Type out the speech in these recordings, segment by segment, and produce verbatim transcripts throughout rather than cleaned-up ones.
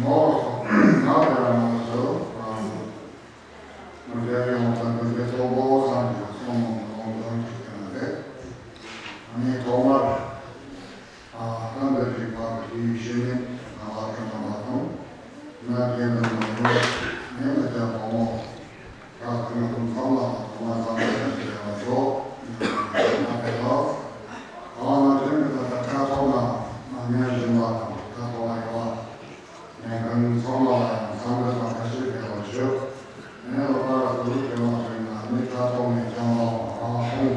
ནོར་སོང་ན་དེ་རང་ལ་སོ། ང་ཚོའི་ཡོངས་གྲགས་ཀྱི་ཐོག་པོ་སངས་རྒྱས་གསུང་ངོ་གོང་དོན་གྱི་སྟེང་རེད། ཨ་ནི་ཐོག་མར་ཨ་ཏན་ཏན་རིག་པ་གི་ཡིད་བཞིན་ནི་ང་ལ་ཁྱོད་དང་མ་མཐོང་། ང་རྒན་དང་མ་མཐོང་། ངས་མི་བདེ་བ་མོ། ད་ཁོང་ཁོང་ཚང་ལ་ང་ཚང་མ་ཡང་བདེ་བ་ཤོག་ང་བདེ་བ། ཨ་ང་ཁྱོད་ཀྱི་ད་ད་ཁ་ཐོག་ན་ང་ཉན་བཞིན་པ་དང་ཁ་ཐོག་ཡོད་པ། ངས་ཁོང་ཚང་མ་ལ་ཡང་འཚམས་འདྲི་དང་བཀྲ་ཤིས་བདེ་ལེགས་ཞུ། ངས་ལོ་ལྟར་གུ་རུ་དགེ་སློང་ཚོའི་ནང་མི་ཁ་ཐོག་ནས་ཀྱང་ལ་བ་ཧང་ཧོང་།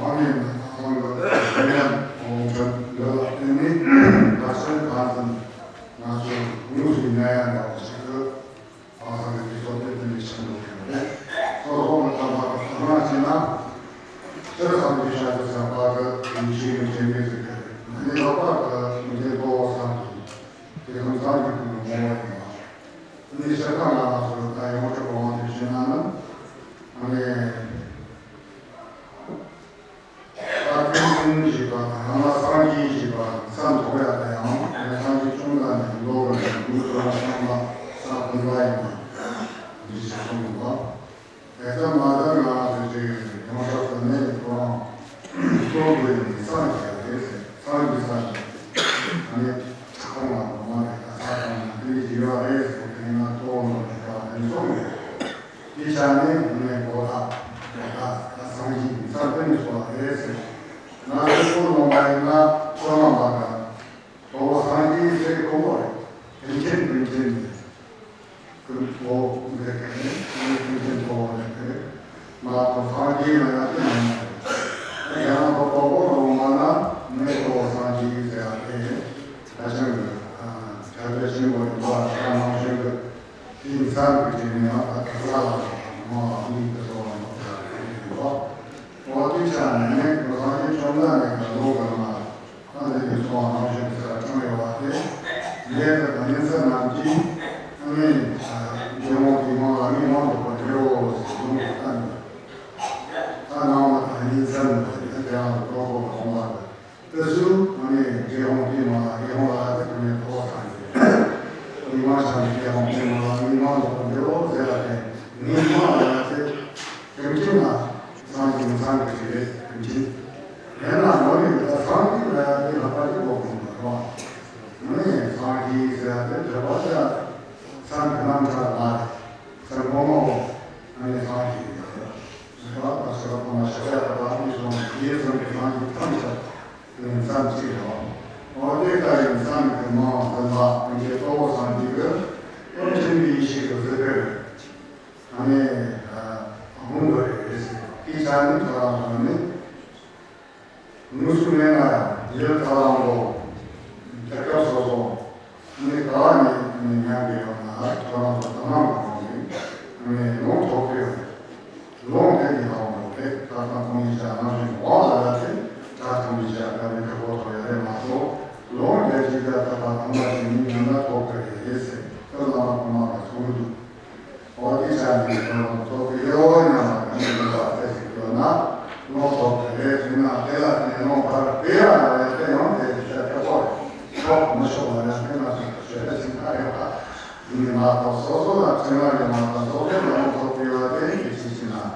ཨ་ནི་ང་ཚང་གི་ཨུ་ཡོན་ཨོང་ཁྲོན་འདི་ལ་བརྟེན་ནས་བར་ཆད་གང་ཟིན་ང་ཚོས་དངོས་སུ་ཉན་ཡ་འདྲ་བ་ཞིག་གི་ཨ་ཚང་གི་དུས་ཚོད་དེ་དེ་ནས་ཕྱིན་འགྲོ་གི་ཡོད་རེད། སོ་སོ་གི་ཐོག་མ་གི་ཐོག་མ་བྱས་ན་སྤྱིར་བཏང་གི་ཤ་དུ་ཚན་པ་གི་ཡིན་ཤེས་ཀྱི་རྐྱེན་གྱིས་ཟེར་གི་རེད། ང་ནི་ལྷག་པར་དུ་མི་དེ་ལྟོ་བ་བསམ་གྱི་དེ་ཁམས་བཟང་གི་ཀུན་ངོ་བོ་ཡིན་པ། ནི་ཤ་ཁ་ང་རང་ཚོ་ད་ཡོངས་གྲུབ་པ་དབང་དུ་བྱས་ན་ནི་ཨ་ནི། ད་ཀུན་མཁྱེན་ཞེས་པ་དང་ཡང་ན་སངས་རྒྱས་ཞེས་པ་ས་མཐོ་ཡ་དང་ཡང་ན་སངས་རྒྱས་བཅོམ་ལྡན་འདས་ཀྱི་ལོ་རེ་རེ་མི་ཚོ་ལ་བསམ་པ་ས་བུམ་པ་ཡིན་པ་འདི་ཞིག་གསུངས་འདུག་པ། དེ་ལྟར་མ་ལྟར་ང་ཚོས་ཅིག་ཡོངས་གྲགས་སུ་གནས་ཀྱི་ཐོག་རང་གཙོ་དགོས་ནི་སངས་རྒྱས་རེད་ཟེར། སངས་རྒྱས་ས་ཞིག་ཨ་ནི་ཁོང་ལ་ངོ་མ་རེད། ད་ས་དང་ན་དེ་ཞིག་ཡོད་རེད་ཟེར། དེ་ན་གཙོ་བོ་ལོ་ཞིག་པ་དེ་ཚོ་རེད། དེ་ཆ་ནས་ངས་གོ་ད་གོ་ད་ད་སངས་རྒྱས་ཀྱི་ས་དེ་ནས་སོ་རེད་ཟེར། ང་ཚོ་ཁོ་ལོང་པ་ཡིན་ན་ཁོ་ལོང་པ་ག་གཙོ་བོ་སངས་རྒྱས་ཟེར་གོ་བ་རེད། དེ་མཁྱེན་དེ་མཁྱེན་ནས་ཀུན་གོ་འདི་ག་ནས་ཀུན་མཁྱེན་གོ་བ་རེད་དེ། ང་ཚོ་སངས་རྒྱས་ལ་ཡང་དེ་མ་ཡིན་པ་རེད། ཡང་ན་ཁོ་གཙོ་བོ་ལོང་པ་ན་ངས་གཙོ་བོ་སངས་རྒྱས་ཟེར་ཡ་དེ་ད་ཅང་གི་ཁྱབ་བྱ་ཆེན་པོ་ཡིན་པ་ད་ནང་བཞིན་གྱི། དེའི་མཚམས་ཀྱི་རྗེས་ནས་ཡང་དག་གི་ས་ལ་སོགས་པ་མང་བ་གཉིས་ཀྱི་སོགས་ལ་སོགས་པ་ཡོད་པ། འོ་དེའི་ཆ་ནས་ནི་གོ་སངས་རྒྱས་བཅོམ་ལྡན་འདས་ཀྱི་ལོ་གི་མ་ཨ་ནི་ཡི་སོགས་ནང་བཞིན་གྱི་ས་ཁྲིམས་ཡོད་པ་དེ། ལས་དང་ཉིན་མཚན་རྣམས་ཀྱིས་ཨ་ནི་རྒྱལ་དབང་གི་ངང་ལ་ངས་མང་དུ་བར་འགྱུར་རོ་ཟེར་གསུངས་པའི་བསྟན་འདུག་ད་ནང་མ་དང་ཉིན་མཚན་དང་དེ་ཡང་དུ་གྲོགས་པོ་གང་བ་དང་། དེ་ཚོ་ཨ་ནི་རྒྱལ་དབང་དེ་མ་རྒྱལ་དབང་ལ་དེ་ནས་ཐོག་སངས་རྒྱས། ཉི་མ་ཤར་ནས་རྒྱལ་དབང་དེ་མ་ལ་ཉི་མ་ལོག་འགྲོ་ཟེར་ལ་དེ་ཉི་མ་ལ་དེ་ཀུན་མཁྱེན་ལ་སངས་རྒྱས་སངས་རྒྱས་རེད་ཀུན་མཁྱེན། ཡང་ན་མ་རེད་ད་སངས་རྒྱས་ལ་དེ་ལྷག་པ་ཅིག་གོ་དགོས་པ་རེད་བ། ཨ་ནི་སངས་རྒྱས་ཟེར་ལ་དེ་དྲི་བ་ཅག་སངས་རྒྱས་རྣམ་ཐར་མ་རེད། སེམས་ཁོང་མ་འོ། ཨ་ནི་སངས་རྒྱས་ཡིན་པ། ཟེར་བ་དང་ཟེར་བ་དང་མ་ཤེས་པ་ཡག་པ་དང་མི་སོང་དེའི་སེམས་ཀྱི་སངས་རྒྱས་ཐམས་ཅད་ནི་མཚམས་གཅིག་རེད། འོ་དེ་ལྟ་བུའི་མཚམས་ཀྱི་མང་ཟིན་པ་ཀུན་གྱི་གཙོ་བོ་སངས་རྒྱས་ཀྱི་ཀུན་མཁྱེན་པའི་ཡེ་ཤེས་ཀྱི་གཟི་དཔལ་ཨ་ནི་དགོངས་པ་རེད་ཟེར། དེའི་ཆ་ནི་ཐོ་རངས་སོང་ནི། དངོས་སུ་གནས་ན་ཡང་ཡུལ་ཐ་ལང་ལོ། དེ་སྐབས་སོ་སོ་ནི་ག་བ་ནས་ནི་མྱང་གི་ཡོད་ན་ཐོ་རངས་སུ་ཐ་མ་མ་ཡོང་ཞིང་ནི་ལོང་ཐོབ་ཀྱི་ཡོད། ལོང་དེ་ནི་ལོང་རེད། ད་ལྟ་ཁོང་གཉིས་ཆ་ནང་བཞིན་འོང་ལ་ཡ་དེ་ད་ཁོང་གཉིས་ཆ་ཀ་བའི་ཁ་པོ་ཐོ་ཡ་རེད་མ་གཏོགས་ལོང་དེ་ཅི་ད་ད་ད་ཐ་མ་ཞིག་ནི་ཉམས་ན་ཐོབ་ཀྱི་རེད་ཟེར་ཁོ་བླ་མ་གོང་མ་ལ་གསུངས་འདུག་འོ་དེ་ཆ་ནས་ཁོ་ལོང་ཐོབ་ཀྱི་ཡོད་སྙམ་པ་གང་ཡིན་པ་ཚད་ཅིག་ཡོད་ན་ལོང་ཐོབ་ཀྱི་རེད་ཟེར་ན་དེ་ལ་ནི་ལོང་བར་དེ་ཡང་ལ་ཡ་དེ་ཡང་དེ་ཆ་ཁ་པོ་རེད། ཆོག་མི་ཆོག་ལ་ཡ་དེ་ང་ཚོ་ཞེ་དྲག་ཅིག་མ་རེད་པ། ཡིན་མ་གཏོགས་སོ་སོ་ལ་ཚེ་སྔ་ཡོད་མ་གཏོགས་སོ་སོ་ལ་ལོང་ཐོབ་ཀྱི་ཡོད་དེ་ཡིན་གྱི་ཅི་ཞིག་ན་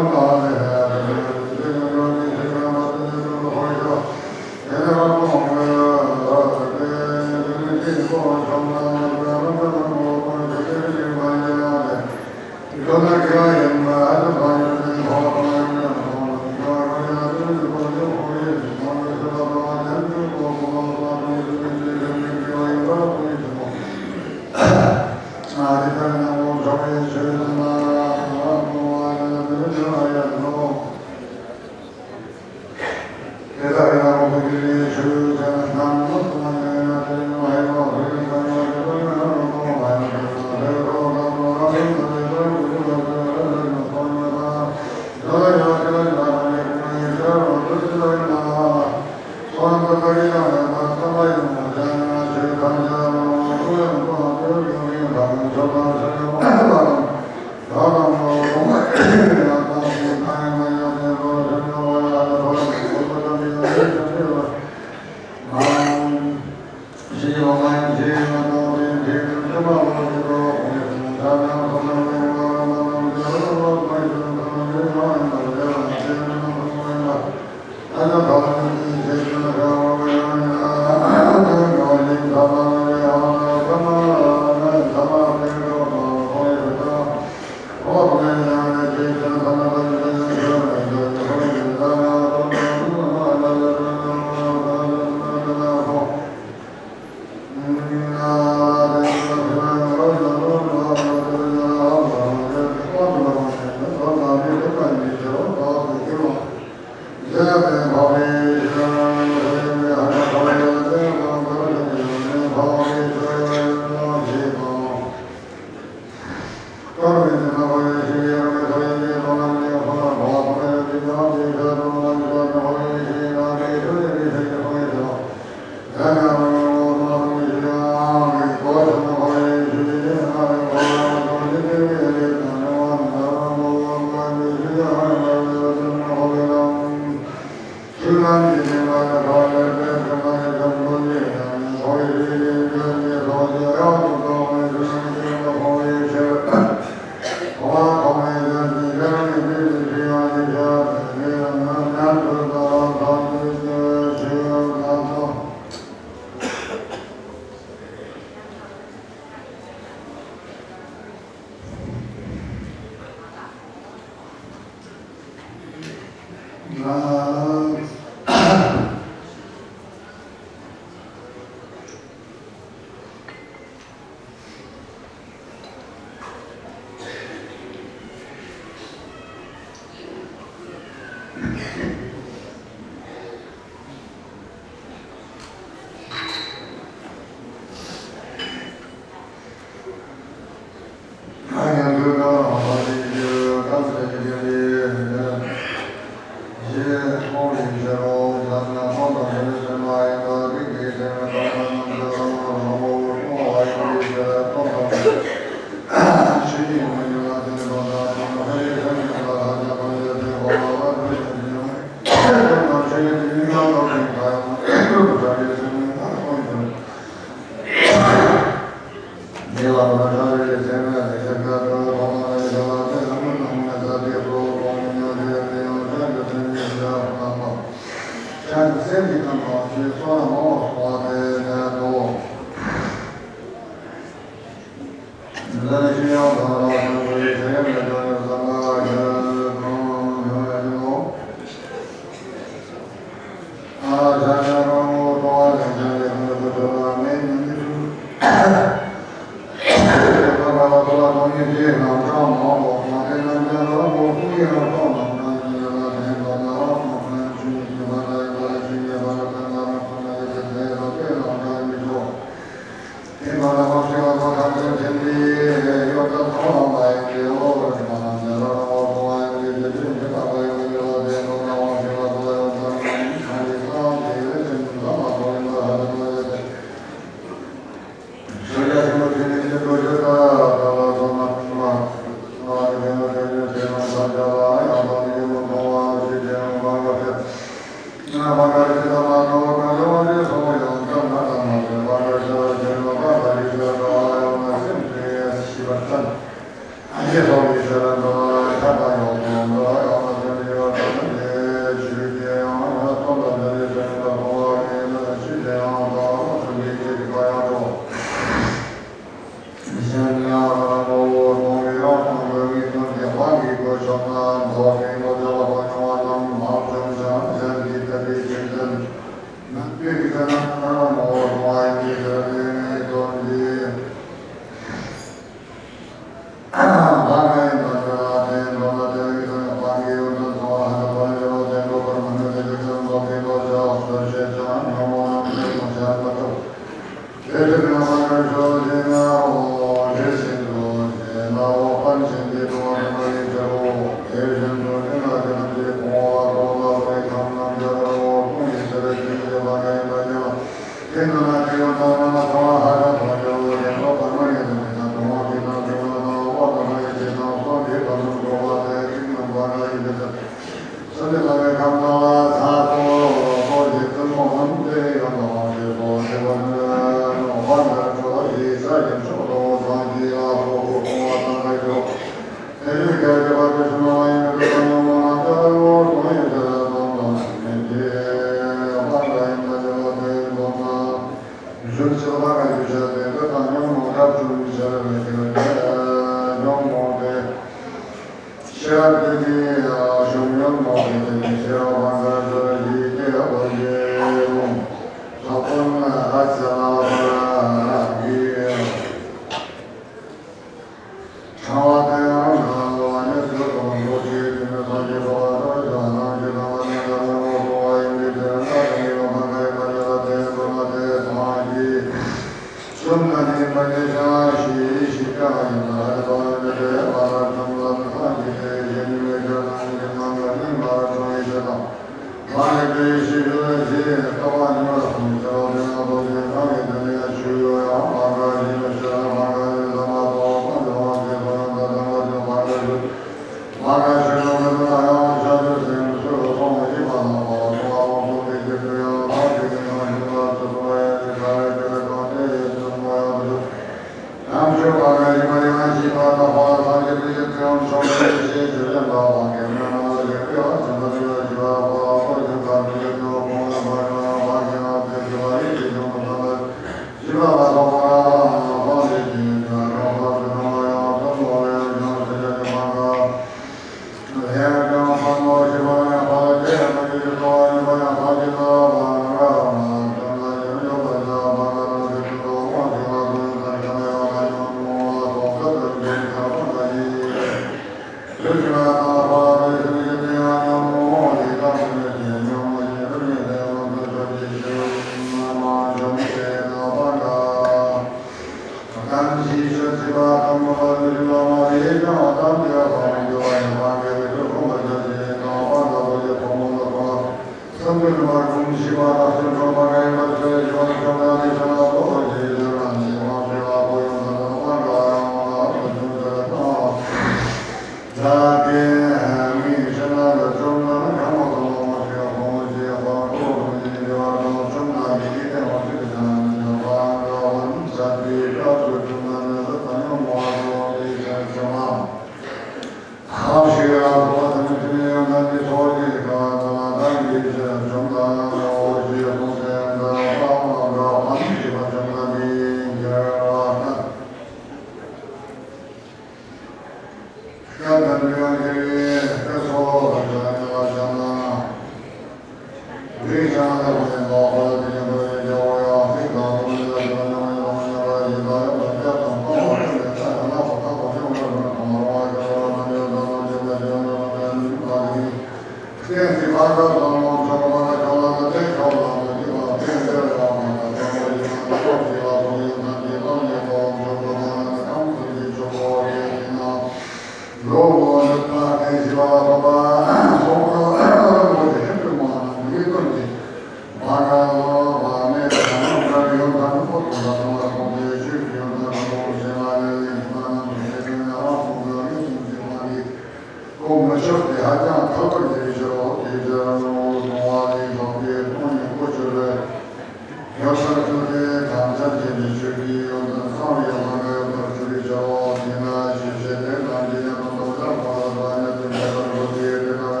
ཡོད་པར་གྱུར་ཏེ། ཐམས་ཅད་མཁྱེན་པའི་ཆོས་ཀྱི་ཡོན་ཏན་གསང་བའི་ཡང་དག་ཡོད་པར་གྱུར་པའི་ཕྱིར་རོ། དེས་ན་ཞེས་བྱས་ཏེ། ནམ་མཁའི་ཡང་དག་རྡོ་རྗེ་ཕོ་བྲང་དུ་ཡོད་པའི་ཕྱིར་རོ། དེ་ལྟ་བས་ན།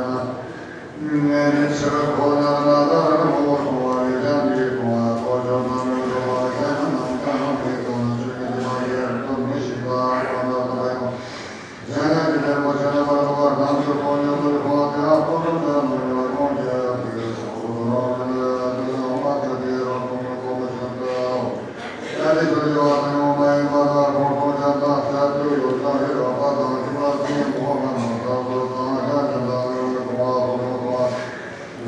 ངེས་ནས་ཕྱིར་འཁོར་ནས་ནཱ་ད་རེས་ནངས་པ་སོང་བ་ཡེ་ཤ་འདིའི་གོང་ལ་ཁོ་ཆོས་དང་ནུས་སོ་བ་ཞེ་ན་ནམ་མཁའ་ནམ་མཁའི་སྟེང་ན་ཆོས་ཀྱི་འདུན་པ་ཡེ་རུ་མི་ཤིགས་པ་ཁོ་ན་ལྟ་བ་ཡང་། ཡང་ན་དེ་ལས་མོ་ཆེ་ན་བར་དུ་བར་སྣང་གི་ཁོང་ཉིད་ཀྱི་ཁོང་དེ་ཡང་ཁོ་ཚོ་ཚོ་མི་ཉོ་ཁོང་རྒྱལ་ཡང་དེ་སོགས་སུ་རང་ཉིད་ལ་དེ་ཡང་མ་ཆ་དེ་རང་ཁོང་ཁོང་ལ་ཆ་ད། ཡང་དེ་ཚོ་ཡོད་དང་ཡོད་མ་ཡིན་པ་དང་ཁོང་ཁོང་ཅན་དང་སེམས་སུ་ཡོད་དང་ཡོད་པ་དང་ཤི་བ་དེ་ཡང་ཁོང་མ་ནང་ས་སོ་དང་ཡང་ཅན་དང་ཡོད་ཁོང་བ་ཁོང་ཁོང་བ།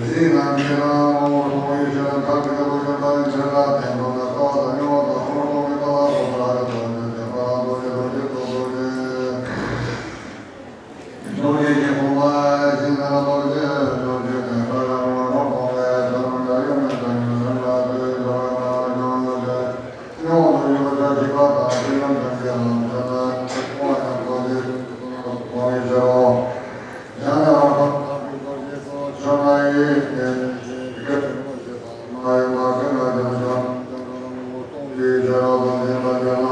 གཟིགས་རྣམས་ཀྱིས་རང་ངོ་བོ་སྟོང་ཉིད་ཕྱིར་ཐར་གྱི་སྒོ་ཡིན་པ་ཡིན་ཕྱིར་ལ། དེ་མདོར་ན་རྩ་བ་དང་སྙོམས་པ་དང་སོང་སྟོང་གི་ལྟ་བ་སོགས་པར་ཧ་ལས་པ་ཉོན་ཅིག་པ་རང་རྡོ་རྗེ་རྡོ་རྗེ་རྡོ་རྗེ། རྡོ་རྗེ་ཀྱི་དཔུང་པ་ཞིག་ན་རྡོ་རྗེ་རྡོ་རྗེ་ཀུན་དགའ་རང་ངོ་སྟོང་པའི་དོན་དག་ཡོད་མེད་དང་ཉོན་ལ་དུས་འགྲོ་བ་ན་སྙོམས་ལ་དུས་སྙོམས་སུ་ཡོད་པ་ཅིག་པ་དང་ཕྱིར་ཡང་དོན་གྱི་ལམ་ཆེན་ལ་དཔུང་པ་ཡང་རྡོ་རྗེ་ཀུན་དགའ་རང་ངོ་སྟོང་པའི་ཕྱིར་རོ། ཡང་ན་རང་སྟོང་རྡོ་རྗེ་སོགས་ཆོས་ལྔ་ཡི་ཡེ་ཤེས་ཀྱི་ཆོས་ཀྱི་ཆོས་ཀྱི་མ་ཡིན་པ་ཀུན་ལ་སྦྱང་ཞིང་སྦྱང་བ་ལ་ངོ་བོ་སྟོང་པའི་ཕྱིར་རོ། དོན་ཆེན་པ་ཀུན་ལ་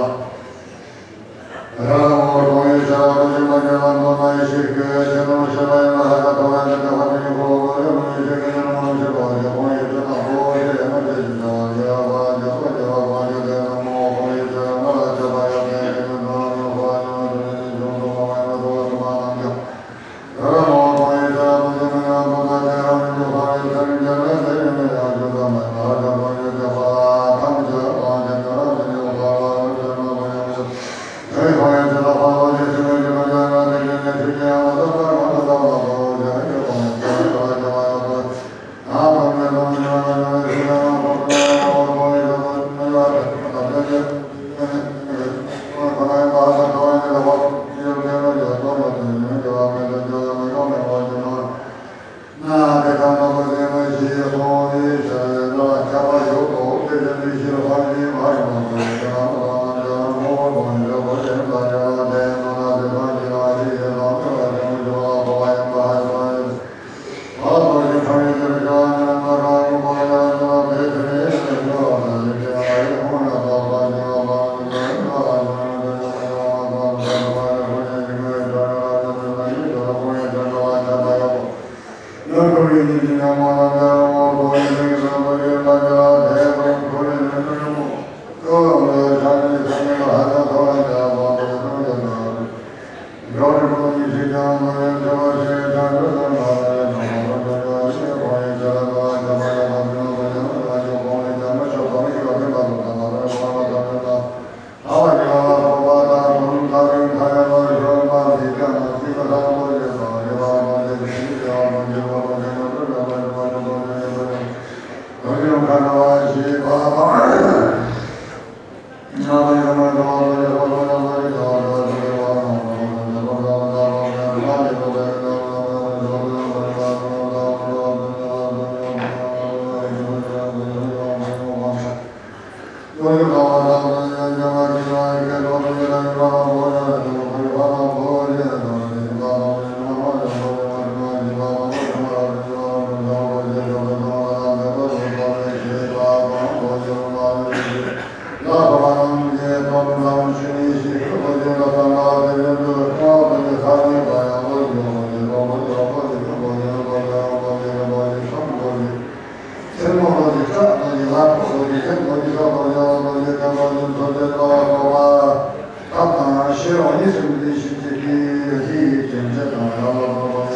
རང་ངོ་བོ་སྟོང་པའི་ཕྱིར་རོ། དོན་ཆེན་པ་ཀུན་ལ་མདོར་ན་ཡེ་ཤེས་ཀྱི་ཆོས་རྣམས་ཤེས་པ་ཡིན་ན་ཧ་ཅང་མཐོ་བའི་མི་དེ་ཧ་ཅང་ཡོད་དགོས་པ་ཡོད་མི་ཡེ་ཤེས་ཀྱི་ཉོན་མོངས་ཤེས་པ་ཡོད་ཁོང་ཡེ་ཤེས་དང་གཙོ་བོ་ཆོས་ཡིན་ན་ཆོས་ཀྱི་ཆོས་ཡིན་པ་ཡོད་པ་ཡོད་པ་ཡོད་དེ་ནི་ངོ་བོ་སྟོང་པའི་ཕྱིར་རོ། ང་ལ་སྤྱོད་པ་ཡོད་དེ་ཀུན་ནས་དོན་ལ་ངོ་བོ་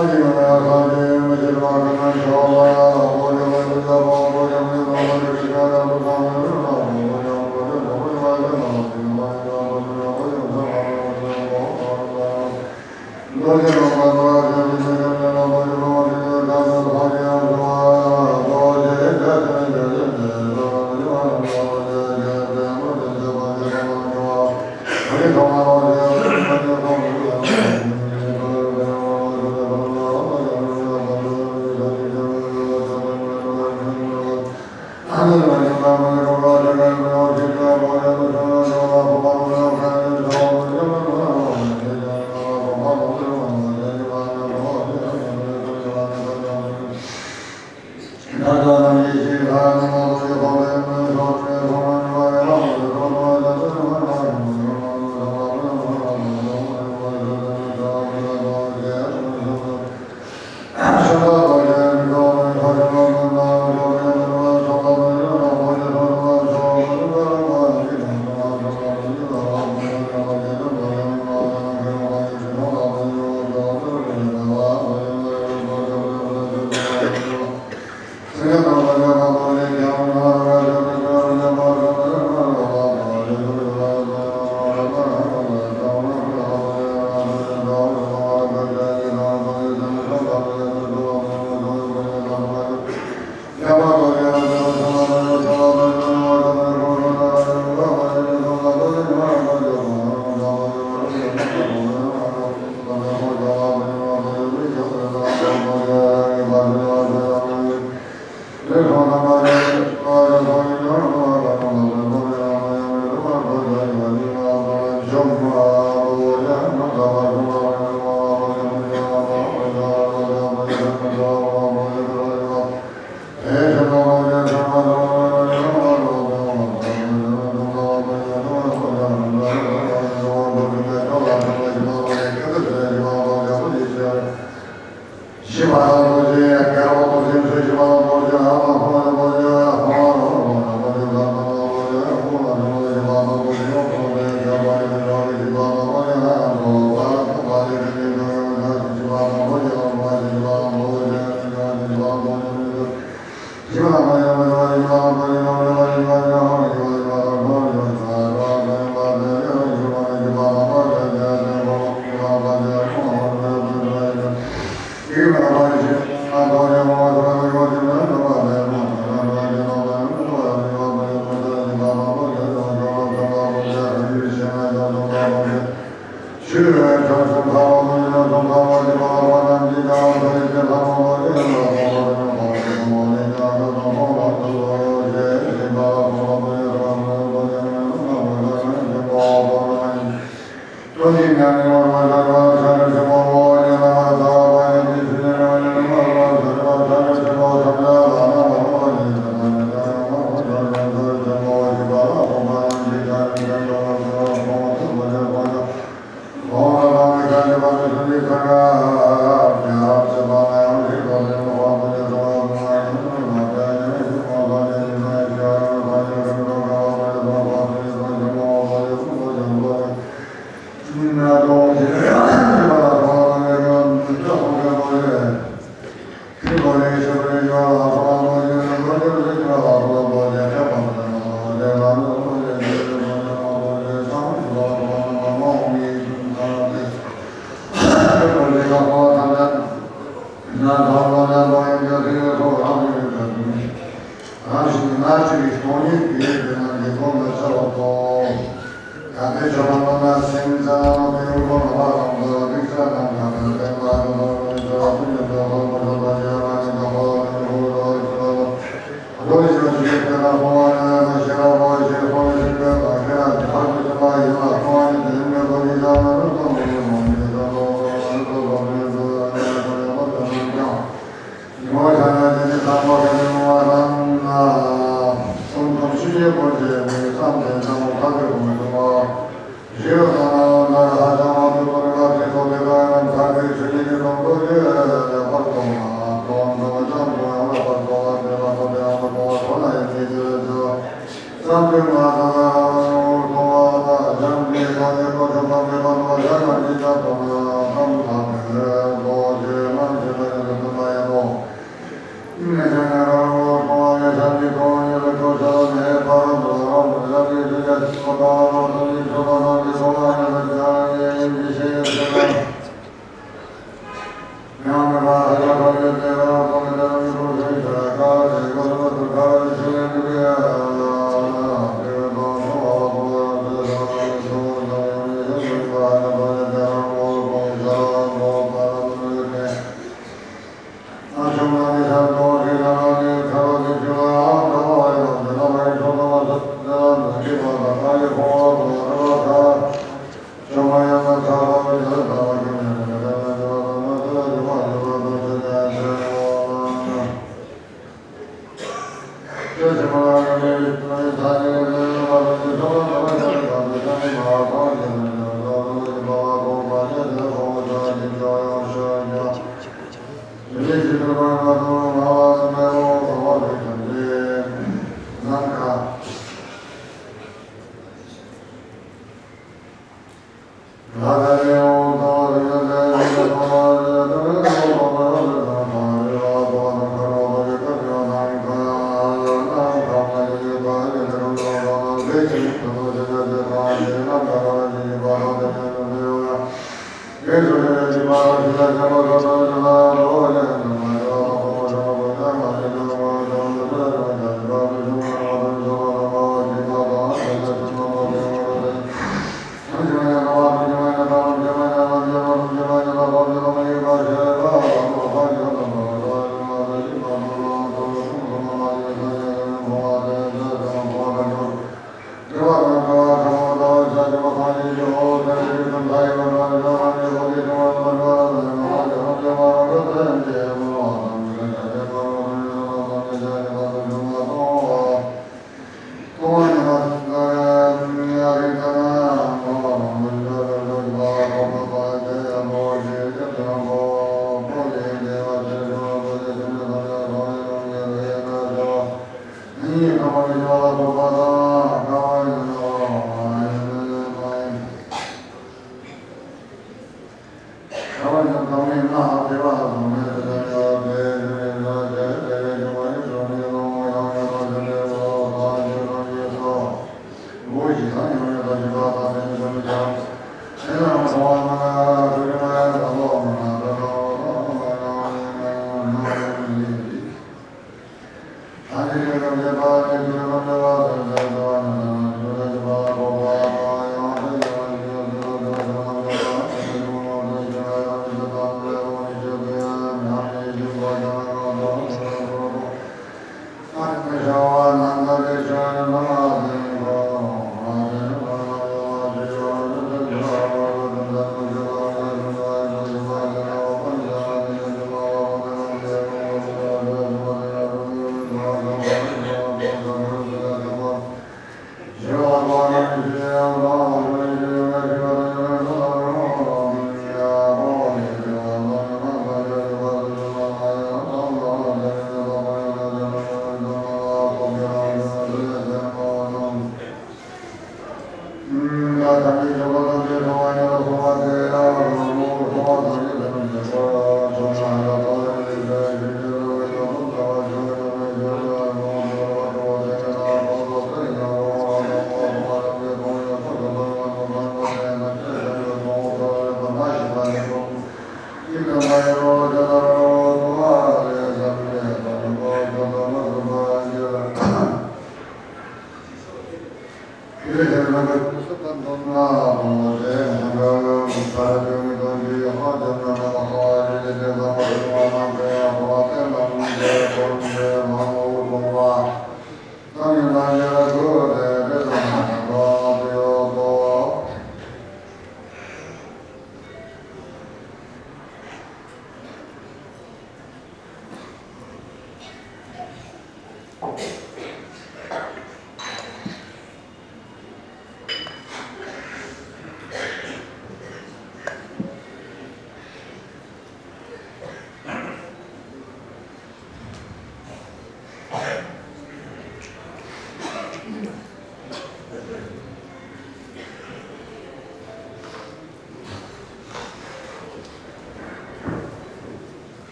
ཡོད་པ་ཡོད་དེ་ནི་ཆོས་ཀྱི་ཆོས་མཐོང་བ་ཡིན་ན་གཙོ་བོ་དུ་མ་རྣམས་ཀྱང་།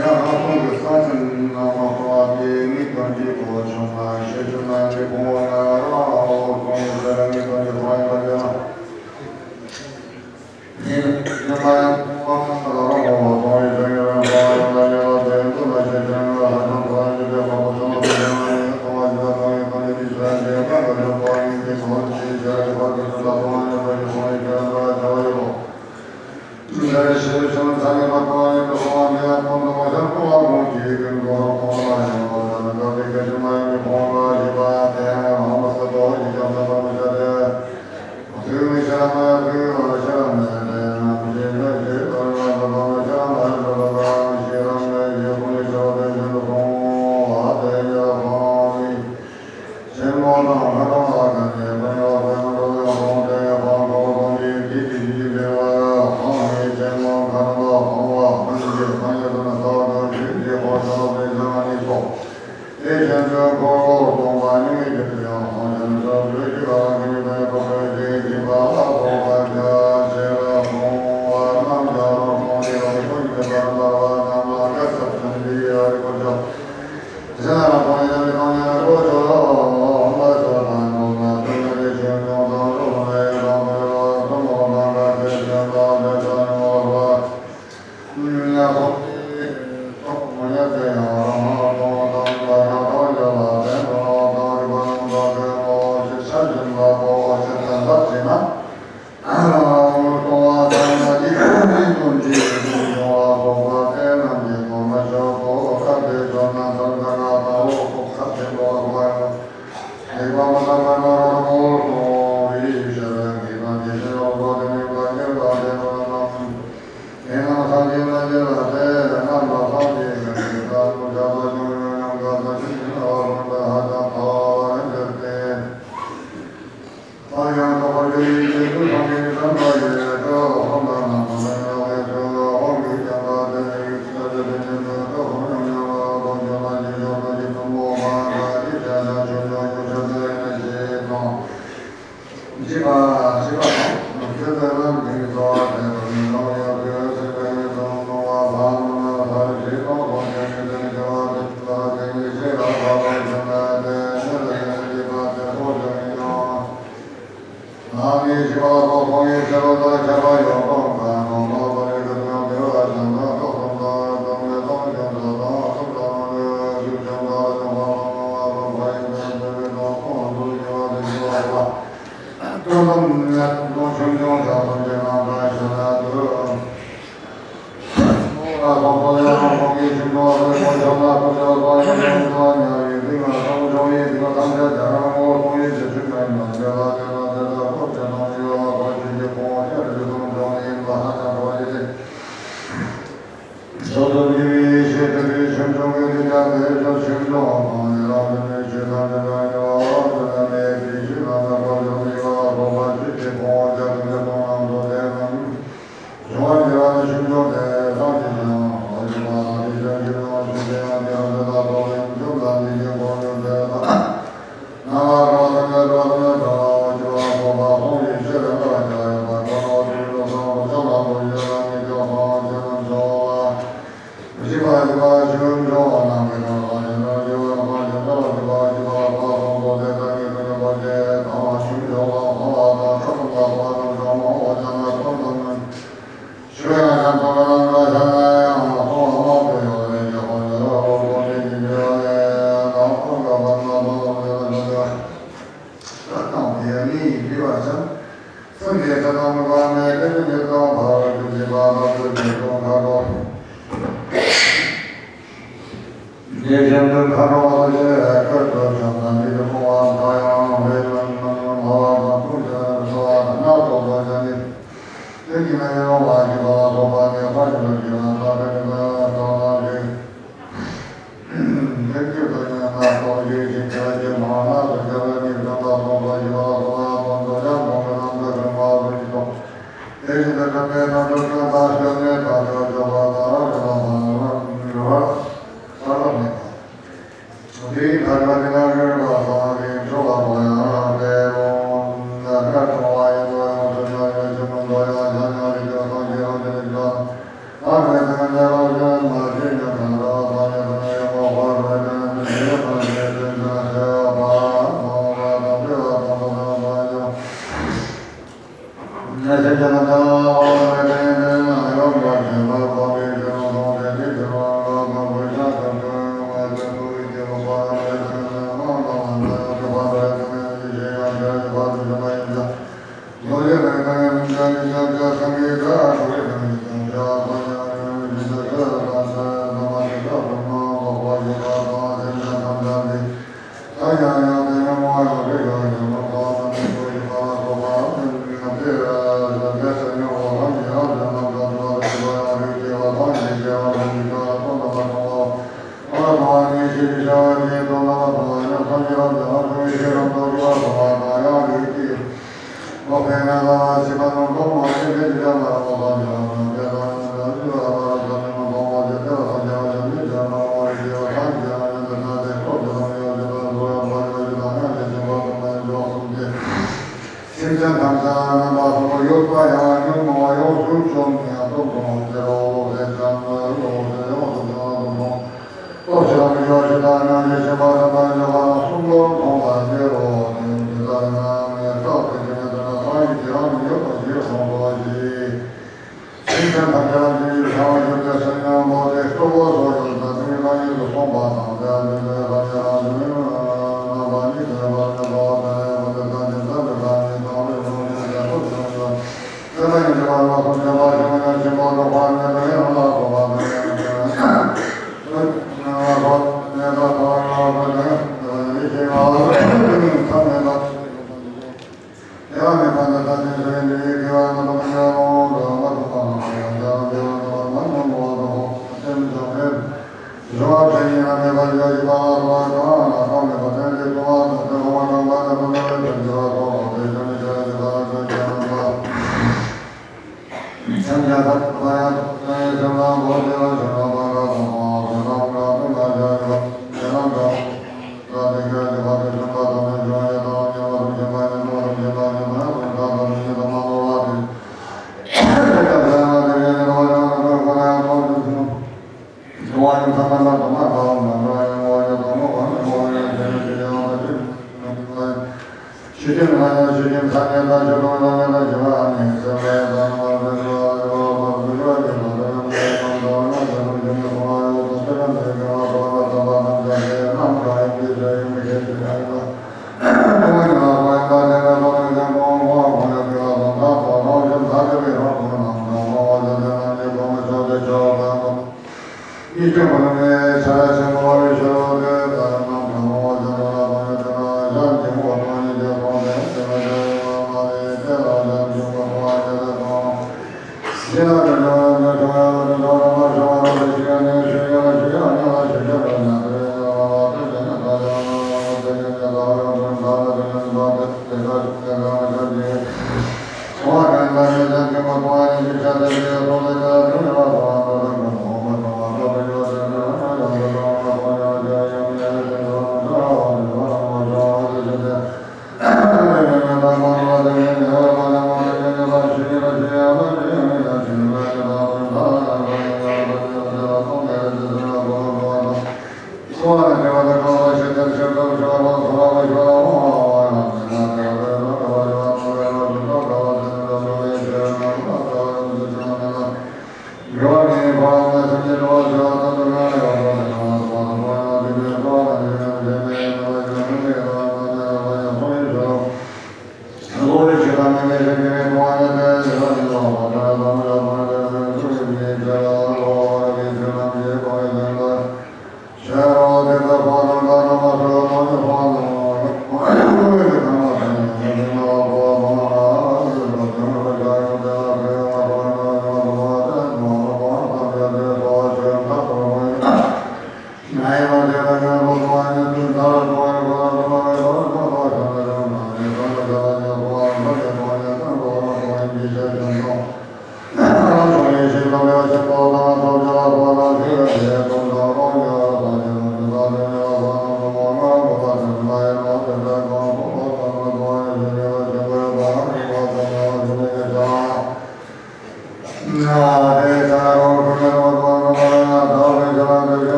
ཡང་ཁ་སང་གི་ས་ཆེན་ནང་མ་གཏོགས་པ་དེ་མིག་དང་གཅིག་ཏུ་བྱུང་ན་ཤེས་རྒྱུ་ན་འདི་ཕུང་བོ་ན་རང་འོ་ཁོང་གི་ས་ར་མིག་དང་གཅིག་ཐོག་ཡིན་པ་དེ་ལ། ན། རང་རང་གཏོང་བ་ཚང་མ་གཅིག་གིས་གཅིག་ཏུ་འདྲིས་ཏེ་འབྱུང་བ་འགོག་པ་དེ་རྣམས་ཀྱི་གོ་མ་ཆོད་པོ་སྐབས་དེ་ཆོད་ན་ཐར་འདོད་ལ་དང་པོ་སྐབས་དེ་འགོག་པ་ཡང་། ལེགས་པར་མ་བསམ་པར་སྣང་བ་ངོ་བོར་སོང་བའི་ཤེས་པའི་གི་དང་ཇི་ཞིག་ཡོངས་སུ་དེ་ཉིད་ལ་སྐྱེས་པ་དེ་ལ་ནམ། དེ་རྣམས་སངས་རྒྱས་མ་སྐྱེས་པ་སྟེ། རྣམ་པ་སངས་རྒྱས་ཀྱི་རིགས་དང་ནུབ་ཆ་ལ་བྱུང་ཡང་ཡང་དག་ས་ཞིག་ཡིན་ནའང་མིན་པ་ཧ་ཅང་ཐལ་བར་འགྱུར་ཏེ། ད་ཡང་དག་པར་རྒྱལ་བའི་རྗེ་བཙུན་སངས་རྒྱས་བྱམས་པ་ཡི་སྤྲུལ་པ་དང་རྣམ་པར་གནས་ལ་འོད་གསལ་དབང་གི་རྒྱལ་བ་དེ་ཡི་ཚེ་དེ་ཉིད་དུ་ཐུགས་ཉམས་ལ་དགོངས་ཀྱི་ལ་ཇི་བཞིན་དུ་ཇི་ཙམ་པོ་མ་འདྲ་ཅི་བྱ་ཡང་ཆོས་ཕྱོགས་ཀྱི་ཆོས་དེ་ཡིན་ཞེས་དང་། འཇིགས་པ་ཞི་བ་དང་། ཆོས་དེ་རྣམས་ཀྱི་འཚོ་བ་དེ་དང་ནི་རང་ཡང་དེ་སྲིད་པའི་ཡུལ་དུ་སྣང་བ་ལ་མ་ན་ལྷར་ཞིག་ཀྱང་ཐོག་ཆེན་གྱི་དོན་བྱ་བ་དེ་ལ་དེ་ཉིད་ཤེས་རབ་ལ་བར་ཞིག་ན་དེ་ཉིད་ལ་ཡང་འཇིགས་པ་དེ་སོགས་ཀྱང་ཡང་། ནང་གི་ཞི་བ་སོགས་ཁོང་གི་ཚེ་རོལ་དང་ཁྱབ་པ་ཡོད་ཀྱང་གང་རུང་ལ་པ་རི་ཀ་དང་བདེ་བ་ཅན་དང་ཐོབ་ཐང་དང་དང་ལས་དང་སྐྱོན་དང་དང་ཐོབ་དང་ལས་སུ་སྐྱོན་དང་ལས་དང་དང་དང་ལ་དང་ཕ་ཡིན་དང་བདེ་བའི་དང་ཁོང་དུ་ཉེ་བ་དང་ཉེ་བ་ལ། ཏོག་ཙམ་ནས་ཏོག་ཙམ་ཆུང་ཆུང་ཆགས་སོང་ཅེས་རྣམ་པར་ཤེས་ན་འདོད། ཨ་ཁོང་ཁོང་ཡང་ཁོང་གི་ཁྱིམ་ཚང་ལ་ཁོང་ཆགས་ན་ཁོ་ཚོ་ཁོང་ཡང་ཁོང་ཚོ་ཉར་བའི་རིགས་ལ་ཁོང་ཆུང་བའི་རིགས་ཐམས་ཅད་རྒྱ་གར་ངོ་བོ་ཡིན་ཏེ་ཆུ་ཆེན་ལ་འདྲེ་ལ་དེ་ལ་དེ་ལ་ཁོ་ཚོ་ནང་ཡོད་ལ་ཁོ་ཆུ་ཆེན་ཁོང་ཁྱེད་རིགས་ཁོང་ཆུང་ཡིན་ལ་ཧ་ཅང་གོ་ཡི་རེད། ཚོགས་སུ་དབྱེ་བའི་ཡེ་ཤེས་དེ་དུས་ཆོས་འབྱུང་གི་རིགས་ཀྱང་དེ་ཚོ་ཆོས་འབྱུང་དང་ནི་རང་དོན་ནི་ཆོས་དང་དེ་དང་ཡོད་པ་དེ་ལ་མེད་པའི་ཆོས་རྣམས་ལ་གོ་འབྱུང་ཡོད་པ་གོ་བ་ཆོས་ཀྱི་ཕུང་པོ་རྒྱ་གར་གྱི་ཁོང་རྣམས་སུ་དེ་རྣམས་འབྱུང་བར་འགྱུར་བ་ནི་ཆོས་འབྱུང་དེ་སངས་རྒྱས་ཀྱང་འོ་བརྒྱུད་པ་དང་དེ་ཆོས་འབྱུང་ཆོས་ཀྱི་ཡང་དེ་རང་དེ་ལ་གོ་བའི་འབྱུང་དང་དེ་ཀྱི་གོ་འབྱུང་དེ་དང་། སྣང་བ་འགྲོ་བ་དང་འགལ་འགྲོ་དང་འགྲོ་བ་འོ་བརྒྱུད་པ་སོགས་པ་ཁོང་གི་ཆོས་ལ་བསྔགས་བརྗོད་ཡོད་པ་འགྲོ་བ་དུས་འགྲོ་སོགས་སོགས་ལ་འགྲོ་ཡོད་ལ་ནི་ཀྱང་སོང་བ་ཆོས་རྣམས་འབྱུང་བ། བཞི་པ་བཞི་པ་ཆོས་འབྱུང་བ་རྣམས་ཀྱི་ནང་ལ་ཡང་ན་རྒྱལ་བ་རྣམ་པར་རྒྱལ་བ་བཞི་པ་བཞི་པ་ལ་སོགས་པ་དེ་དག་གི་དོན་ཡོད་པ་ཞེས་དང་ཆོས་འབྱུང་བ་སྨྲ་བ་དང་ཁྲོ་གཏུམ་པ་སོགས་པ་རྣམས་ཀྱང་མང་བོ་ཀྱང་ན་ཁོང་དང་ནི། ཆོས་ཡང་ཡང་དག་པར་རང་ག་ཤ་ན་ཡང་མ་སོང་བ་མང་དུ་ཡོད་པའི་རྒྱ་གར་ལ་འོ་ཁོང་དེ་ཉིད་འདྲེ་བ་ཡང་དང་ཁོང་ག་བར་མ་སོང་བ་ལ་ལ་ལ་ལ། ལྟ་སྟངས་དེ་ཡང་མི་ཡིས་བྲིས་པ་ཙམ། སེམས་ཀྱི་ཚེ་དང་མི་འབར་མེད་དེ་ནི་མི་གཏོང་བར་དུ་བྱེད་པ་ལ་སོགས་ཀྱི་དོན་ཁ་དོག་དེ་བཞིན་དུ་མཁའ་འགྲོ་མ་ཞེས་བཀོད་དུ་བྱུང་ན་འདི་ལ་སྤོང་བ་མཐའ་ཡང་མེད་པར་སྣང་བ་དང་ཁུངས་ཀྱི་རེ་ཚོ་བ་སྣ་ཚོགས་པ་ཡང་ནི། དེ་ཉིད་ནི་ཡོང་བ་ཞིག་ལ་སོགས་པ་ནི་ཕར་ཕྱིན་ལ་ཞིག་ལ་ལྟ་བའི་ནི་ལྟ་བ་ཞིག་ཐེག་ཆོས་དང་ཉམས་ལ་རྟོགས་ཡོད་ཅིང་། དེ་ལ་སྐྱེས་མ་ན་དང་བྱ་བའི་གཉིས་སུ་ལ་སོགས་པ་ཞི་བ་ལ་སོགས་པ་དང་འདོད་ཆགས་སྡང་བའི་རྣམ་གྲངས་ཀུན་མ་ལུས་ཀྱི་སྟོབས། དེ་བཞིན་དུ་དྲན་པའི་རྣམ་གྲངས་ཀུན་དང་སྐྱོན་གནས་དང་དོན་བྱ་བ་དང་རབ་ཀྱི་ལམ་པ་རབ་རབ་མེད་པ། དེའི་ཐ་ཆད་དེ་ན་རིག་པ་དང་རིག་འཕྲོ་བ་པོ་ཡང་སྦས་པོ། སྔར་གྲོང་བ་ཡིན་ལོ་ཡང་དུ་ཉམས་ཡོད་ཅིང་མི་འདོད་ཡང་ཡང་ཡང་རིག་པ་སངས་རྒྱས་རང་བཞིན་རིག་པ། སེམས་ཅན་ཐམས་ཅད་རྣམ་པ་ཚོ་ཡོད་པ་ཡང་ཉོན་མོངས་པ་ཡོངས་སུ་བཅོམ་ནས་སྟོབས་དང་ལྡན་རོ་ལས་ཀྱང་ལོ་ལས་ཡོངས་སུ་བཅོམ་ན་སྟོབས་དང་། སྟོབས་ཆེ་བ་མི་འགྱུར་བ་ཇི་ལྟར་སྣང་ཞིང་ཞེན་པ་དང་བརྟན་པ་གསུམ་ལ་མཐོང་བར་འགྱུར་རོ། དེ་ཡང་དེ་ལྟར་ན་མེད་རྟགས་དེ་དེ་ནི་དེ་ན་སངས་རྒྱས་ཀྱི་རང་ཉིད་ཡོད་པ་ཞེས་གསུངས་པ་ཞིག་སེམས་ཅན་ཐམས་ཅད་ལ་ཇི་ལྟར་བྱང་ཆུབ་ཀྱི་སེམས་ཉམས་པ་དེ་སྤྲོ་བོ་སོགས་ཀྱང་ད་དེ་ནི་སངས་རྒྱས་སུ་གསུངས་པ་དང་དེ་ལ་དེ་ལྟར་སངས་རྒྱས་རང་བཞིན་རྣམ་པ་གཉིས་ཀྱི་བར་ནི་འགྲོ་བ་དེ་ལས་འོད་དེ་ལྟར་ཇི་ལྟར་དུ་བྱང་ཉིད་དང་ལུས་རང་བཞིན།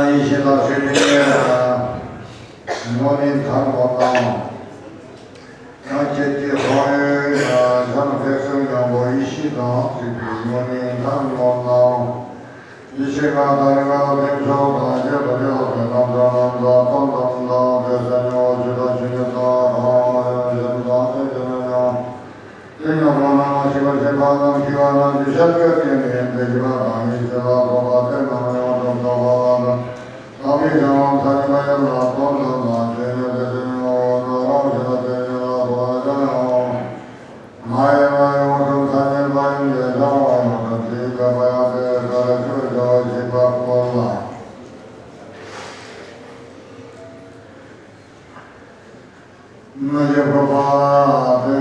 ཡེ་ཤེས་ལ་ཆོས་ཀྱི་དངོས་གནས་མཐར་འཁོར་དང་། ཡང་ཁྱེད་ཀྱི་དཔང་ཡོད་ན་བྱམས་བརྩེ་སེམས་སྙིང་པོ་ཡེ་ཤེས་དང་བཅས་པའི་དངོས་གནས་མཐར་འཁོར་དང་། ཡེ་ཤེས་ལྔ་དང་རིག་པ་ལྡན་ཕྱོགས་དང་རྒྱས་པར་བརྗོད་པའི་རྣམ་གྲངས་རྣམས་དང་སྟོང་གཏམ་དང་བདེ་གསལ་སྙིང་པོ་ཆོས་དང་ཆོས་ཉིད་དང་གང་ཡང་ཞེན་དང་དེ་བཞིན་མི་སྙོམས། དེ་ཉམས་པ་རྣམས་ལ་ཞིག་པར་བྱེད་པ་རྣམས་ཀྱི་བར་ན་གདུལ་བྱ་སྐད་དེ་ནི་འདི་ཞིག་པ་དང་ཡིད་ཆེས་ལ་སོགས་པ་དེ་རྣམས་ཡོངས་སུ་གྲོལ་བ་དང་། དམ་པའི་ཆོས་ལ་མཐའ་གཉིས་པ་ཡན་ལ་སྟོང་གཏམ་དང་ཆོས་ཉིད་དེ་བཞིན་ཡང་ན་རང་བཞིན་ལ་དེ་ཉིད་ལ་སོགས་པ་ཅང་ཡང་མ་ཡིན་ལ་ཡོངས་སུ་མཐའ་གཉིས་པ་ཡིན་ཏེ་བྱ་བ་ཡོངས་སུ་དེའི་འགག་པ་ཡང་དེ་ལྟར་ཆོས་ཀྱང་ཞིག་པ་ཁོ་ལ། ན་ཡེ་བ་བ་དེ་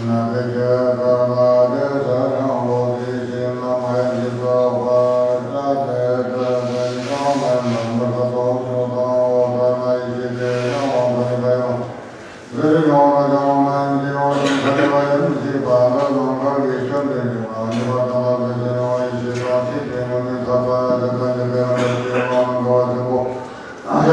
ན་དེ་ཀྱེ་ཀ་ན་དེ་ས་རང་ལོ་དེ་ཤེ་ན་མ་ཡེ་ཇི་ཏོ་བ་ཀ་དེ་ཀ་དེ་ཡང་མ་ན་མ་ཁ་ཏོ་ཆོ་དང་འོ་ད་ན་ཡེ་ཤེས་དེ་ཡང་འོ་ད་ནི་བ་ཡོ། དེ་རིང་ཡང་ན་ཡང་མ་ཡེ་ཇི་ཡོ་དེ་ཁ་དེ་བ་ཡེ་ཇི་པ་ན་ལོ་ཁ་གི་ཆོས་དེ་ཉུང་ན་ཉི་བ་ད་ན་དེ་ཤེ་ཡང་ཡེ་ཤེས་དང་ཤེས་དེ་ངོ་ནི་ཐ་པ་དེ་ད་ཉི་དེ་རང་དེ་ཡང་ན་འགྲོ་བ་ཆེན་པོ། ཨ་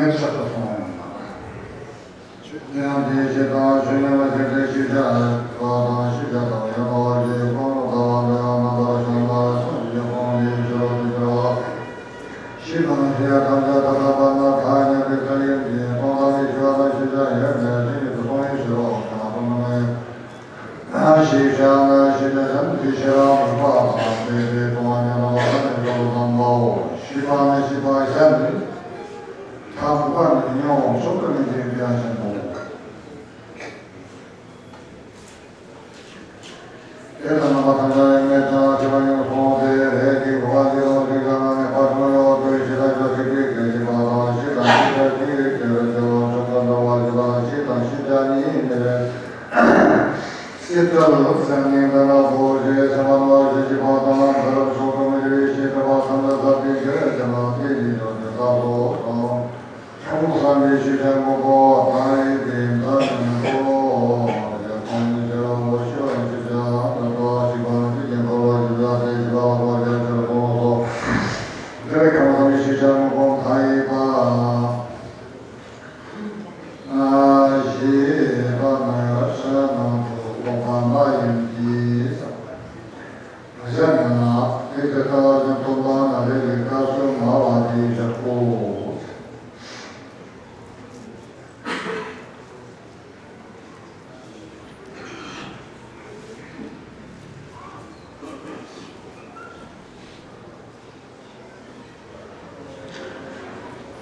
ངེས་པར་དུ་སོང་། ཆོས་ཀྱང་དེའི་ཕྱིར་དང་ཆོས་མིན་པ་ཕྱིར་ཏེ། ཤེས་བྱ་ཨ་ནི་ཐོབ་པ་དང་ཤེས་བྱ་ལྟ་བུ་ཡོད་པ་བ་ཅིག་ཀུན་ཏུ་ལྟ་བ་འདི་ཡང་རྣམ་པར་བྱང་ལ་སོགས་ཀྱི་སྤོང་བའི་ཕྱིར་རོ། དེ་ཕྱིར་བ། ཤེས་དང་ཤེས་པ་ཐམས་ཅད་ཐ་དད་པ་ན་ཐ་སྙད་དུ་ཐལ་ཡིན་ཏེ། སྟོང་ཐ་མའི་ཤེས་པ་དང་ཤེས་བྱ་ཡོད་མེད་ཅིག་ཉིད་དུ་སྤོང་བའི་ཕྱིར་རོ། ཡང་སྟོང་ཐ་མའི་ཤེས་བྱ་ན་ཤེས་བྱ་གཞན་དུ་ཤེས་རབ་མི་སྤང་བ་དང་། དེ་དེ་སྤོང་བ་ཉིད་ལ་བ་ཐ་མའི་སྐབས་སུ་དམ་པའོ། ཤེས་པ་ནི་ཤེས་པ་གཞན་ནི། ཐ་མ་ནི་མྱོང་བ་མཆོག་ཏུ་དམིགས་པའི་དེ་ཡང་ཞེན་པའོ། དེ་ལྟར་རྣམ་པ་ཐམས་ཅད་ཡོད་མེད་ཀྱང་ཤེས་པ་ཉིད་སྤོང་སྟེ། རེ་ཞིག་འགོག་པ་འདི་ལ་འཇིགས་སྐྲག་དང་ངེས་པ་སྤྲོ་བའི་འོག་ཏུ་ཤེས་རབ་ཀྱི་ཐིག་ཐིག་གི་ཤེས་པ་དང་། ཤེས་དང་ཤེས་བྱ་ཐིག་ཐིག་གི་རེ་ཞིག་ལ་མཆོག་ཏུ་འགྲོ་བ་ཞིག་ལ་ཤེས་དང་ཤེས་བྱ་གཉིས་ནི། སྲིད་རྩ་ལུགས་སེམས་ཉིད་ལ་ལ་བོ་ཞེས་བྱ་བ་ནོར་ཞེས་བྱ་བ་དང་། འདི་ལ་མཆོག་ཏུ་དམིགས་པའི་ཤེས་སྒྲིབ་པ་ཐམས་ཅད་ཟབ་ཅིང་རྒྱས་པར་བྱེད་པ་དེ་ཉིད་ཀྱང་ཇི་ལྟ་བ་དང་། ཆུང་ཙམ་གྱི་ཤེས་བྱ་དངོས་པོ་དང་ཡིན་ཏེ། མཐའ་གཉིས་པོ།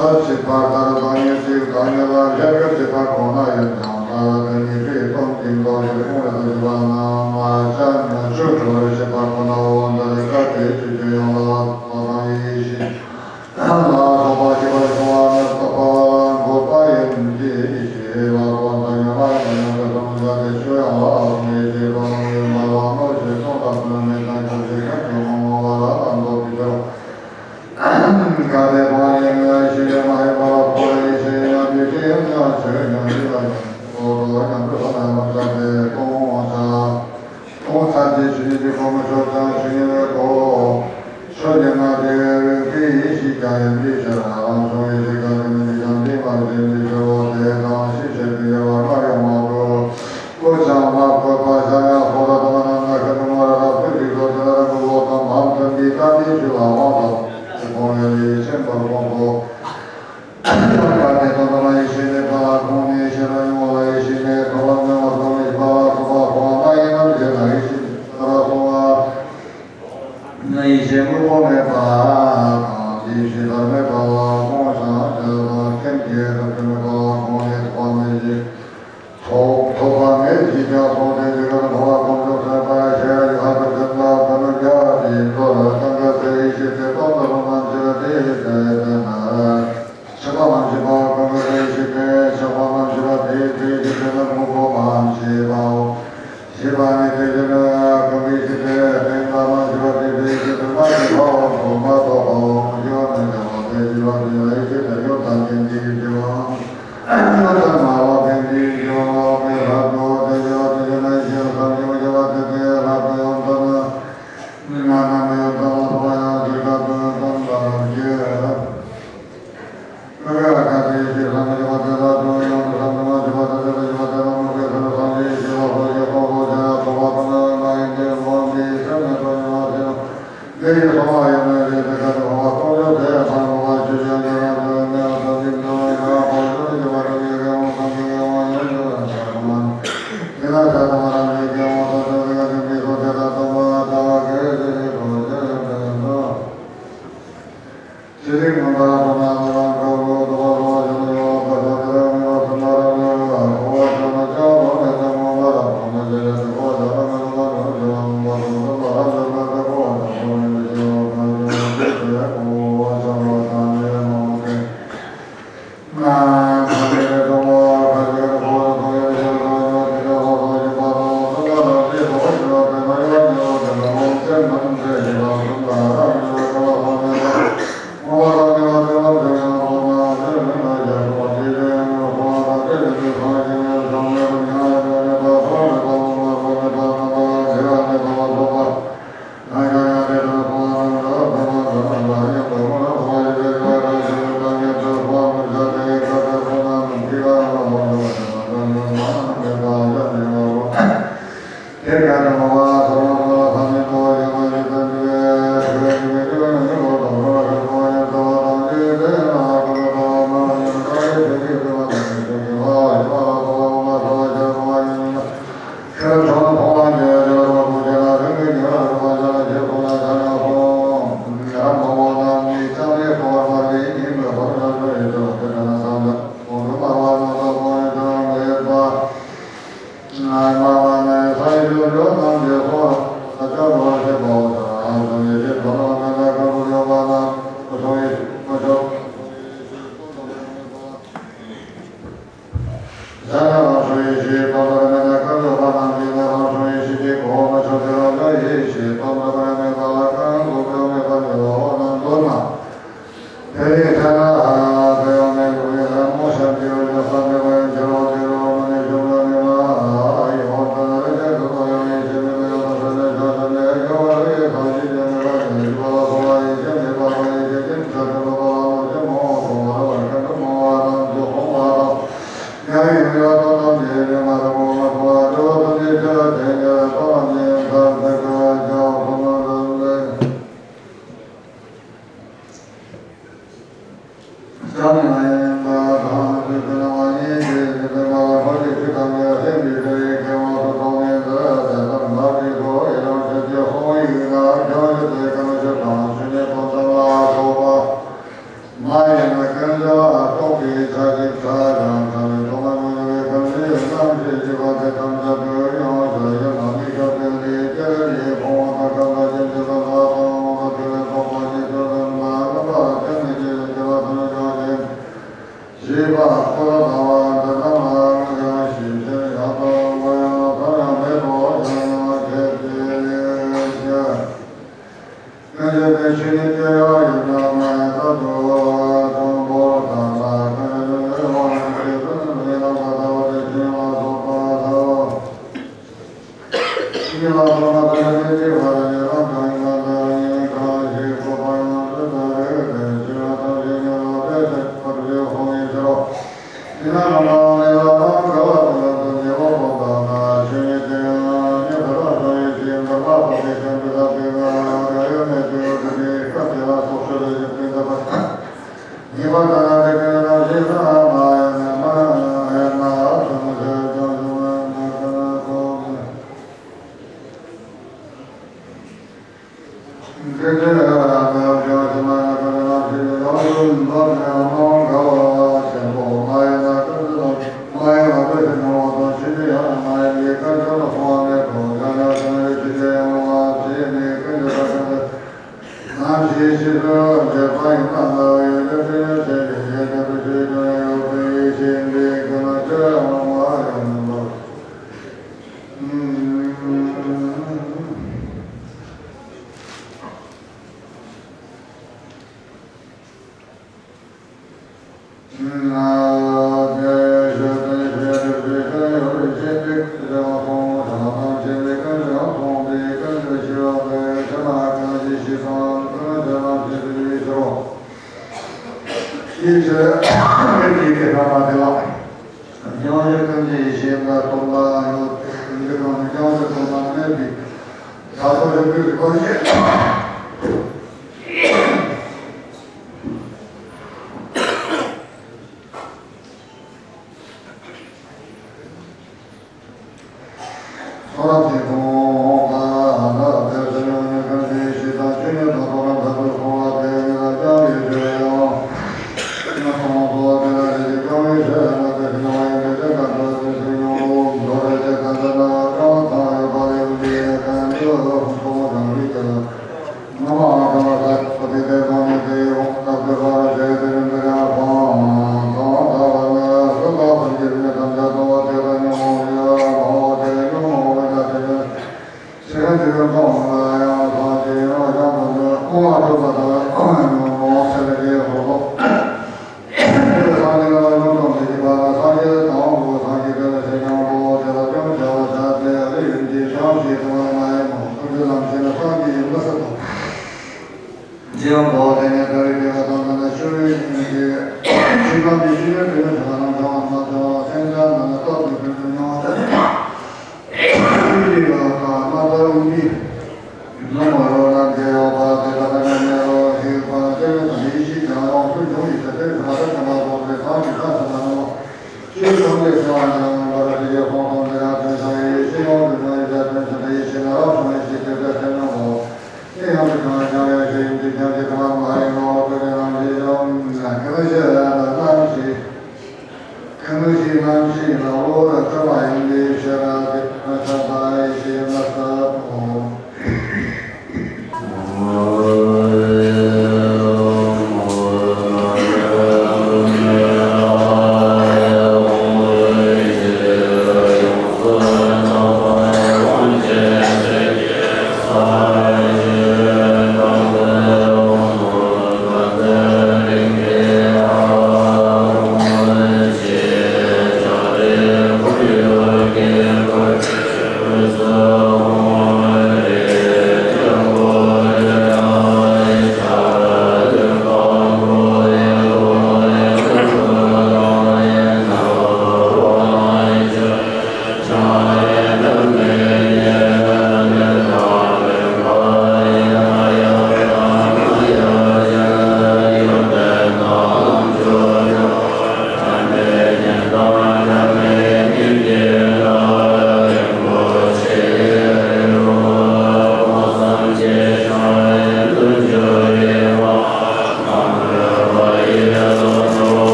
ས་བྱི་བར་ལྟར་བདག་ཉིད་གཅིག་བདག་ཉིད་ལ་ལྷན་སྐྱེས་བྱེད་པ་གོང་ན་ཡོད་ཀྱང་ད་ལྟ་ཉེས་པའི་སྟོབས་ཀྱིས་མདོ་ཞིག་ཁོང་ལ་ཞུ་བ་ན་མ་ཅན་མ་ཆུ་གྲོལ་བྱེད་པ་ཁོ་ན་འོ་འདིར་ས་དེའི་ཆུ་ཆུ་ཡོང་ལ་ཐོག་དང་ཡེ་ཤེས་ལ་སོགས་པ་ཤེས་པར་བྱུང་བ་ནི་རྟོགས་པ་འགོད་པ་ཡིན་གྱི་ཤེས་པ་ཁོ་ན་ཡོད་མ་ཡིན་པ་ཡོད་པའི་སོང་བྱ་དེ་ཆུ་ཡང་ལ་སོགས་པའི་ཤེས་པ་ཡོད་མ་ལ་མོ་ཞེས་སོགས་དང་བསྟུན་མེད་དང་ཁྱབ་བྱེད་ཁམས་ཀྱི་ངོ་བོ་ལ་ལ་འདོད་པའི་ཕྱིར། གལ་ཏེ་ཁོང་ཡིན་ན་ཤེས་པའི་མ་ཡིན་པ་ལ་ཁོ་རང་ཡེ་ཤེས་ཡིན་ན་དེ་ཤེས་ཡིན་ན་ཆོས་ཉམས་ལེན་ལ་ཡང་ཁོ་རང་ཉམས་སུ་བླང་ཡང་མ་བྱ་སྟེ་སྟོང་ཆ། སྟོང་ཆ་དེ་ཆོས་ཉིད་ཀྱི་གོ་མི་ཆོག་ཀྱང་ཆོས་ཉིད་ལ་གོ། ཆོས་ཉིད་ན་དེ་རིག་པའི་ཡེ་ཤེས་ཀྱང་ཡིན་པའི་ཕྱིར་རང་བྱུང་ཡེ་ཤེས་ཀྱང་དེ་ཉིད་ཀྱང་དེ་མ་ཡིན་པའི་ཕྱིར་རོ། དེ་དང་ཤེས་བྱེད་པའི་དབྱེ་བ་སྔར་ཡང་མ་གོ། ཀུན་ཀྱང་མ་བཀོད་པ་གཞན་ཡང་ཧོ་ར་དང་ན་ན་ཤ་དང་མ་ར་དང་ཕུད་ཀྱི་བཟོ་དེ་ལ་རང་གི་བློ་དང་མ་མཐུན་པའི་དམ་པའི་ཆོས་ལ་དབང་དུ་སྤོང་བའི་ལས་ཤེས་པར་དགོངས་སོ། གལ་ཏེ་དོན་དམ་ཡེ་ཤེས་མེད་པ་ལ་ཁོང་ནས་ཤེས་རབ་ཡོང་བ་ལ་ཡེ་ཤེས་མེད་པ་ལ་མྱོང་བ་སོགས་ཡིན་པ་ལ་སོགས་པ་ཁོང་ན་ཡིན་ནམ་ཞེ་ན་ཡེ་ཤེས་མེད་པ་ལ་སོགས་པ། ཡེ་ཤེས་དངོས་པོ་མེད་པ་དང་དེའི་ཤེས་པ་མེད་པ་ལ་དགོངས་ཤིང་དེ་དག་སེམས་ཀྱི་སྟོབས་ཀྱིས་མེད་པ་ལ་ཁོང་ནས་ཐོབ་པ་མེད་ཅེས། ཐོབ་ཐོབ་པ་མེད་ཅེས་ཀྱང་གསུངས་ཏེ་འདི་ལྟར་འཕོ་བ་གོམས་སུ་སོང་བར་ཤེས་རབ་ཀྱི་ལྷ་དང་ལྡན་པ་ཀུན་ཏུ་རྒྱལ་བ་དེའི་མདོར་གང་ག་སའི་ཡེ་ཤེས་དེ་སྟོང་དུ་རུང་བ་ཕྱིར་དེའི་ཕྱིར་དེ་ན། ཆགས་པ་མ་སྐྱེས་པ་གང་ག་སའི་ཡེ་ཤེས་དེ་ཆགས་པ་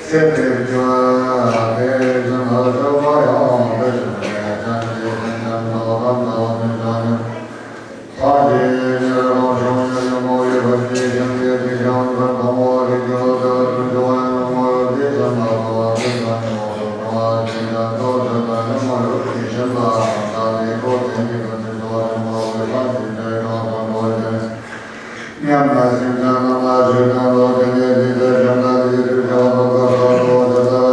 ཚེ་དེ་སྐྱོ་བའི་སེམས་ལ་སྤྱོད་པ་ཡང་དེ་བཞིན་ནས་ཅན་གྱི་སེམས་ཅན་དག་དམ་བཅའ་བ་དེ་བྱ་ཡིན། ཕ་གི་ཉེ་རང་བྱུང་ཡོད་ཡོད་མོ་ཡོད་པ་གྱི་ཞིང་གི་དེ་ཞིང་དུ་གང་བ་རིག་ཡོད་དེ་དུ་འཇོ་ཡོད་མོ་ཡོད་དེ་ཙམ་ལ་གོ་བ་དེ་ཙམ་ཡོད་དུ་གོ་བ་ཞིང་ཅན་དུ་ཚེ་དང་ཡོད་མོ་ཡོད་ཀྱི་ཞིང་ལ་ད་དེ་ཁོ་དེ་གི་དུ་དེ་འཇོ་ཡོད་མོ་ཡོད་པ་གྱི་དེ་གང་དུ་འགྲོ་ཡོད། ཉམས་ལ་ཤིང་ཅན་རྣམས་ལ་ཆོས་ཀྱང་ལོ་དེ་ནས་དེ་ལྟར་བྱུང་ན་དེ་དུ་འཇོ་དུ་གོ་ས་དུ་དེ་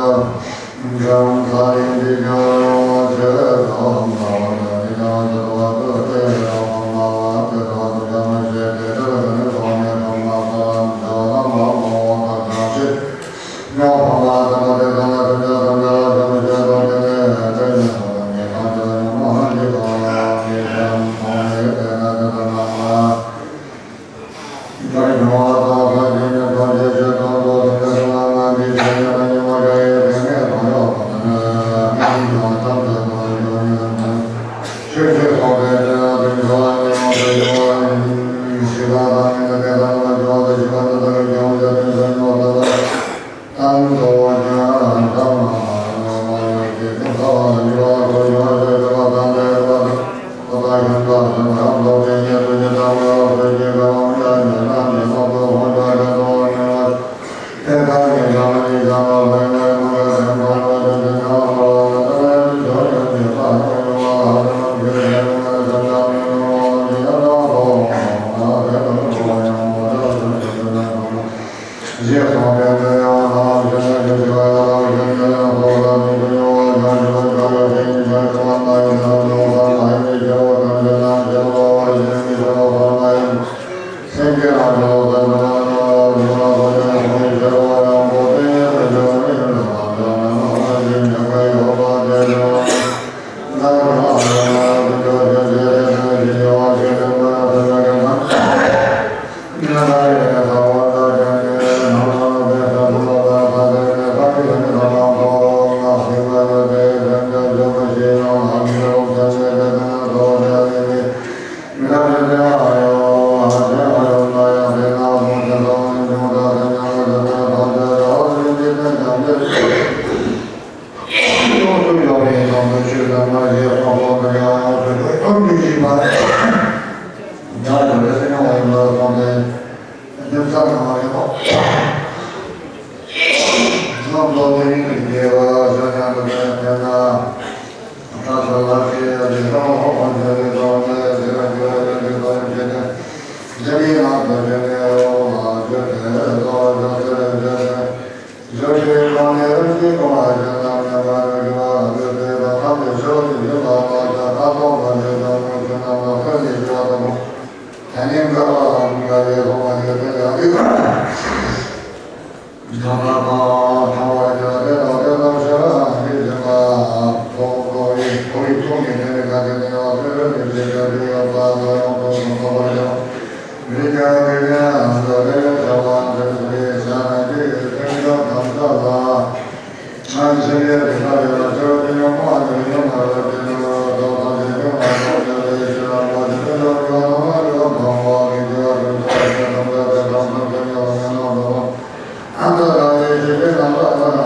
ལྟར།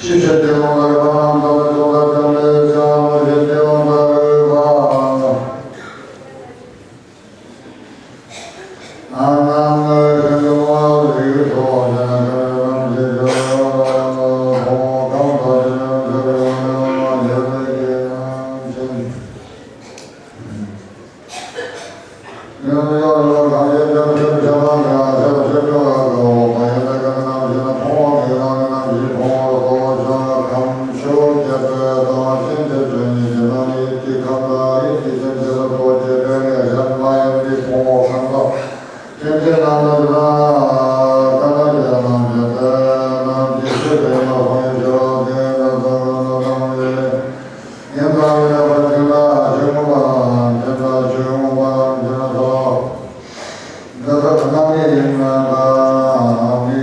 ཤེས་བྱ་སྟེ་ལོང་ལྟར་པའམ་ལྟ་བའི་ཚོགས་ལ་བྱམས་པའི་བྱ་བ་ཞེས་ཏེ་ལོང་ལྟར་པ། ཨ་ནམ་ཤིན་ཏུ་མ་རིག་ཚོགས་ཅན་ཁམས་རྣམས་ཀྱི་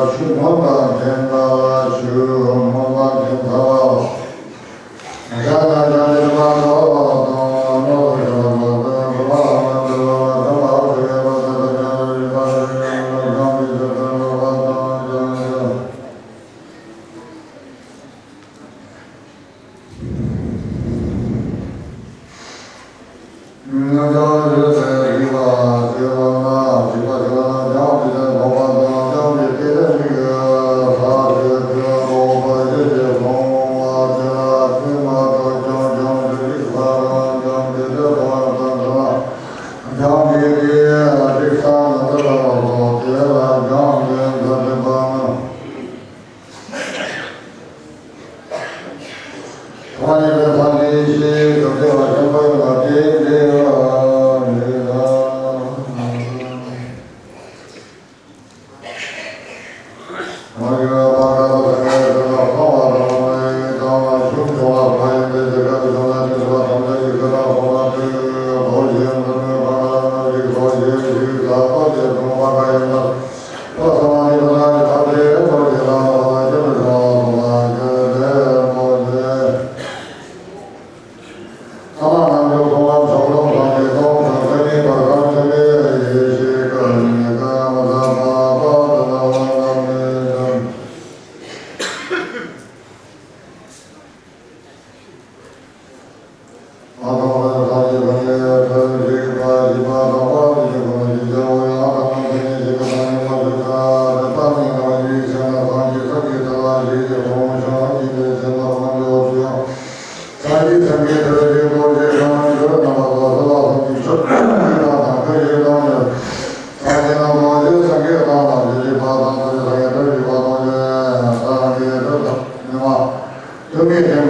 ཆོས་ཁམས་དག་ཅིང་ཡང་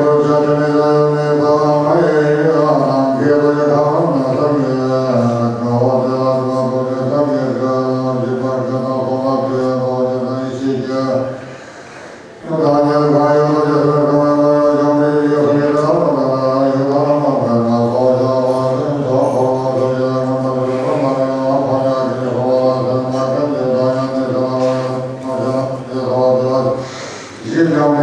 ཆགས་པའི་ཡང་ཡང་ཡོད་པའི་རྒྱལ་ཆེན།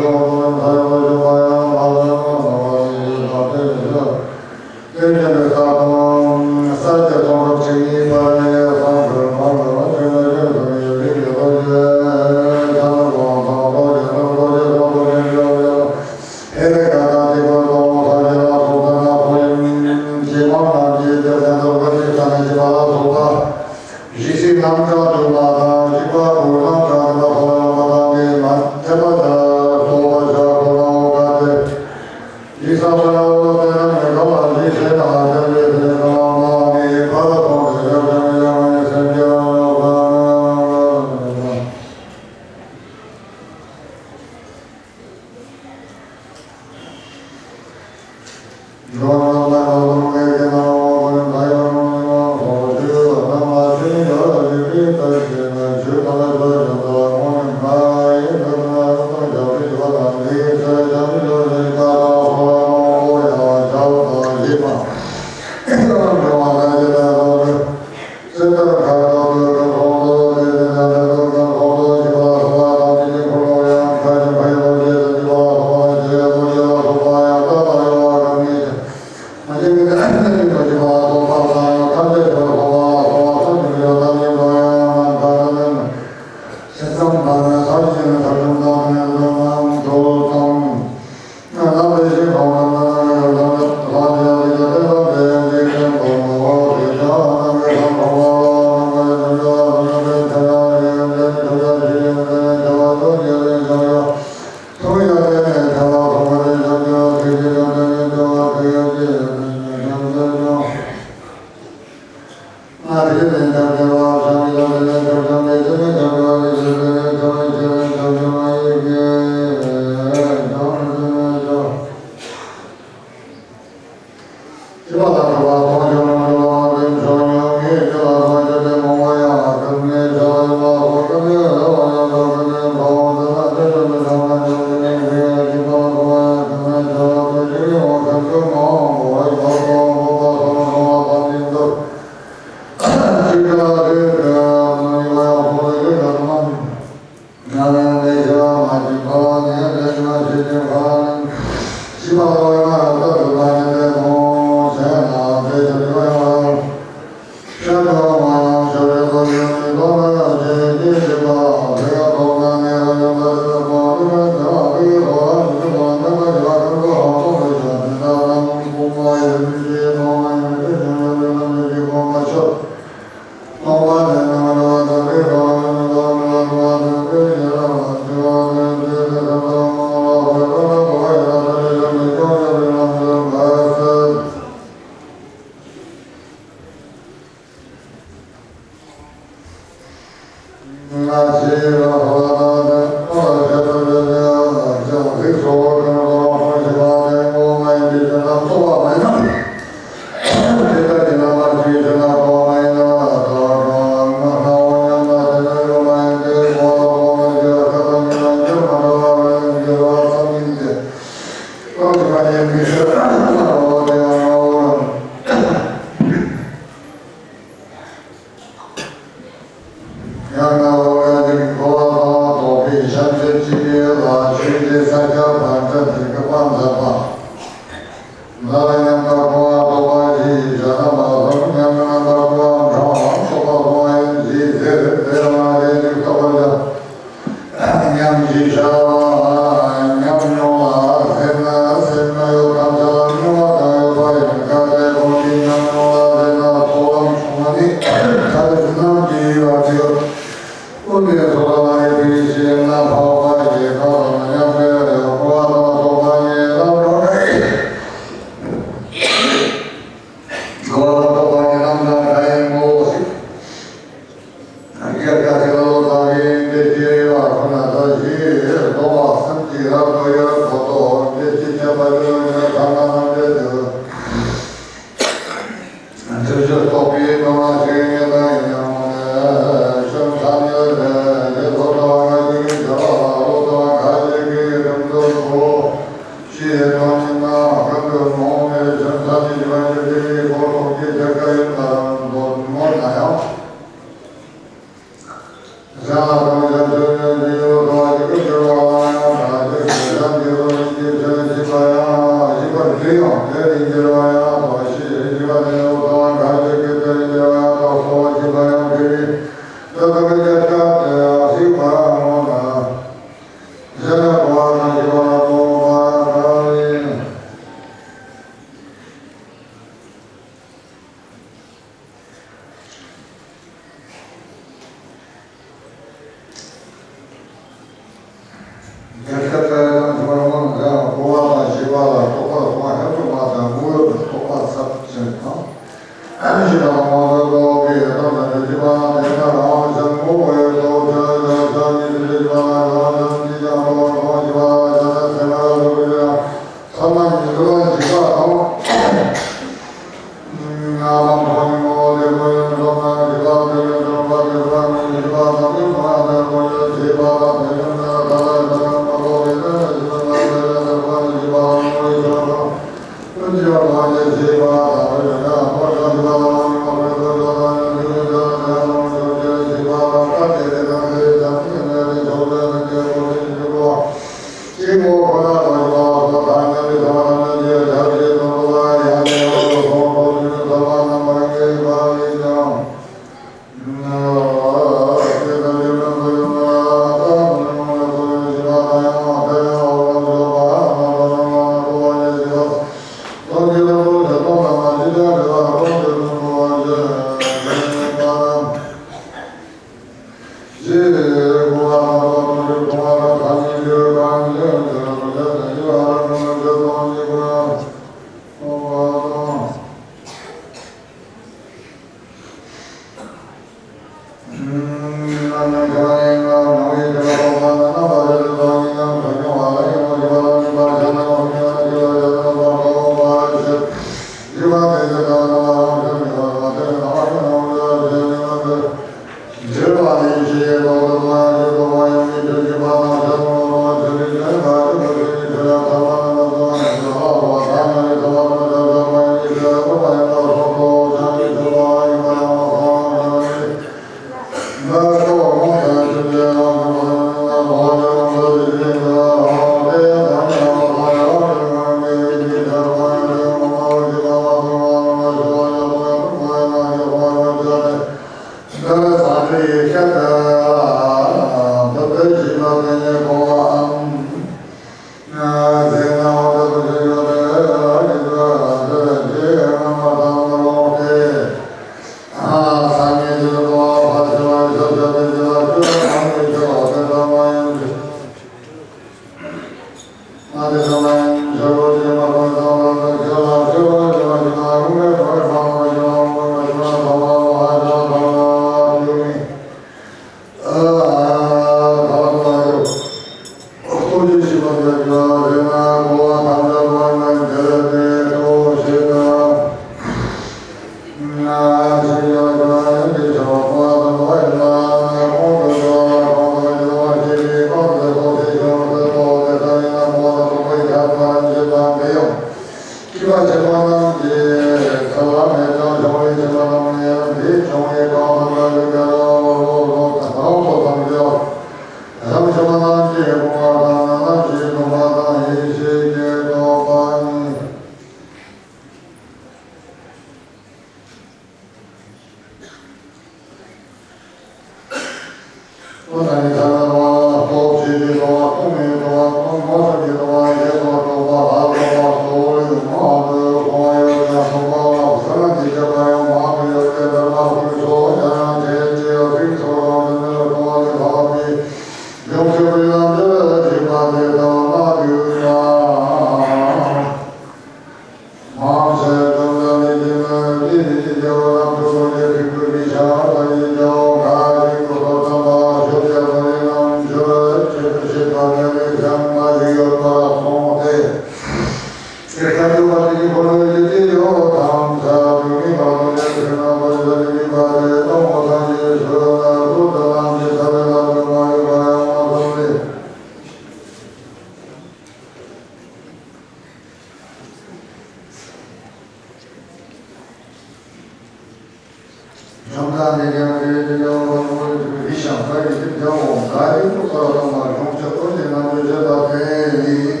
ཡང་ད་རིང་ཐུགས་ས་ལ་བཏང་བ་གཞུང་ཆེན་ཀུན་གྱི་རྣམ་འགྲེལ་བྱེད་པ་དེ་ཡིན།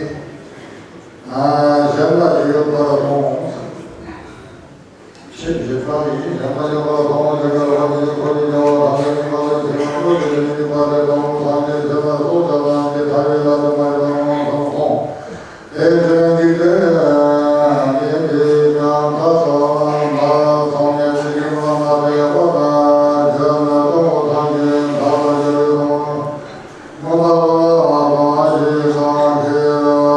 ཨ་གཞན་ལ་ཞིག་ཡོད་པར་མཐོང་། ཆེས་ཞིབ་ཚང་ཡིན་གཞན་ལ་ཡོད་པར་མཐོང་བ་དེ་ལ་བ་དེ་ཁོ་ནི་བྱ་བ་ཐམས་ཅད་ཉིད་མ་ལུས་ཤིང་ལུས་ཀྱི་མི་ཉིད་པ་དེ་དང་སངས་རྒྱས་ཆེ་ལ་སོགས་ཀྱང་ནམ་མཁའི་མཐའ་ཡས་ལ་དུ་མ་ཡི་ལ་མང་སོང་ཁོང་། དེ་ཚེ་འཇིག་རྟེན་མི་འདི་ཀྱང་ཐ་ཚོ་མ་སངས་རྒྱས་ཀྱི་མ་མ་དེ་བ་ན་བྱ་ན་དང་པོ་ཐམས་ཅད་ཐ་ལ་ཡོད་དང་མ་ཐ་བ་མ་སངས་རྒྱས་སངས་རྒྱས་ལ་དེ།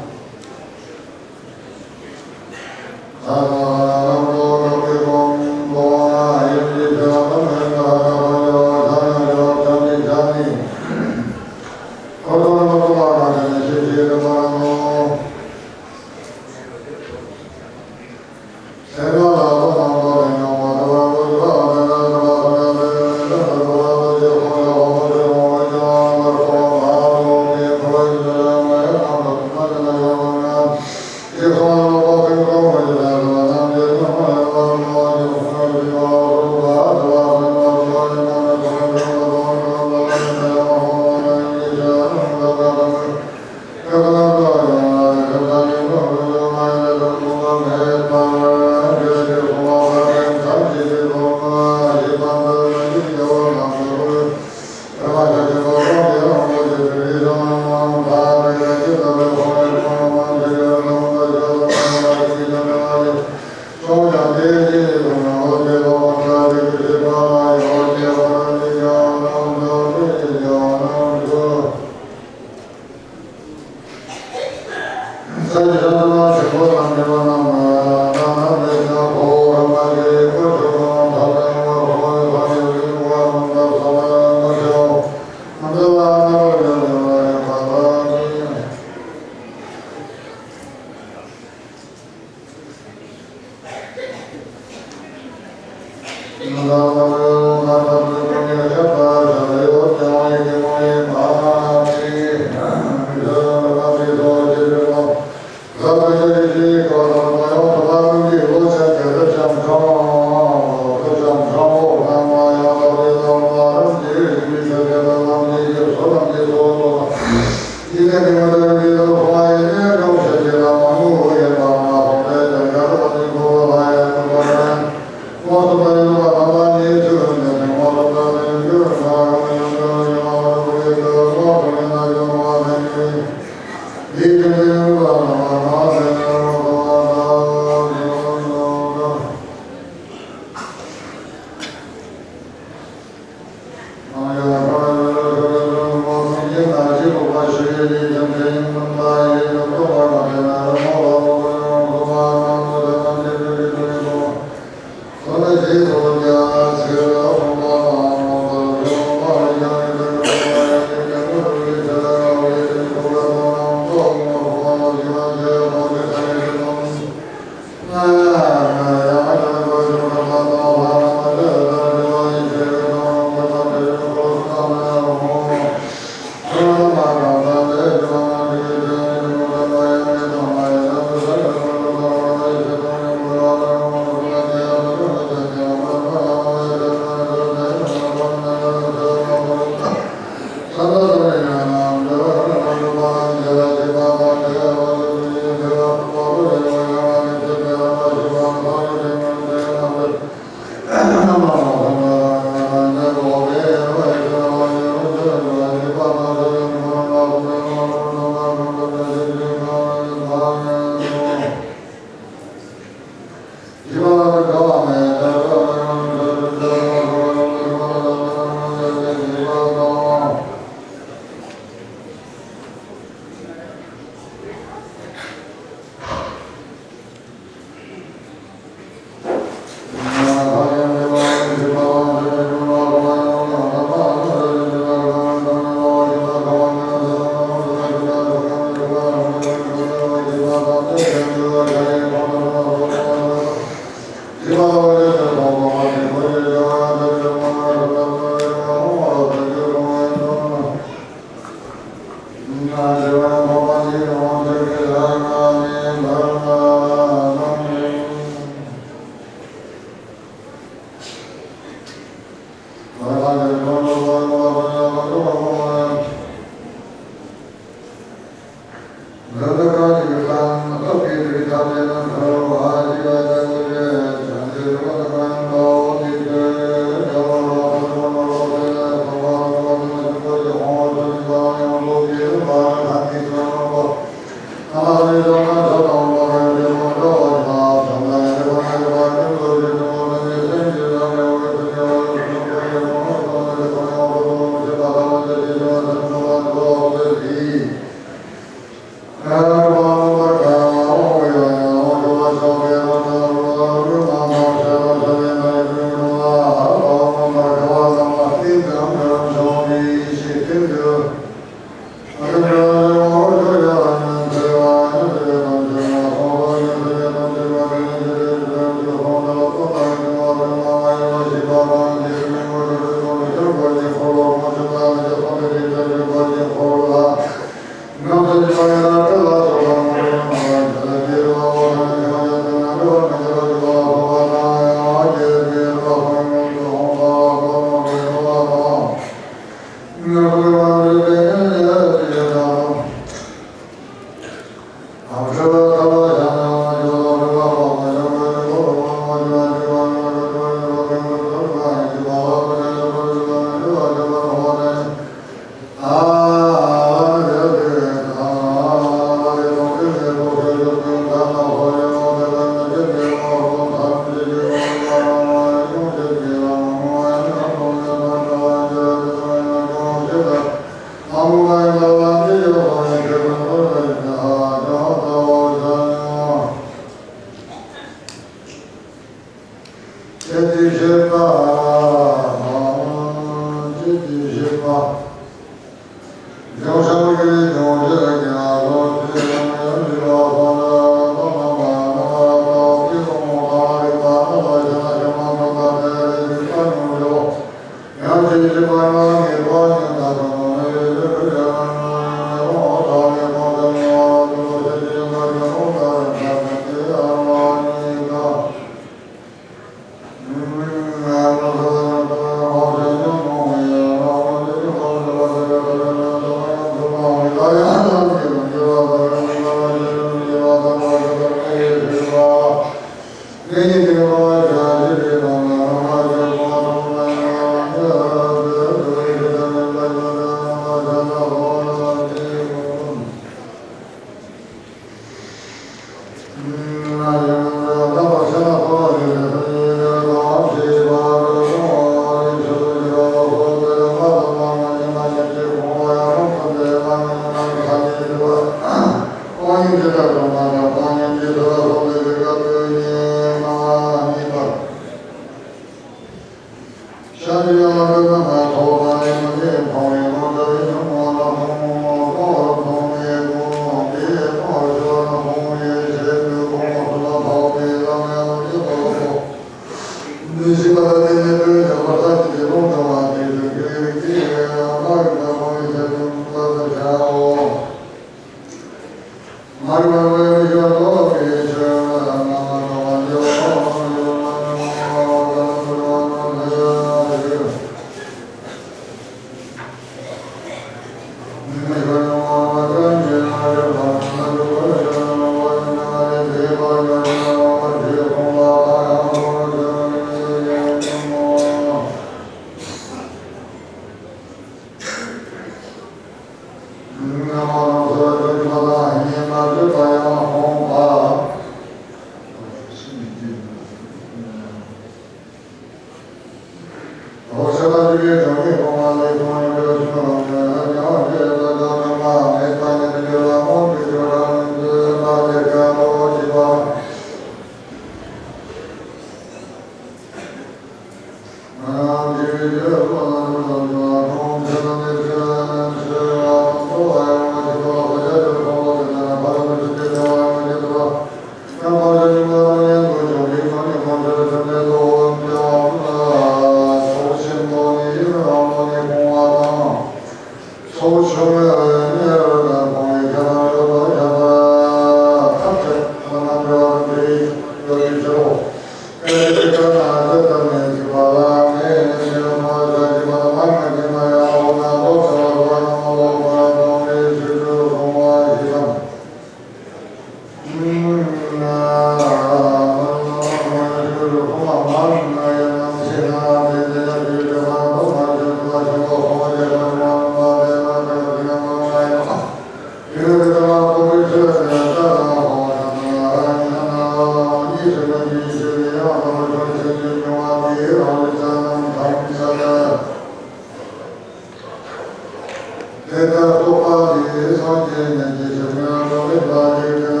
དེ་ལྟར་རྟོགས་པ་འདི་སངས་རྒྱས་ཉིད་ཀྱི་ཞིང་ཁམས་རྡོ་རྗེ་ལ་ཡོད་དེ་ནས།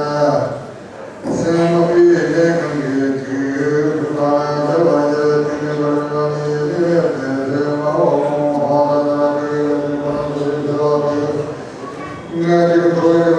སེམས་དཔའི་ལས་ཁང་གི་དུས་དུས་དང་ལ་ཟེར་བ་ཡོད་དེ་ནི་བར་ན་ནི་ཡེ་ནི་ཡོད་དེ་ཟེར་མ་འོ་ཧོ་ཧོ་ད་ན་ནི་ཡེ་ནི་མ་ནི་ཟེར་བ་དེ། ང་ཅིག་ཐོས་ཡོད་ཡང་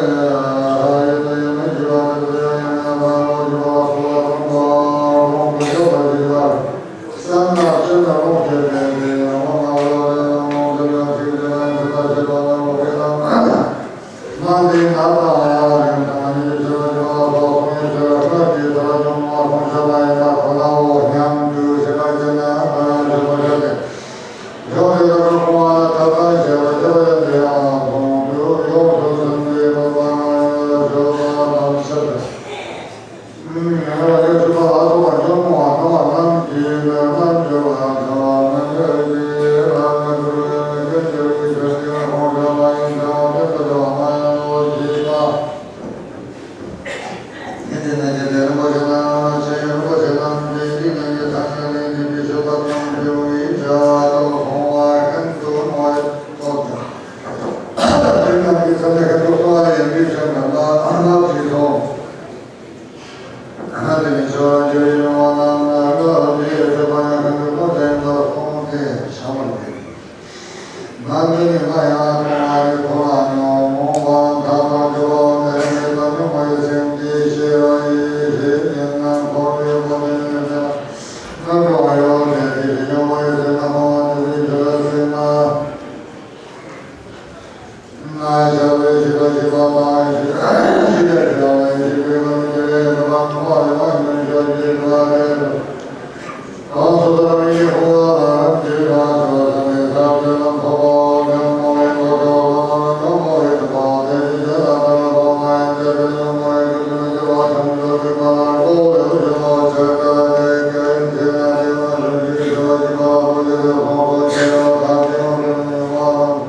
ནི་ཡོད་ན་ཡོད་ན་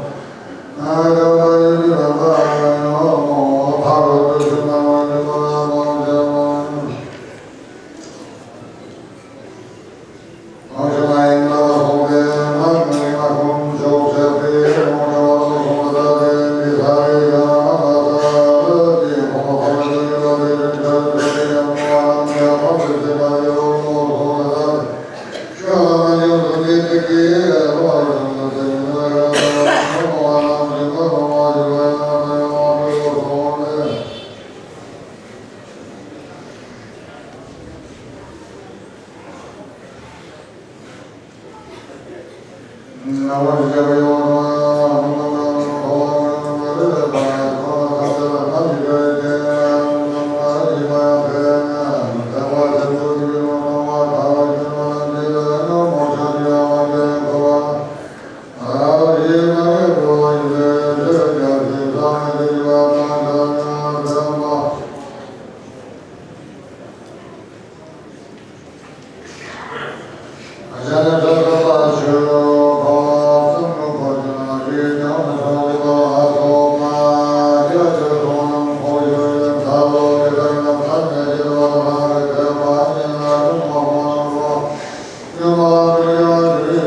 ཡོད་ན་ཡོད་ན་ཡོད་ན་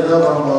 ཡོད་ན།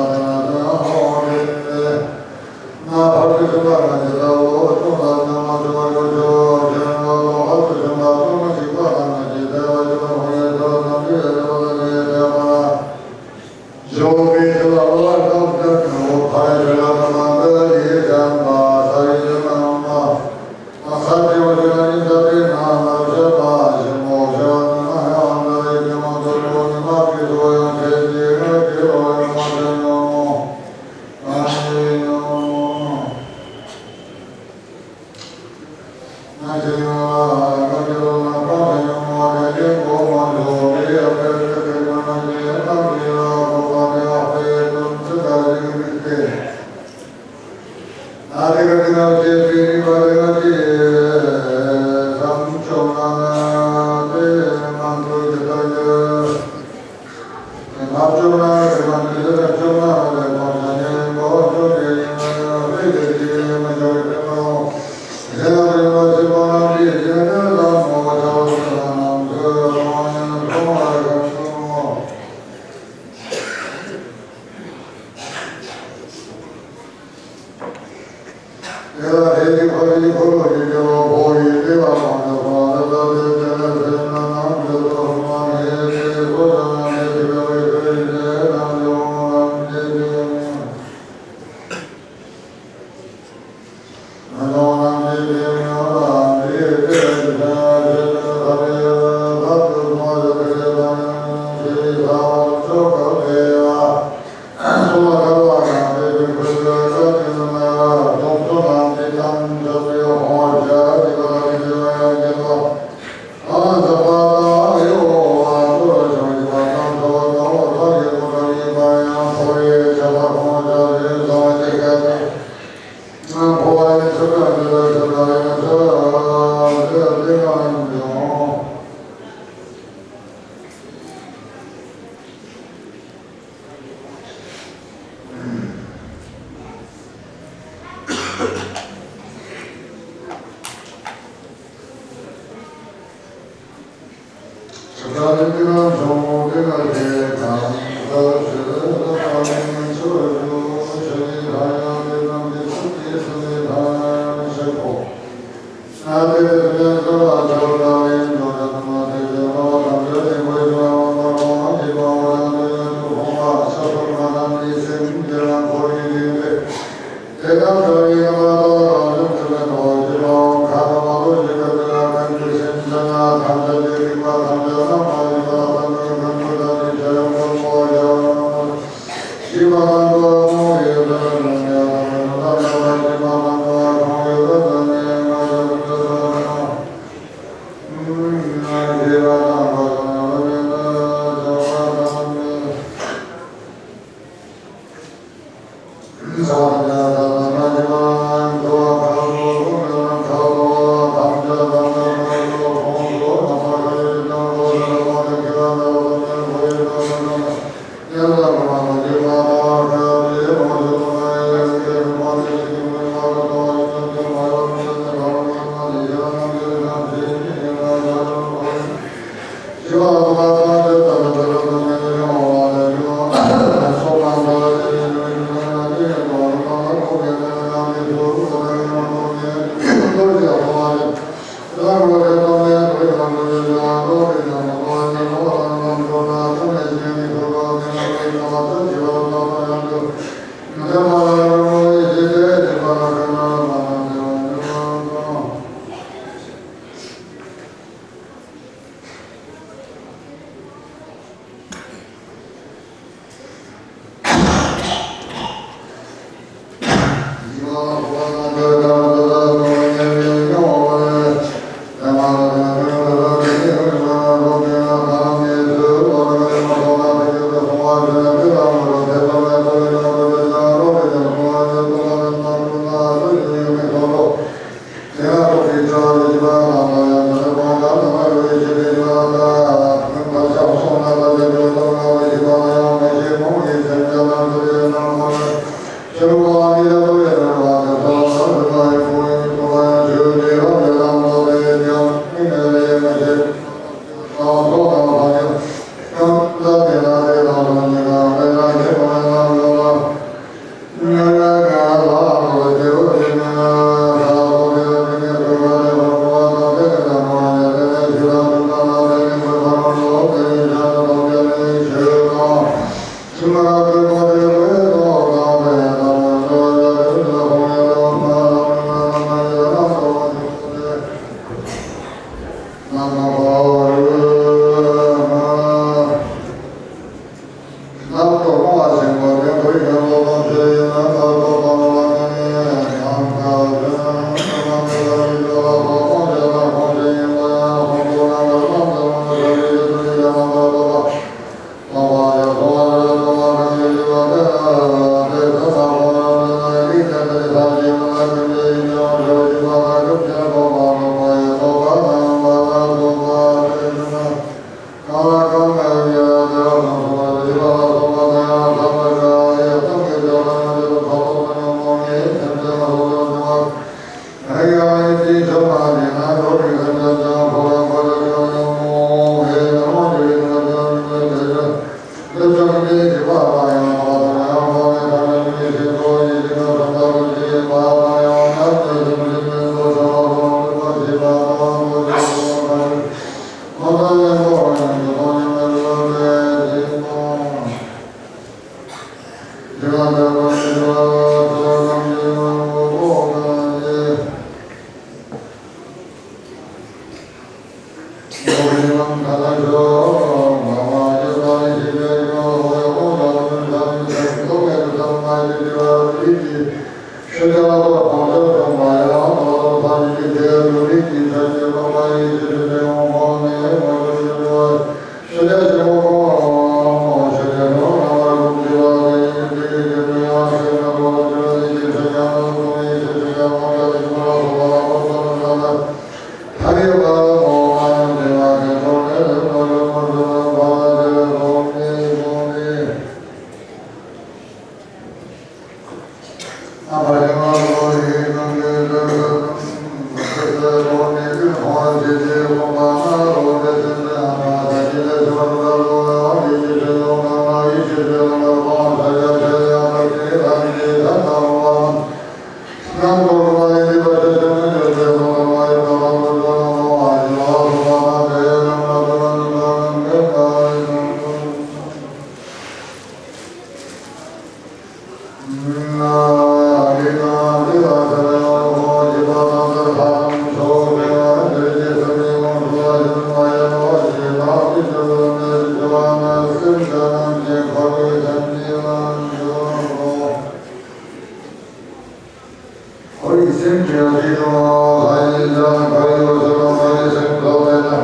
ཁོ་རའི་སེམས་ཀྱི་རིག་དང་ལྷ་ཡི་ལྗང་ཁ་ཡོད་ཟེར་བ་ལྷ་ཡི་སེམས་ཐོབ་པས་ན།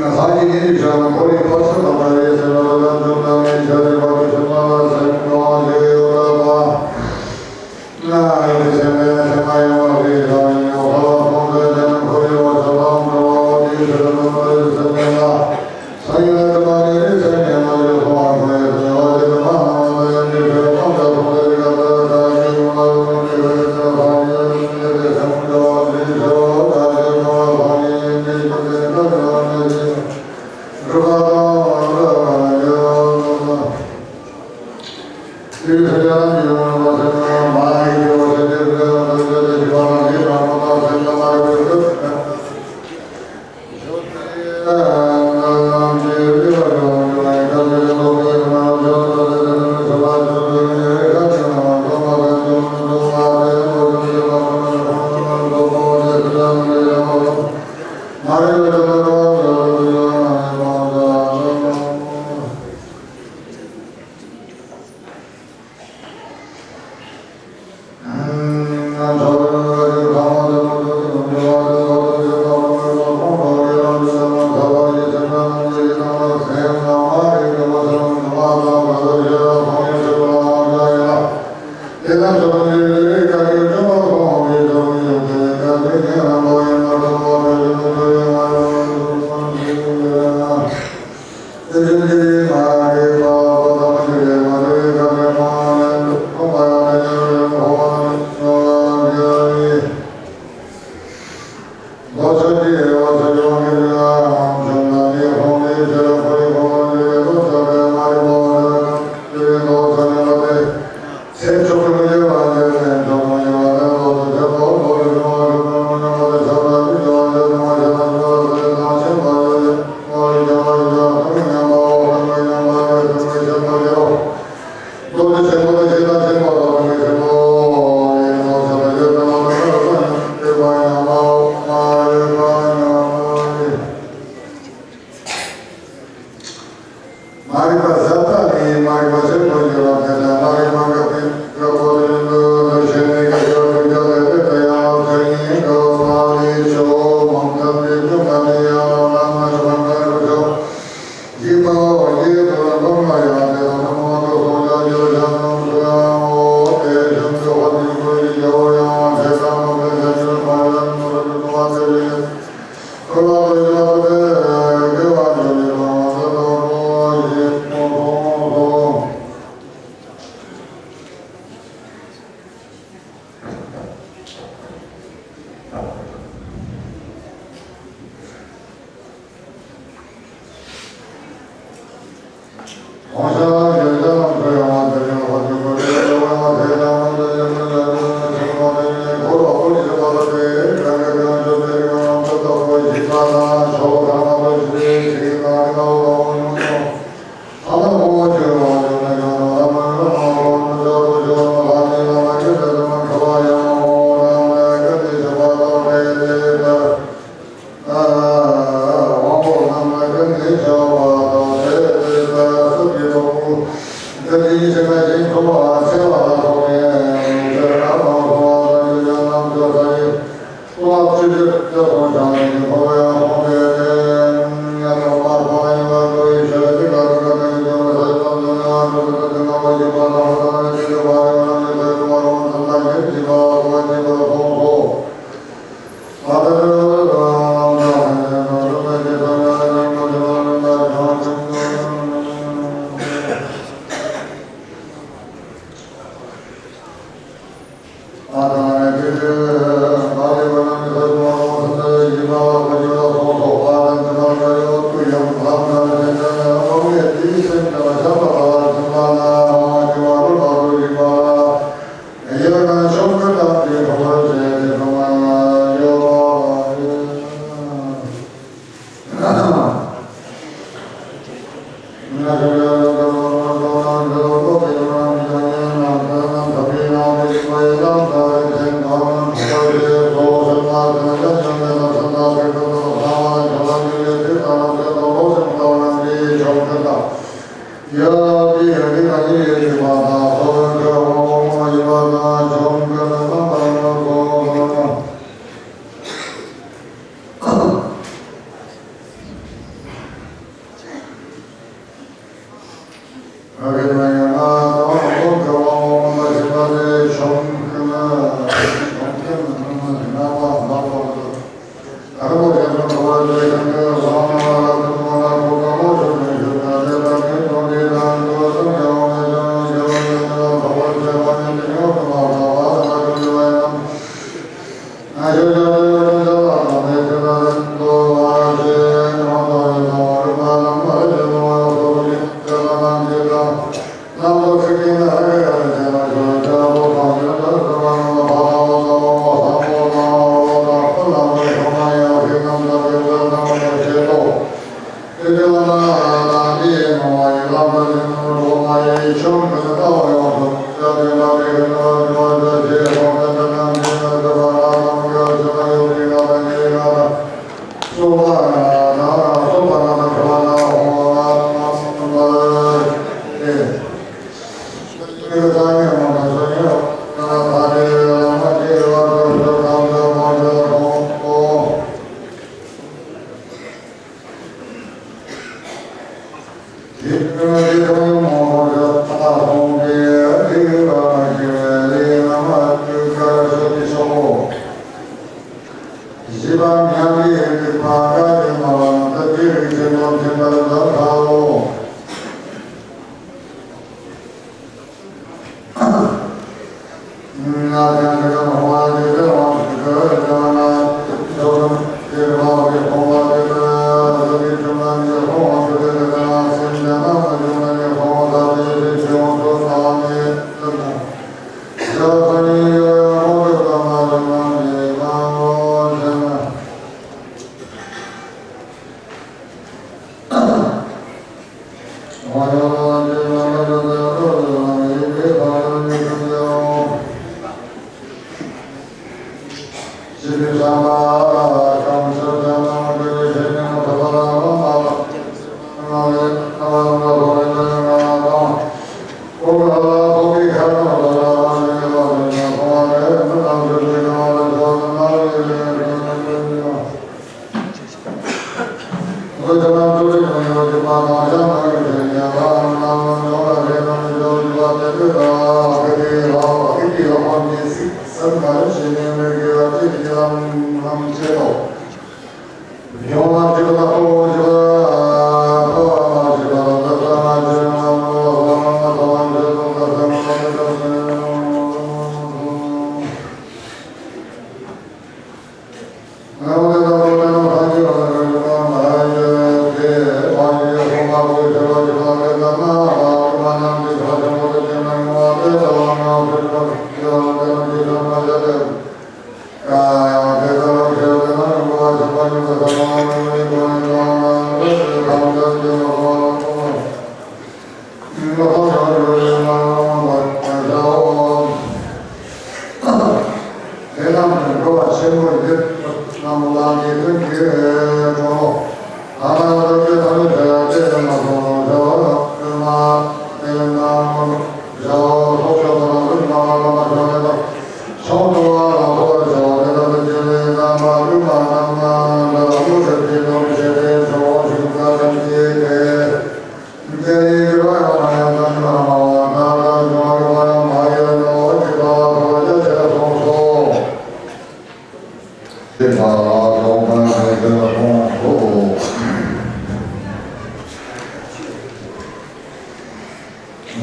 ལྷ་ཡི་ཉིད་ཀྱང་ཁོ་རའི་ཕ་ཚུལ་དང་འདྲ་བའི་སེམས་ལ་ལ་འཇུག་ན་ངེས་ཤ་རིག་པ་ཀུན་སེམས་ལ་སེམས་ཀྱང་ཡོད་ཡོད་ལ་པ། ལྷ་ཡི་སེམས་ལས་སེམས་མ་ཡིན་པ་རིག་ལ་ཡིན་ཡོད་ཁ་ལ་ཁོང་ཚོས་ཀྱང་ཁོ་རའི་བ་ཚ་དང་འགྲོ་བ་དེའི་ཕྱིར་ལ་ལ་ཡི་སེམས་ལ།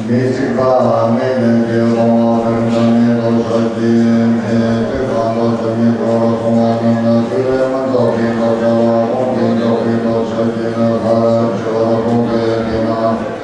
མི་ཚིག་པ་མེད་ནས་ཀྱི་སློང་བ་དོན་དམ་མེད་དོ་ཤོད་ཀྱི་མེད་ཚིག་དང་དོ་ཚིག་མི་དོར་སོང་བ་རྣམས་ན་ཚིག་རེ་མི་ཐོགས་པའི་དོ་བྱ་བ་ཁོང་གི་འཇོག་པའི་དོ་ཤོད་ཀྱི་ན་ཁ་ར་ཆུ་བ་ཁོང་གི་དེ་ན།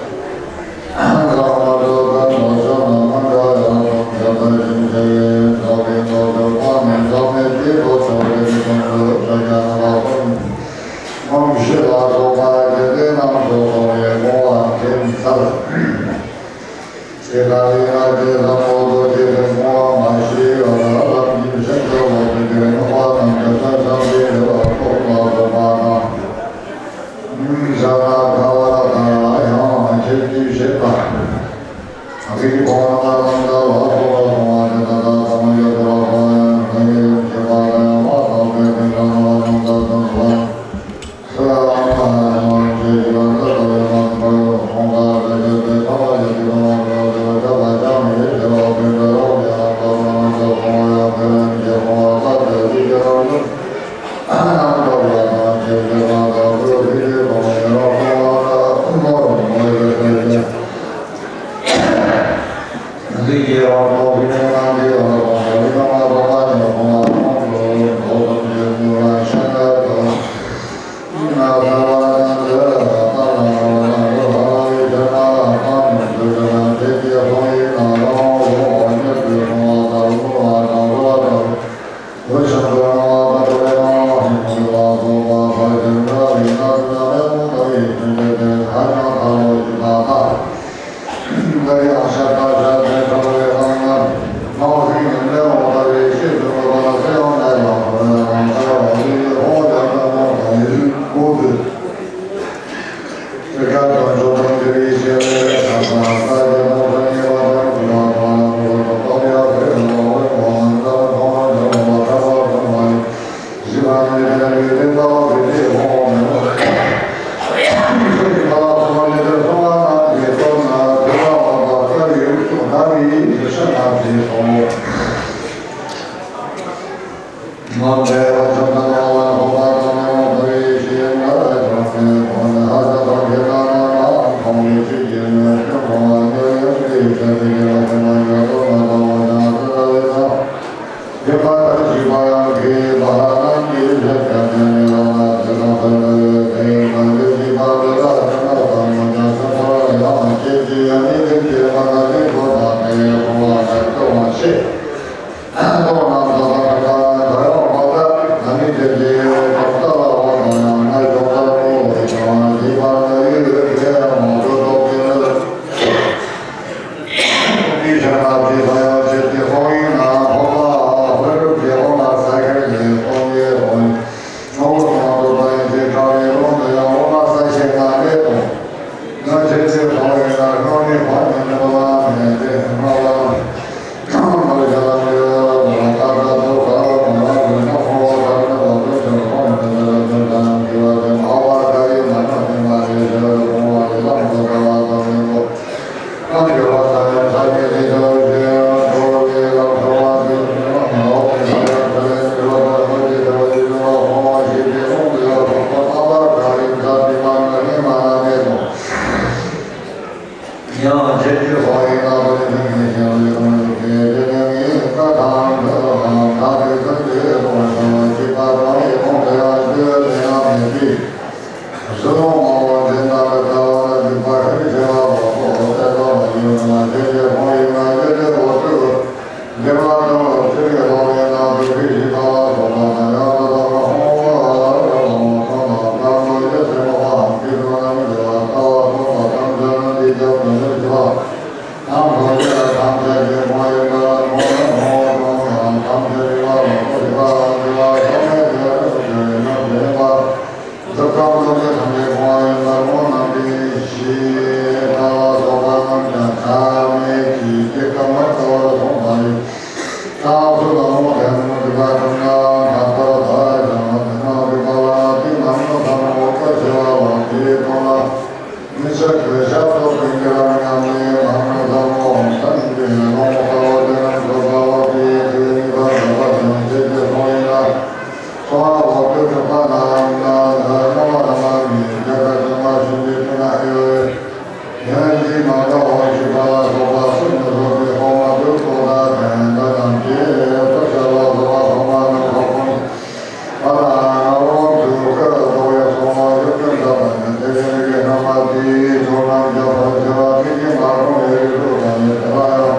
ཏེ་ཇོ་ནང་རྒྱ་བར་བྱ་བ་ཐེག་ཆེན་མ་སྟོང་བའི་རིགས་དྲུག་དང་ཉེར་ལྔ་ཡང་།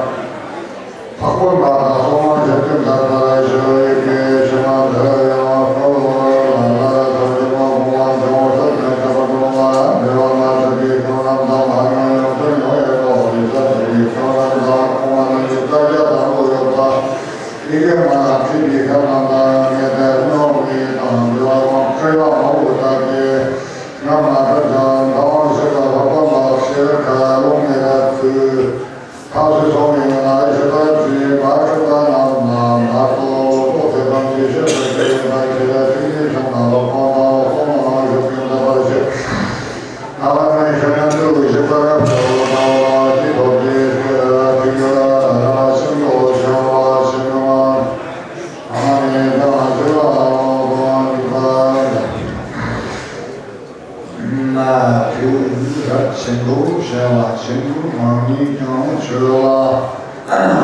འཕགས་པོ་ལྔ་དང་སྲུང་མ་ཞབས་ཀྱུ་མཛད་པར་ཞུ་བའི་གེགས་ཕྱི་མ་འདི་ཡང་སྟོབས་ལ་ལ་ལ་ཐོག་ཆེན་མོ་གོང་མ་འབྱུང་བ་ཐོབ་ཀྱང་ཁྱབ་པ་དུ་མ་འབྲེལ་བ་མ་ཆགས་པའི་ཁྱོད་རྣམས་དང་མ་ཡང་ཡོངས་སུ་མྱོང་བའི་སྟོབས་རིགས་ཐོབ་པའི་ཁྱོད་རྣམས་དང་གོང་མ་རྣམས་ཀྱི་བཀའ་རྒྱ་དང་པོ་ཡོད་པ། ཡི་གེ་མ་ཐིག་གི་ཁ་ནང་དང་ངེས་པའི་སྣང་བ་དང་འདུལ་བ་དང་འཁྲུལ་བ་མང་པོ་དག་གིས་ང་མ་ཐར་ཀྱང་ད་བང་ཞིག་ལ་ལྷག་པ་ལ་ཤེས་ཁ་ལོང་མེད་ལ་ཚུལ་ཐག་ཆོད་སོང་བའི་ངང་ལ་ཞེ་དྲག་ཅིག་མ་ཁྲིད་པ་རྣམས་ལ་མ་གཏོགས་ཐེ་ཚོམ་གྱི་ཤེས་པ་སྐྱེས་པ་ཞེས་པའི་ཚིག་ཉིད་བྱུང་ན་ལོག་པ་དང་ལོག་པ་མ་ཞུགས་པའི་འདོད་པར་བྱེད། ཨ་ནི་ཤ་ན་ཏུ་ཞི་པ་ར་ཕོ་ཏ་ལ་ཏི་ཐོབ་ཏི་ཏི་ཡ་ར་ཤིན་ཏུ་ཤ་བ་ཤིན་ཏུ་མ་ཨ་ནི་ཏ་ཤི་བ་ཨ་ནི་པ་ན་ཏུ་ར་ཤིན་ཏུ་ཤ་བ་ཤིན་ཏུ་མ་ནི་ཀྱང་ཆོས་ལ།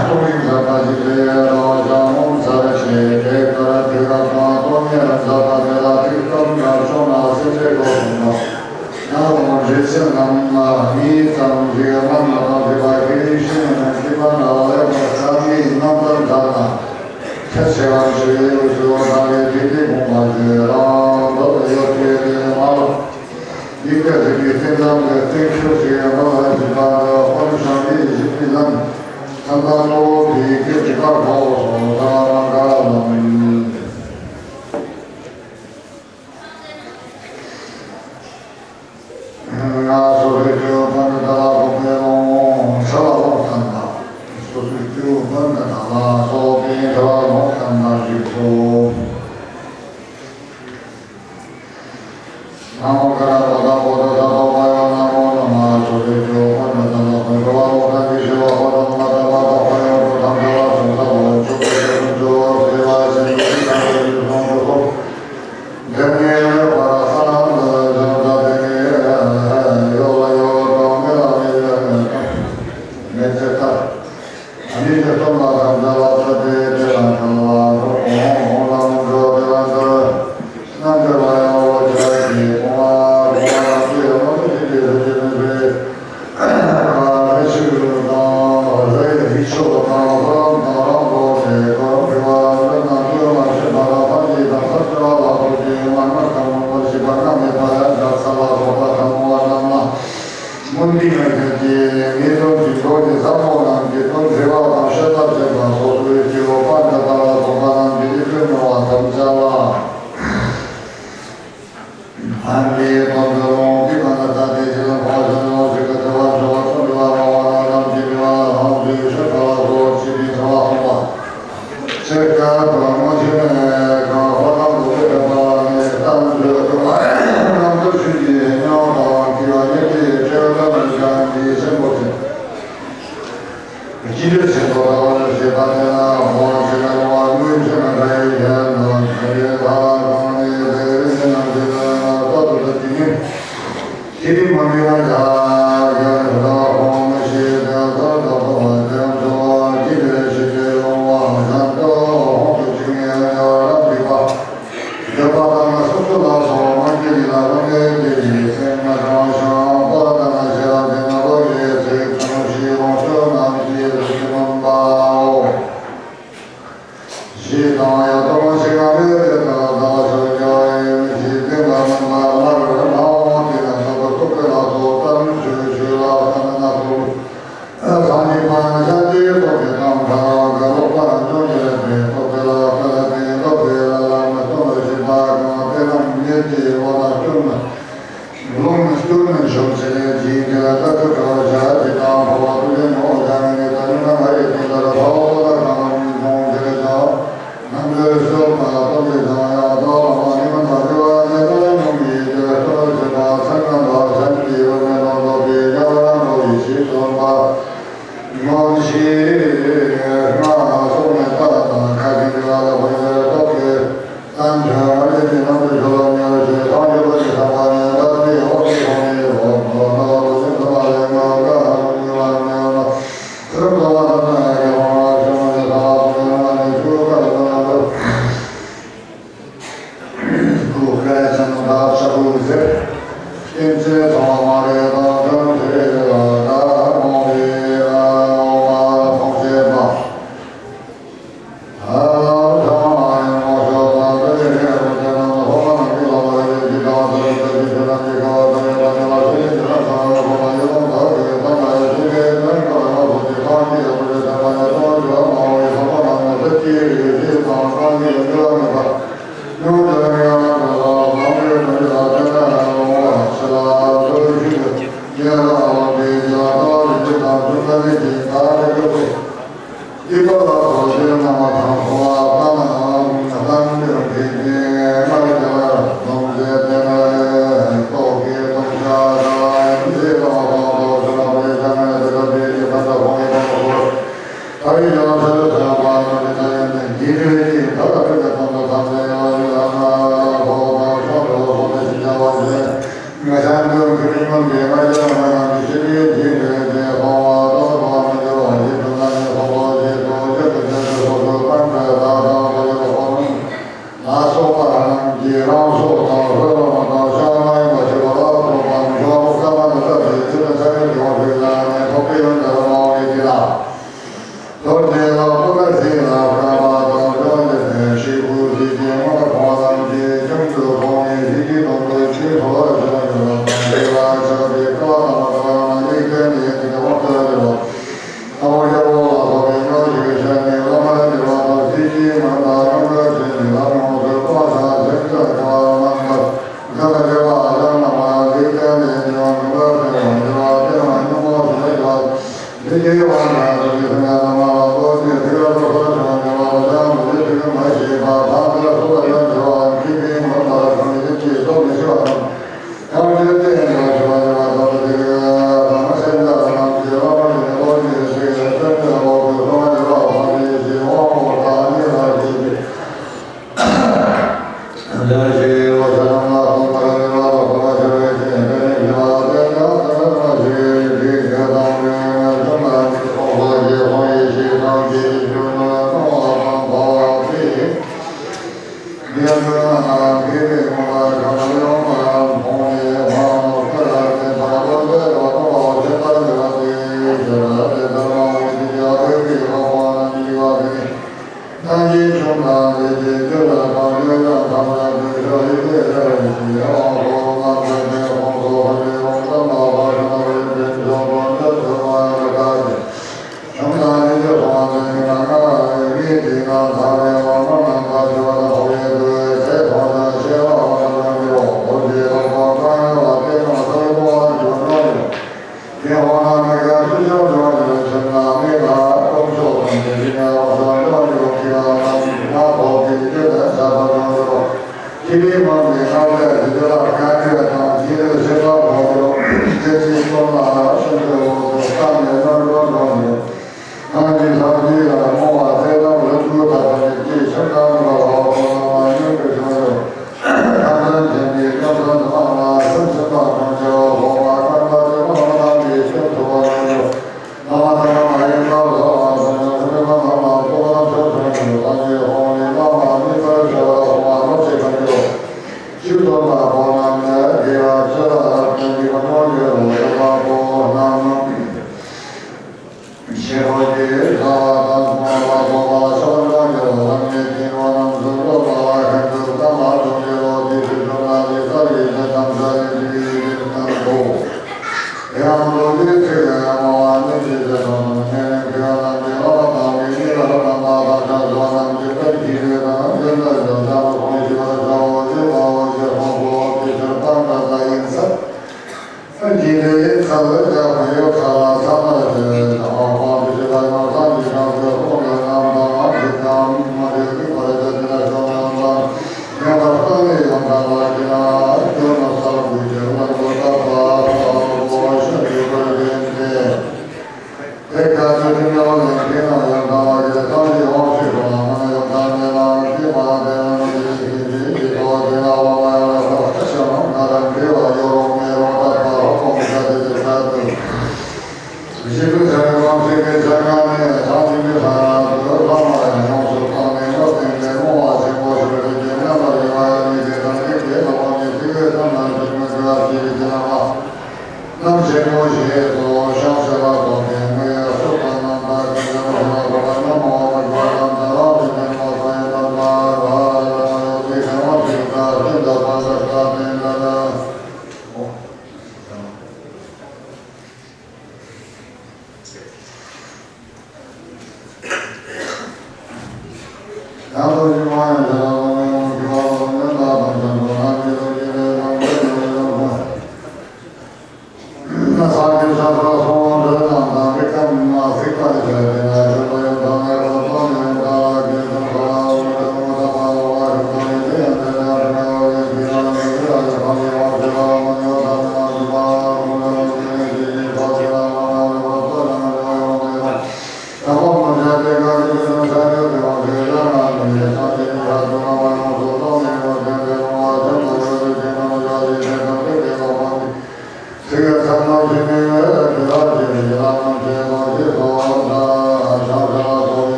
སྟོང་ཉིད་ཟབ་པ་ཞིག་ལས་རང་བྱང་ངོ་མཚར་ཆེ་དེ་ལྟར་དུས་རབས་དང་སྟོང་ཉིད་རབ་ཟབ་པ་དེ་ལ་ཐུགས་དམ་དང་ཕྱོགས་ན་སེམས་ཅན་གོ་གསུམ་དང་། ཡང་རང་རྗེ་ཚེ་རྣམས་ལ་མིའི་ཙམ་ཞིག་སྨན་མ་དང་བཅས་པ་གི་ཤིང་ནས་ཤིང་མ་ན་ལས་པ་བསམ་མིའི་རྣམ་ཐར་མཛད་དང་། ཁྱད་ཆེ་བ་ཞིག་ཡོད་ཞུ་བ་དང་ལས་དེ་དེ་དགོངས་པ་ཞིག་རང་འདོད་ཡོད་དེ་དེ་མ་ལ། ཡིག་བརྒྱ་ཞིག་གི་སེམས་ཙམ་གྱི་སེམས་ཤུགས་ཤིག་ཡང་ན་ལྷན་ཅིག་པ་འདི་དཔལ་ཤམ་བུའི་ཞིག་པའི་ལམ། ཚང་ཁང་གཙོ་བོ་དེའི་སྐད་ཀྱི་བཀའ་ཁོག་སོ་ཐ་མ་ག་ལམ། ང་སོ་སོའི་སྐྱེ་བོ་ཕ་མའི་ད་ལ་ཁོག་པའི་ལོང་ས་ལ་ལོང་ཐན་པ། སོ་སོའི་སྐྱེ་བོ་ཕ་མའི་ད་ལ་སོ་པའི་ས་ལ་ལོང་ཐན་པ་ཞིག་སོ། ན་མོ་ཀ་ར་བ་ད་བོ་ད་ད་བ་བ་ཡོ་ན་མོ་ན་མ་སོ་རེ་ཇོ་བ་ན་ད་ལ་བ་བ་བ་ད་གི་ཤེ་བ་བ་ད་མ་ད་མ་ད་བ་ཡོ་བ་ད་མ་ད་སོ་ད་བ་ཆོ་བ་ཆོ་བ་ཆོ་བ་སེ་བ་ཆེ་ནི་ད་རེ་ཇོ་སོང་ཇོ་སོ། དེ་ནས་བ་ར་ས་ན་ད་ཇོ་ད་དེ་ནས་ཡོ་ལ་ཡོ་ད་མེ་ལ་མེ་ལ་མེ་ལ་མེ་ཚེ་ད། ཨ་ནི་དེ་སྟོན་པ་དང་མཛའ་བ་ཐ་དད་དེ་ལ་འགྲོ་ལ་འགྲོ་གོང་འོང་ལ་འགྲོ་དེ་ལ་འགྲོ། རྣམ་འགྲོ་ལ་ཡང་འོ་ཅག་གི་གོང་ལ་གོང་ལ་དེ་འོ་དེ་དེ་དེ་དེ་དེ་དེ་ཁ་རེ་ཆུ་དང་རེ་རི་ཆོ་དང་རང་དང་རང་འགྲོ་དེ་གོང་དེ་བ་རེ་ན་དེ་མ་ཤེས་པ་རང་ཧ་ཅི་དང་ཧ་ཅི་བ་ལ་འགྲོ་དེ་མ་ན་ཁ་མོ་བ་ཤི་བ་ན་མེད་པ་ཡང་དག་ས་ལ་སོགས་པ་ཁ་མོ་བ་རྣམས་ལ། མུན་པའི་ངང་ཚུལ་གྱིས་ངེས་དོན་གྱི་མདོ་ནི་ཟབ་མོ་རྣམས་ཀྱི་དོན་འགྲེལ་བ་དང་བཤད་ཐབས་བྱེད་པ་སོགས་སུ་སྐྱེ་བོ་དཔལ་འབྲེལ་ལྟ་བ་སོགས་པ་རྣམས་ཀྱི་ཡིད་དུ་འོང་བ་ཙམ་བྱ་ལ། ཨ་ནི་དོན་དུ་ལོངས་སྤྱོད་པ་ན་ད་དེ་ཕྱི་ལ་འཕགས་པ་ཤ་ལོ་ཞིག་གི་ཐེག་པ་མཆོག་ལ་ཐུགས་འདུལ་བ་མང་བ་རྣམས་ཀྱི་ནུས་པ་ལ་ཧང་དུ་ཤར་བ་སོགས་ཞི་བའི་ཐེག་པ་གསུངས་པ། ཚེ་སྐལ་དང་མ་ཕྱིན་ནས་གང་ཧོ་ཐང་དུ་བཀོད་པ་ནི་གཏམ་བརྗོད་དུ་རྣམ་ཐོས་ཆོས་ཀྱི་ཉམས་དང་མཁས་པ་ཉིད་ཀྱི་སྤྱོད་ལམ་ཀྱང་འདིའི་སེམས་པོ་ཆེ། ཅི་འདྲའི་སེམས་པོ་ལྟ་བར་བྱེད་པ་དེ་ལ་འོ་ཞེ་ན་བ་མུན་ཆེ་ན་འདྲ་ཡི་ཡན་དང་ཁ་ཡི་ཐ་དང་ནི་དེ་རིང་ནང་དེ་ལ་ལྟ་དུ་ད་ཅི་ཉིད། ཁྱེད་ཀྱི་མ་ནི་ང་ཡ་ཡ་ར་ཧོ་མ་ཤེས་ཀྱང་ཐར་ད་པ་བ་ཀྱང་ཚོ་བ་ཅི་འདྲའི་ཞིག་གི་ལོང་བ་ཞང་ཏོ་ཧོ་ཏུ་ཅི་ངེ་ཡ་ར་བི་བ། ཡོད་པ་དང་སོ་སོ་ལ་སོགས་མ་སྐྱེས་ལ་རང་གི་དེ་ཡི་སེམས་མ་བྱང་ཞིང་པ་དང་ཞེ་ར་དེ་ན་བ་ཡི་ཚིག་དང་ཞི་བོ་ཆོས་རྣམས་ཀྱི་རིགས་ཀྱི་མུན་པའོ། ཞེས་དང་ཡང་དང་ཞིག་ང་རེ་རེ་དང་དང་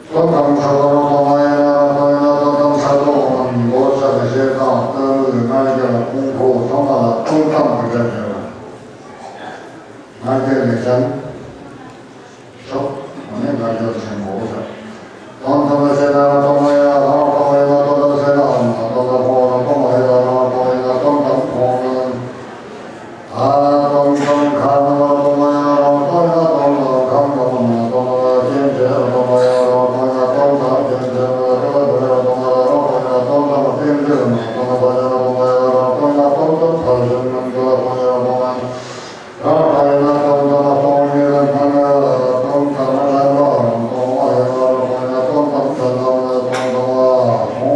དོན་དམ་ཕྲག་དོག་སློབ་མ་ཡིན་ན་རང་དོན་ཡིན་ན་དོན་དམ་ཕྲག་དོག་མ་ཡིན་མགོ་ཆ་དང་ཞེ་སྡང་གཏི་མུག་ང་རྒྱལ་ཕུང་པོ་ཚང་མ་ལ་དོན་དམ་གྱི་འབྲས་ཡོད། ང་རྒྱལ་ལས་ཅན། ཤོག་ང་ནི་ང་རྒྱལ་ཆེན་པོ་ཟེར། དོན་དམ་པར་ཤེས་ན་སྟོང་པ་ཡིན་ལ་སྟོང་པ་ཡིན་ལ་དོན་དམ་ཤེས་ན་སྟོང་པ་སྟོང་པ་སྟོང་པ་ཡིན་ལ་སྟོང་པ་ཡིན་ལ་དོན་དམ་སྟོང་པ་ཡིན་ལ། ཨ་སྟོང་དམ་ཁ་ནང་ལ་སྟོང་པ་ཡིན་ལ་སྟོང་པ་ཡིན་ལ་དོན་དམ་ཁ་ནང་ལ་སྟོང་པ་ཡིན་ལ་སྟོང་པ་ཡིན་ལ་སྟོང་པ་ཡིན་ལ་སྟོང་པ་ཡིན་ལ་སྟོང་དམ་སྟོང་པ་ཡིན་ལ་སྟོང་པ་ཡིན་ལ་སྟོང་པ་ཡིན་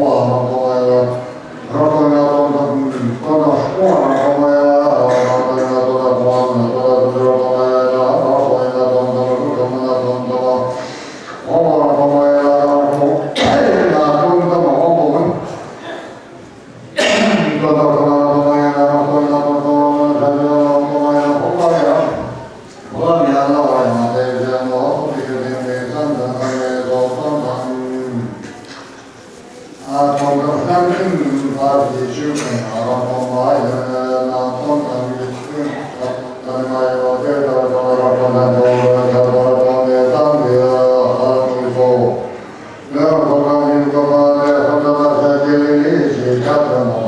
ལ་སྟོང་པ་ཡིན་ལ་སྟོང་པ་ཡིན་ལ། རང་དང་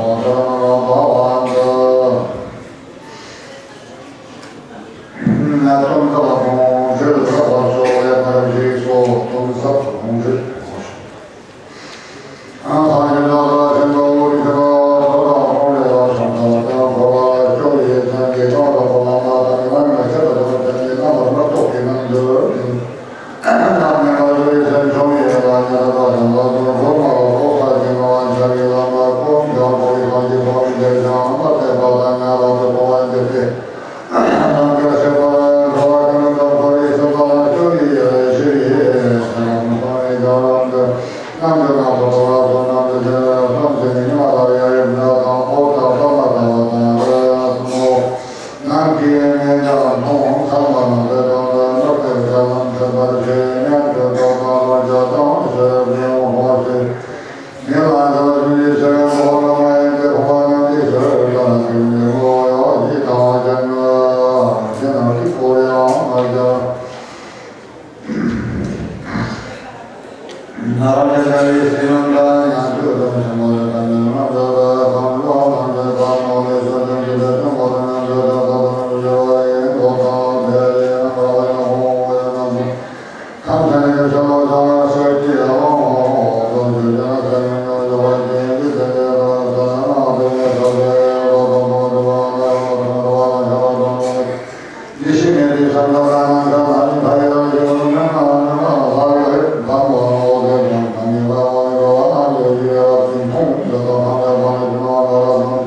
ཡིན་ན་སྟོང་དང་སྟོང་ཉིད་ལ་སྨྲ་ན་སྟོང་དང་མ་སྨྲ་བ་རང་སྟོང་བ་ཡིན་ལ་རང་དང་ཡིན་ན་སྟོང་དང་མ་སྨྲ་བ་སྟོང་དང་བ་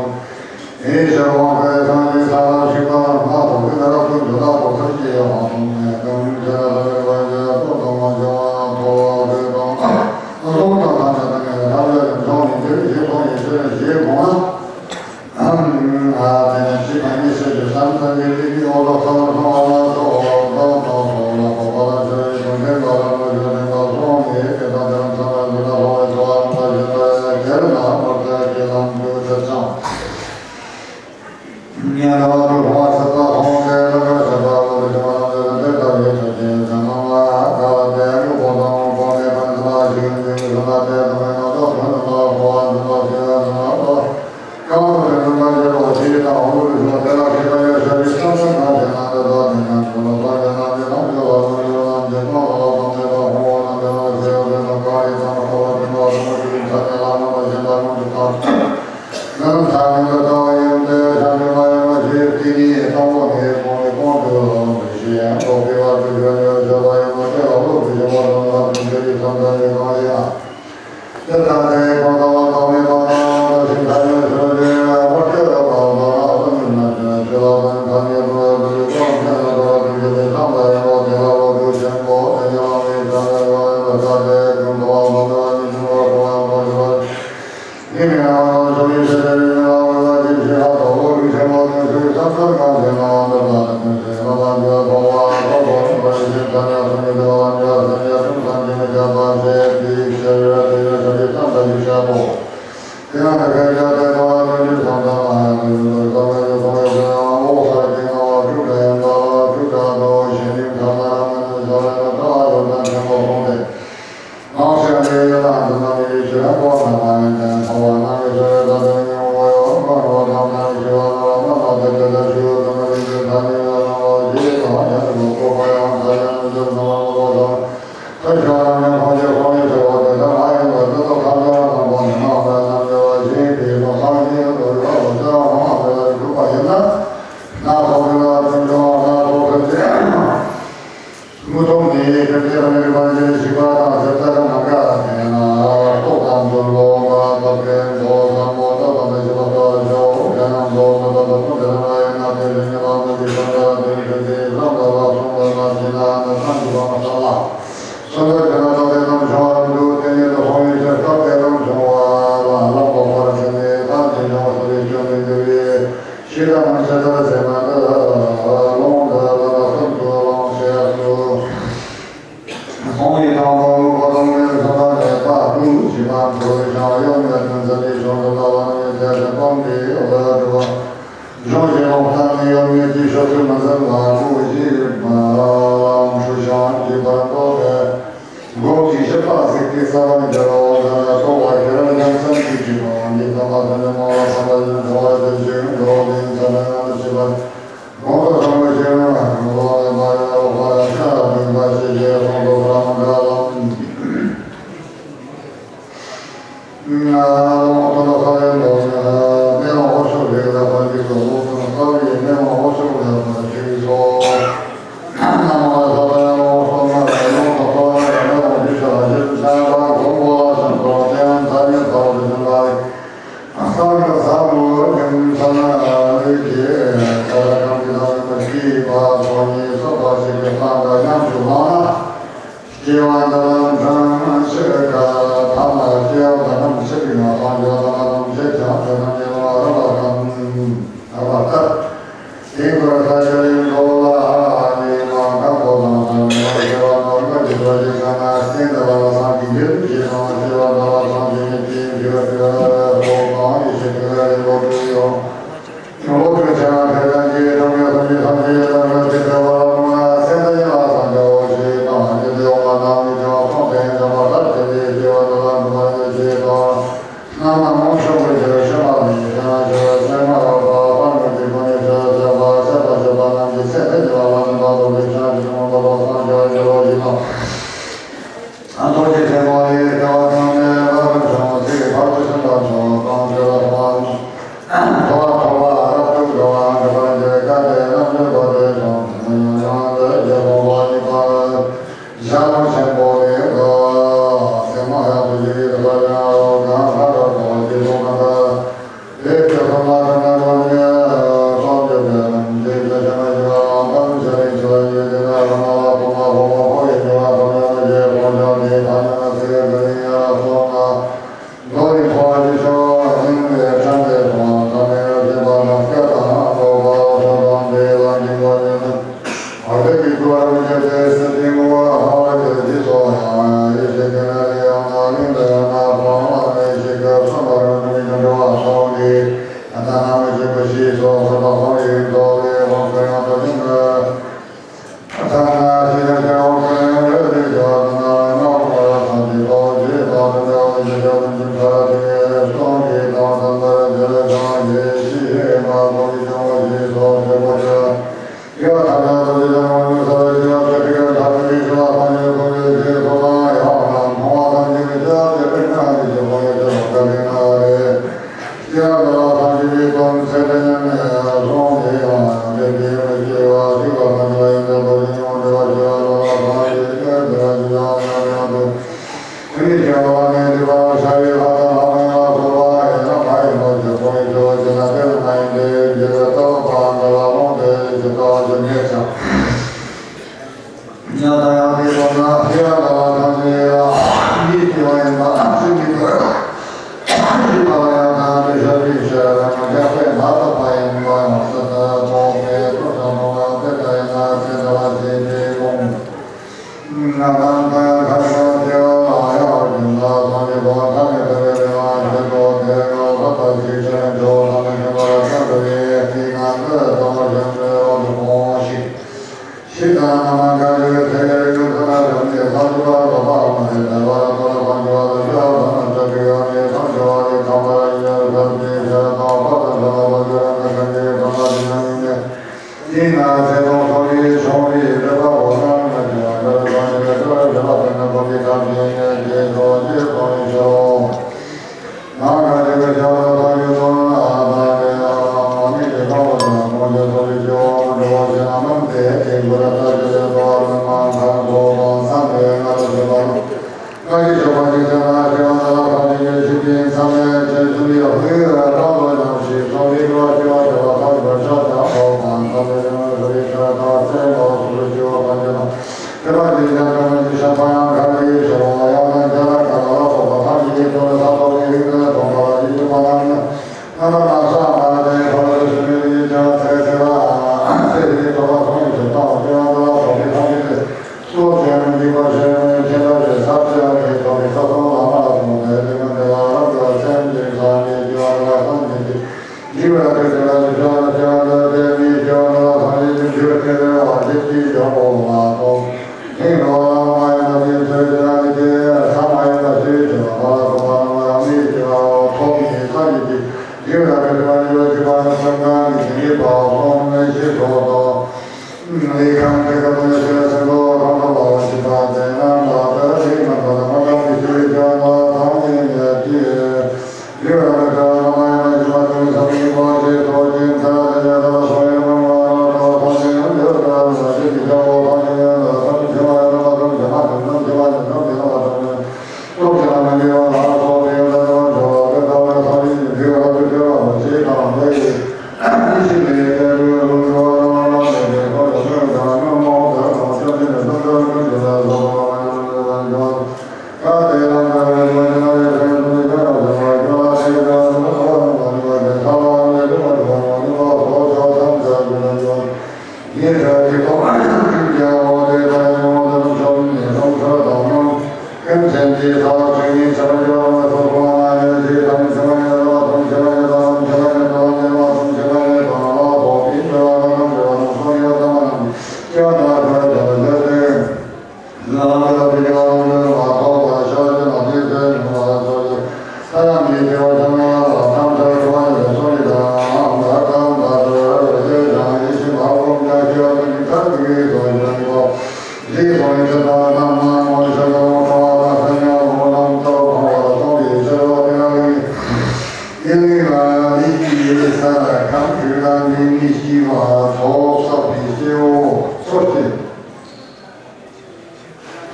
སྟོང་བ་རང་སྟོང་བ་ཡིན་ལ་རང་དང་ཡིན་ན་སྟོང་དང་སྟོང་དང་སྤོང་བ་རང་སྟོང་བ་ཡིན་ལ་རང་དང་ཡིན་ན་སྟོང་དང་སྤོང་བ་མ་སྟོང་དང་སྟོང་དང་སྟོང་བ་ཡིན་ལ་རང་སྟོང་ཡིན་ན་སྟོང་དང་སྟོང་དང་མ་སྟོང་དང་བ་སྟོང་བ་རང་སྟོང་བ་ཡིན་ལ་རང་སྟོང་ཡིན་ལ་སྟོང་དང་མ་སྤོང་བ། དང་གོ་བའི་ཞང་གཡོག་མེད་དང་མཛད་པའི་ཞང་དུ་ལྟ་བ་ནི་མི་ཚེ་ཟད་པོ་འདི་ཡོད་པར་འགྲོ་བ། གཞུང་གཞན་ལོག་ལྟ་ནི་ཡོད་མེད་ཀྱི་ཕྱོགས་སུ་མི་འཛིན་པ་ཀུ་ཤི་མ་ལམ་ཧྲུ་ཞང་གི་བར་འདོད་པས། སྒོམ་གྱི་ཤེས་པ་གཟིགས་ཏེ་རྩ་བ་ནས་རྒྱལ་བ་འོ་ན་ལྟོ་བ་ཤེས་རབ་ཡང་སེམས་ཀྱི་སྒྲིབ་པ་འདི་ཐམས་ཅད་ནི་མ་ལ་བསམ་པ་ཡིན་འགྲོ་བ་དེ་བཞིན་འགྲོ་བ་དེ་ཡིན་ཚད་ལ་ཡང་དུ་བྱེད་པ། གོང་དུ་སོང་བའི་ཕྱིར་ན་རང་ལ་མེད་པ་ཡང་རོགས་པ་ཡང་ཤ་མེད་པ་ཞེས་བྱས་གསུངས་སོ། ཐ་མ་འདྲ་ལ། ན་མོ་ཀུན་ཏུ་ས་ཡི་ལོ་ནི་མེ་ལོང་འོད་ཤུགས་ལས་ལ་ཕར་གྱི་ལོ་ལོ་ཀུན་ས་བའི་མེ་ལོང་འོད་ཤུགས་ལས་ཕར་ཕྱིན་སོ། ན་མོ་ས་ཡི་ལོ་སོ་མ་ལ་ཡོང་དུ་སོ་ན་ཡང་མེ་ལོང་འདི་ཤ་ཞིག་ཆ་བ་གོང་བོ་ལ་ཤམ་སོ་དེ་ཡང་ས་ཡི་ས་བ་ཞིག་ལ། སངས་རྒྱས་ས་བོན་ཉིན་ས་ན་ལུས་ཀྱི་ས་ར་གང་གི་ས་ན་མ་ཤི་བ་སོ་ཉིད་སོ་པ་ཞིག་གི་སངས་རྒྱས་ཉམས་སུ་བླངས་ན། སྐྱེ་བ་འདི་ལ་འཕྲང་ཕྱེད་ཀ་ཐ་མ་སྐྱེ་བ་འདི་རྣམ་ཕྱེད་ཀྱི་ནང་སངས་རྒྱས་ཐ་མ་རྣམ་ཕྱེད་ཀྱང་དེ་རྣམས་ཀྱི་ལ་རབ་པ་གང་རབ་པ་ལྟར། དེ་ཁོ་ས་ཆ་ལས་འགྲོ་ལ་ཨ་ནི་མ་འགག་པོ་དང་ས་མི་མ་སྐྱེ་བ་ནོར་འགའ་ཞིག་འགྲོ་ཞིག་ས་ན་རྟེན་འདི་ལ་སངས་ཀྱི་རྒྱུད་ཀྱི་སངས་སྐྱེ་བ་འདི་ལ་སངས་ཀྱི་ཉིད་ཀྱི་འདུལ་བ་སྤྱོད་པ་ལ་སོགས་དང་ཡེ་ཤེས་ཀྱི་ལས་འགྲོ་དུ་ཡོང་། ལོ་དྲུག་ཕྱིར་ན་ཕེབས་ལྡན་གྱི་སྟོང་ཉིད་སྟོང་ཉིད་སངས་རྒྱས་ལ་ལོ་དེ་ཕེབས་པ་ལ་མོ་ན་སེམས་དང་ཉིད་ལ་སངས་རྒྱས་འོ་ཞེས་དང་ཉིད་དེ་འོ་མ་དང་ཉིད་ཀྱང་སོང་སྟེ་འཇམ་པ་ལྟར་བྱས་ཏེ་སྐྱེ་བ་འདི་ལ་འདུ་བ་ཡོད་ཅེས་དང་། རྣམ་སྣང་མངོན་སུམ་དུ་གྱུར་ཤེས་པ་ནི་ཕྱིར་ན་ཆོས་སེམས་མ་ཡོད་པ་དཔལ་མོ་གི་སྒོ་ནས་ཆོས་ཟད་པ་ཟད་པ་ཆོད་པ་རྣམས་ཀྱི་ཚེ་འདི་ཉིད་ལ་ལ་ནི་མ་ཐོབ་པའི་ཕྱིར་ན་ཅི་མོ་མ་ཐོབ་སངས་རྒྱས་འགྱུར་རོ་ཞེས་དང་། རྡོ་རྗེ་སེམས་དཔའ་ཡི་སྐྱེ་བ་ཙམ་ལས་རབ་ཏུ་བྱུང་ཚེ་བར་དུ་ཕྱིན་པ་མཆོག་གང་ཞིག་ལ་ཐོབ་པ། ཐོབ་པ་ཐོབ་པ་རབ་ཏུ་འགྲོ་བ་འགྲུབ་པར་འགྱུར་སྐལ་ཏེ་རྣམ་འགྱུར་བ་དེ་བྱུང་ཡང་ཡང་དུ་རྒྱལ་པོ་བ་ཉིད་པ། ཞྭ་མོ་ཆེན་པོ་ལས་ཀ་སེམས་མ་ཡག་པོ་ཞིག་ཡིན་པ་ཡང་རོ་གང་ཁ་ར་གོ་ཞེས་སོགས་མ་ག་དེ་སྐད་གསུམ་ལ་ཐ་ན་རོ་ནི་སོགས་ཀྱི་དོན་དེ་ལ་ཞྭ་མ་ཞིག་ལ་ལམ་དང་ཞྭ་རིང་ཆེ་བ་ཡོད་དེ་ན་རོ་ན་ལ་ཕོ་མ་ཕོ་མ་ཕོ་ཡི་ཉོ་བ་ཐོབ་ཡོད་ན་ཞེས་ཕོ་ཞྭ་དེ་ཐ་ན་ན་སེ་ག་རིང་ཡ་སོགས་ན། མདོ་ནི་འཕོ་བ་ཅི་ཤོག་སྙིང་ནས་ཕྲང་སྟེ་སོང་བ་ཐ་མའི་སེམས་པ་ན་སྐད་དང་རོ་བ་སོགས་དང་དེ་ལ་འཇིགས་པ་ཡོད་ན། བར་དོའི་སྐུ་བར་མི་བྱེད་པའི་སེམས་ཀྱི་ངོ་བོ་ཧ་བ་ཅན་ཞིག་སོགས་ཡང་ཡེ་ཤེས་ཀྱི་ནི་ཡང་ན་གླིང་དུ་ཡང་ན་འཕོ་བ་ལ་ཡེ་ཤེས་ཀྱི་གསུམ་པར་མི་འགྲོ་བ་སོགས་ཀྱི་ད་ལྟ་ན་མི་བྱེད་པ་ཞིག་སོགས་སུ་དང་སོགས་ཡིན་ཏོ་ལས་དབང་གི་ཡང་དུ་ཡིན་ནོ། ཐ་ན་ཤེས་བྱ་ཤེས་རབ་ཀུན་ལས་འབྲེལ་ཏེ་བྱ་བ་དང་ནང་ན་མ་ར་སངས་རྒྱས་ཐོག་རྗེས་དང་དོན་འདྲ་བ་ནི་ཤེས་བྱ་དོན་གྱི་ཁ་ར་དེ་སྟོང་གི་དང་དམ་པར་འབྲེལ་བའི་སངས་རྒྱས་ཤེས་མ་ཐོག་གི་བྱ་བ་ཞེས་སོགས་ཞེས་པ་བྱ། ཡ་ཐ་ན་དོ་ཇི་ལ་མ་ནུ་ས་ར་ཤེས་བྱ་ཐ་ཀི་ཡ་ཐ་ཀི་ཤེས་བྱ་སངས་རྒྱས་ཀུན་ལས་ཤེས་སོ་ན་ཡང་ན་མ་བ་སངས་རྒྱས་ཀྱི་ཤེས་བྱ་དེ་སྤེར་ན་ནི་ཞེས་པ་ཡ་ཤེས་པ་ཀ་ལི་ན་རེ། ཡང་དག་པར་སངས་རྒྱས་པའི་དོན་ཚད་དེ་ཉམས་ནས་བཟུང་སྟེ་ཡང་དེ་དེ་ཡང་སྐྱེ་བ་ཤི་བ་སངས་རྒྱས་པ་ཡང་དག་པར་ཉོན་མོངས་འདྲེས་པ་ཞི་བ་ལ་སངས་རྒྱས་ཀྱི་དོན་ཡང་ཡང་དུ་ཁོ་ནི་སྐྱེ་བ་ནས་སྐྱེ་བ་ཤ་ཡི་ལྷ་དང་ལྷ་མོའི་ལ་སོགས་པ་ཡང་ལྷ་ཡི་ལོ་ཀྱི་ཁོ་ནི་སྐྱེ་བ་ཅི་ན་དེ་ལ་མ་ཡིན་ཏེ་འཇིག་རྟེན་ལྟ་བུ་པ་འདི་ལ་ལོངས་སྤྱོད་ཀྱི་ལྟ་བ་ཞིག་མེད་ཀྱང་། ཡང་དག་ཡང་དེའི་དོན་ན་ཤེས་རབ་འདྲ་བ་ཐམས་ཅད་ལ་ཡིད་སྐྱེ་བ་ཡིན་པ་ཅི་མི་འདོད། ཡིད་པ་ལ་ཡང་དག་པའི་ཤེས་རབ་ཀྱི་ཤེས་རབ་ཀྱང་དཔེ་མ་ཐག་པ་ཡིན་པ་ཡང་སྲིད་དུ་རྟོག་པའི་ཐོག་ཏུ་མཐོང་བ་དཔེ་ལྟ་ཡིན་ན་ཚེ་འདི་ལ་སྐྱེས་པའི་ལོངས་ང་དང་ཁ་ཡང་ཁ་ཡང་སྐྱེ་བ་ལ་ཡང་རྒྱུ་ན་སངས་རྒྱས་པ་ཐ་མའི་དེ་བས་ལས་ང་ཞེས་སོགས་དེ་ངོ་ཚ་ལྟ་ཞིག་ཤེས་རབ་འདྲ་བ་ཐམས་ཅད་ཤེས་པ་ལ་ཤེས་འདྲ་བའི་ཤེས་ང་འདི་ལྟ་བ་ཤེས་འདྲ་བ་དུ་གོང་ཞིག་ཤེས་དང་ནམ་མཁའ་ཡི་ཚེ་ཡི་ཡུལ་ཚོ་ན་བྱུང་ནས་ལྷ་སྐུ་ལ་བབ་པ་མ་ནས་དལ་བ་ལ་ཐོ་ལ་ཕན་ཆུ་བ་ལ་ཤ་བ་ལ་ཆ་གི་ཡོད་ནས་ཐམས་ཅད་བ་ལས་ཁམས་པ་ལ་ཡི་ཡོད་ཁམས་ཀྱི་ཤ་དང་ཕ་དང་ཤ་ལ་བ་ཤ་ར་ན་ཤ་གི་ཁམས་ལ་དེ་ན་ཡོད་ནས། ཡིན་ན་ཚེ་དང་འཚོ་བའི་བྱུང་བའི་ལེགས་པ་བོ་ན་ན་ཅི་བ་འདྲ་བ་ནི་ལེགས་པ་འདྲ་བ་ན་བོ་གི་ཐམས་ཅད་ཡིན་ནས་ཀྱི་ཐོག་ཅི་ཐོག་ནས་ཤོག་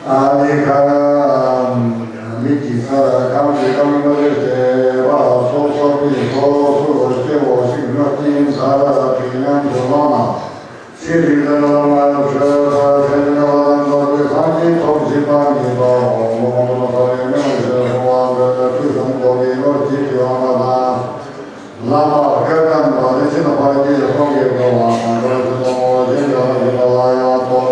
ཨ་ནི་ཁ། མི་གི་ས་གང་གི་གང་མ་རེད་དེ་བ་སོ་སོ་གི་སོ་སོ་སྐྱེ་བོ་ཞིག་ནོར་གྱིན་ས་ར་དེ་ཉམས་སུ་བླངས་ན། ཚེ་རིང་ལ་ལ་མ་ཡོང་ཤོད་པ་ཚེ་རིང་ལ་ལ་འགྲོ་བའི་སངས་རྒྱས་ཐོབ་བྱེད་པ་ཉིད་དོ། འོ་མོ་མོ་ས་རེ་མེ་མ་ཤོད་སོང་བ་འདོད་ལ་ཐུགས་བསམ་གོ་གི་ནོར་གྱིས་དྲི་བ་མ་དང་། ལམ་པ་སྐལ་ལྡན་པ་རིན་ཆེན་དཔལ་གྱི་སོང་གི་འགྲོ་བ་དང་འགྲོ་ཚུལ་དང་ངོ་བོ་ཞེས་བྱ་བ་ཞིག་ལ་ཡང་དོ།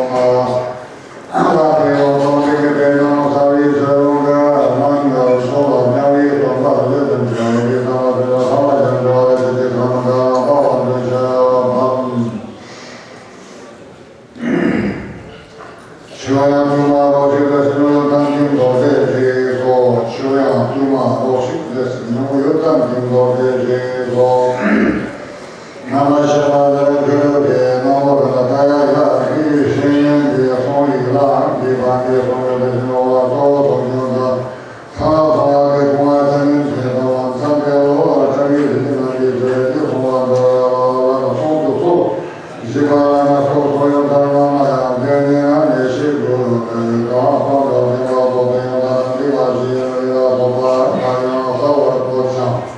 ནམ་ཞག་ལ་ལ་གུ་རུ་དེ་ནང་ལོགས་ལ་ད་ཡ་ཡ་གི་ཤེས་ཡོན་གྱི་གསུང་ཡིག་ལའང་གི་བང་གི་གསུང་ཡོད་དེ་ནོ་བ་གཙོ་བོ་སོགས་ཡོད་ལ། ཐ་ན་ཚོང་བ་གི་གོང་བ་ཅན་ནི་ཚེ་དང་མཚམས་པའི་ལོ་ལ་ཁྲ་མི་རིགས་ཀྱི་ནང་གི་ཚེ་གི་གསུང་བ་འདི་ལ་གསུང་དུ་གསོལ། བཞི་པ་ལ་ན་སོགས་སོགས་ཡོད་ལ་ན་མ་ཡང་དེ་ནི་ང་ནས་ཤེས་དགོས་ལ་ཡོད་ལ་སོང་ལ་དེ་ལ་སོགས་པའི་ཡང་ལ་ན་འདི་ལ་ཞེས་ཡང་ལ་སོགས་པ་ལ་ཡང་ས་བར་གོ་ཅང་།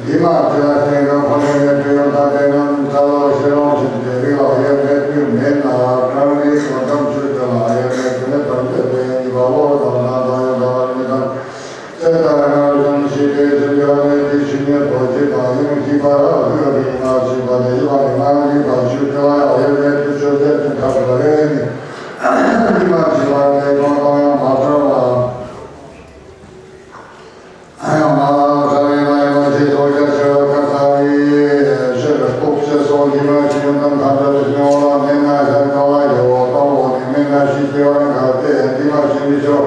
འདི་མ་དེ་ལ་ཞེན་ཁ་ཕ་མེས་ནས་དུས་ཡང་ད་དེ་ན་ད་ལ་ཤེས་རང་བཞིན་དེ་རིགས་ལ་ཡོད་མེད་དུས་མེད་ན་གང་རིགས་དོན་དམ་ཆོས་དེ་ལ་ཡོད་མེད་དུས་མེད་པར་འདོད་པའི་ཉེས་པ་བློ་དང་ན་ད་ཡང་ད་ལ་མི་དང་། ཙེ་ཏ་ར་ང་རང་ཞི་བདེ་ཅན་གྱི་རང་ཉིད་ཀྱི་ཆོས་ཉིད་རྡོ་རྗེ་དང་ཡང་ཞི་བ་ར་ལུས་རིགས་ལ་ཞི་བ་དེ་ཡི་བ་ནི་ང་རང་ཡི་བ་ཆོས་དེ་ལ་ཡང་ཡོད་མེད་དུ་ཆོས་དེ་ཐབས་ལ་རེ་ནི་ཉི་མ་ཞི་བ་དེ་གང་དང་ཡང་མ་བྲལ་བ། ཡང་མ་བྲལ་བའི་ང་ཡང་ཞི་དོ་རྒྱ་ཆེ་བ་ཁ་ཚ་བའི་ཕྱིར་སྟོབས་ཆེ་སོགས་ཉི་མ་ཞི་ཡོན་ཏན་ཐམས་ཅད་དུ་སྙོམས་ལ་མེད་ན་ཞེན་ཁ་ལ་ཡོད་པ་ལྟ་བུ་ནི་མེད་ན་ཞི་སྐྱེ་བ་འགག་སྟེ་ཉི་མ་ཞི་མི་ཆོག་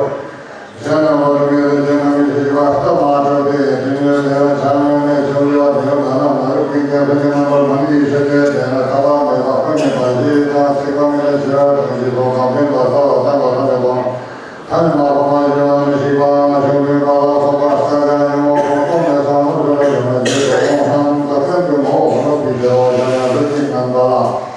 ཟེར་ན་འོ་དེ་མི་རེ་ཅན་ན་མི་ཤེས་པ་ལྟ་མ་གྲུབ་སྟེ་དེ་ཉིད་དེ་ལ་ཆ་མེད་ནས་བྱུང་ཡོད་དེ་ལ་ན་མ་རུ་ཀུན་ཀྱང་དེ་ཉིད་རྣམ་པར་མ་ནུས་ཤེས་པས་དེ་ལ་ཁ་པ་མེད་པ་ཀུན་ནས་པ་ཞེས་དང་ཚིག་པ་མེད་ལ་ཤེས་པ་དང་ཞེས་སོགས་དང་ལྡན་པ་ས་ལ་ལྡན་པ་ཐ་མེད་པ་ཐ་མེད་མ་ཁོ་མ་ཤེས་པ་མི་ཤེས་པ་ང་ཤོང་མེད་པ་ལ་སོགས་པ་ས་ཀ་ཡང་འོ་ཁོང་ཁོང་ནས་ས་མུ་དུ་ལ་ཡོད་མ་ཤེས་པ་ཁོང་ཧང་ད་ཀན་ཏུ་ངོ་བོ་ནོར་གྱི་བདེ་བ་ཡང་ཡང་ལུས་ཀྱི་ངན་པ་ལ།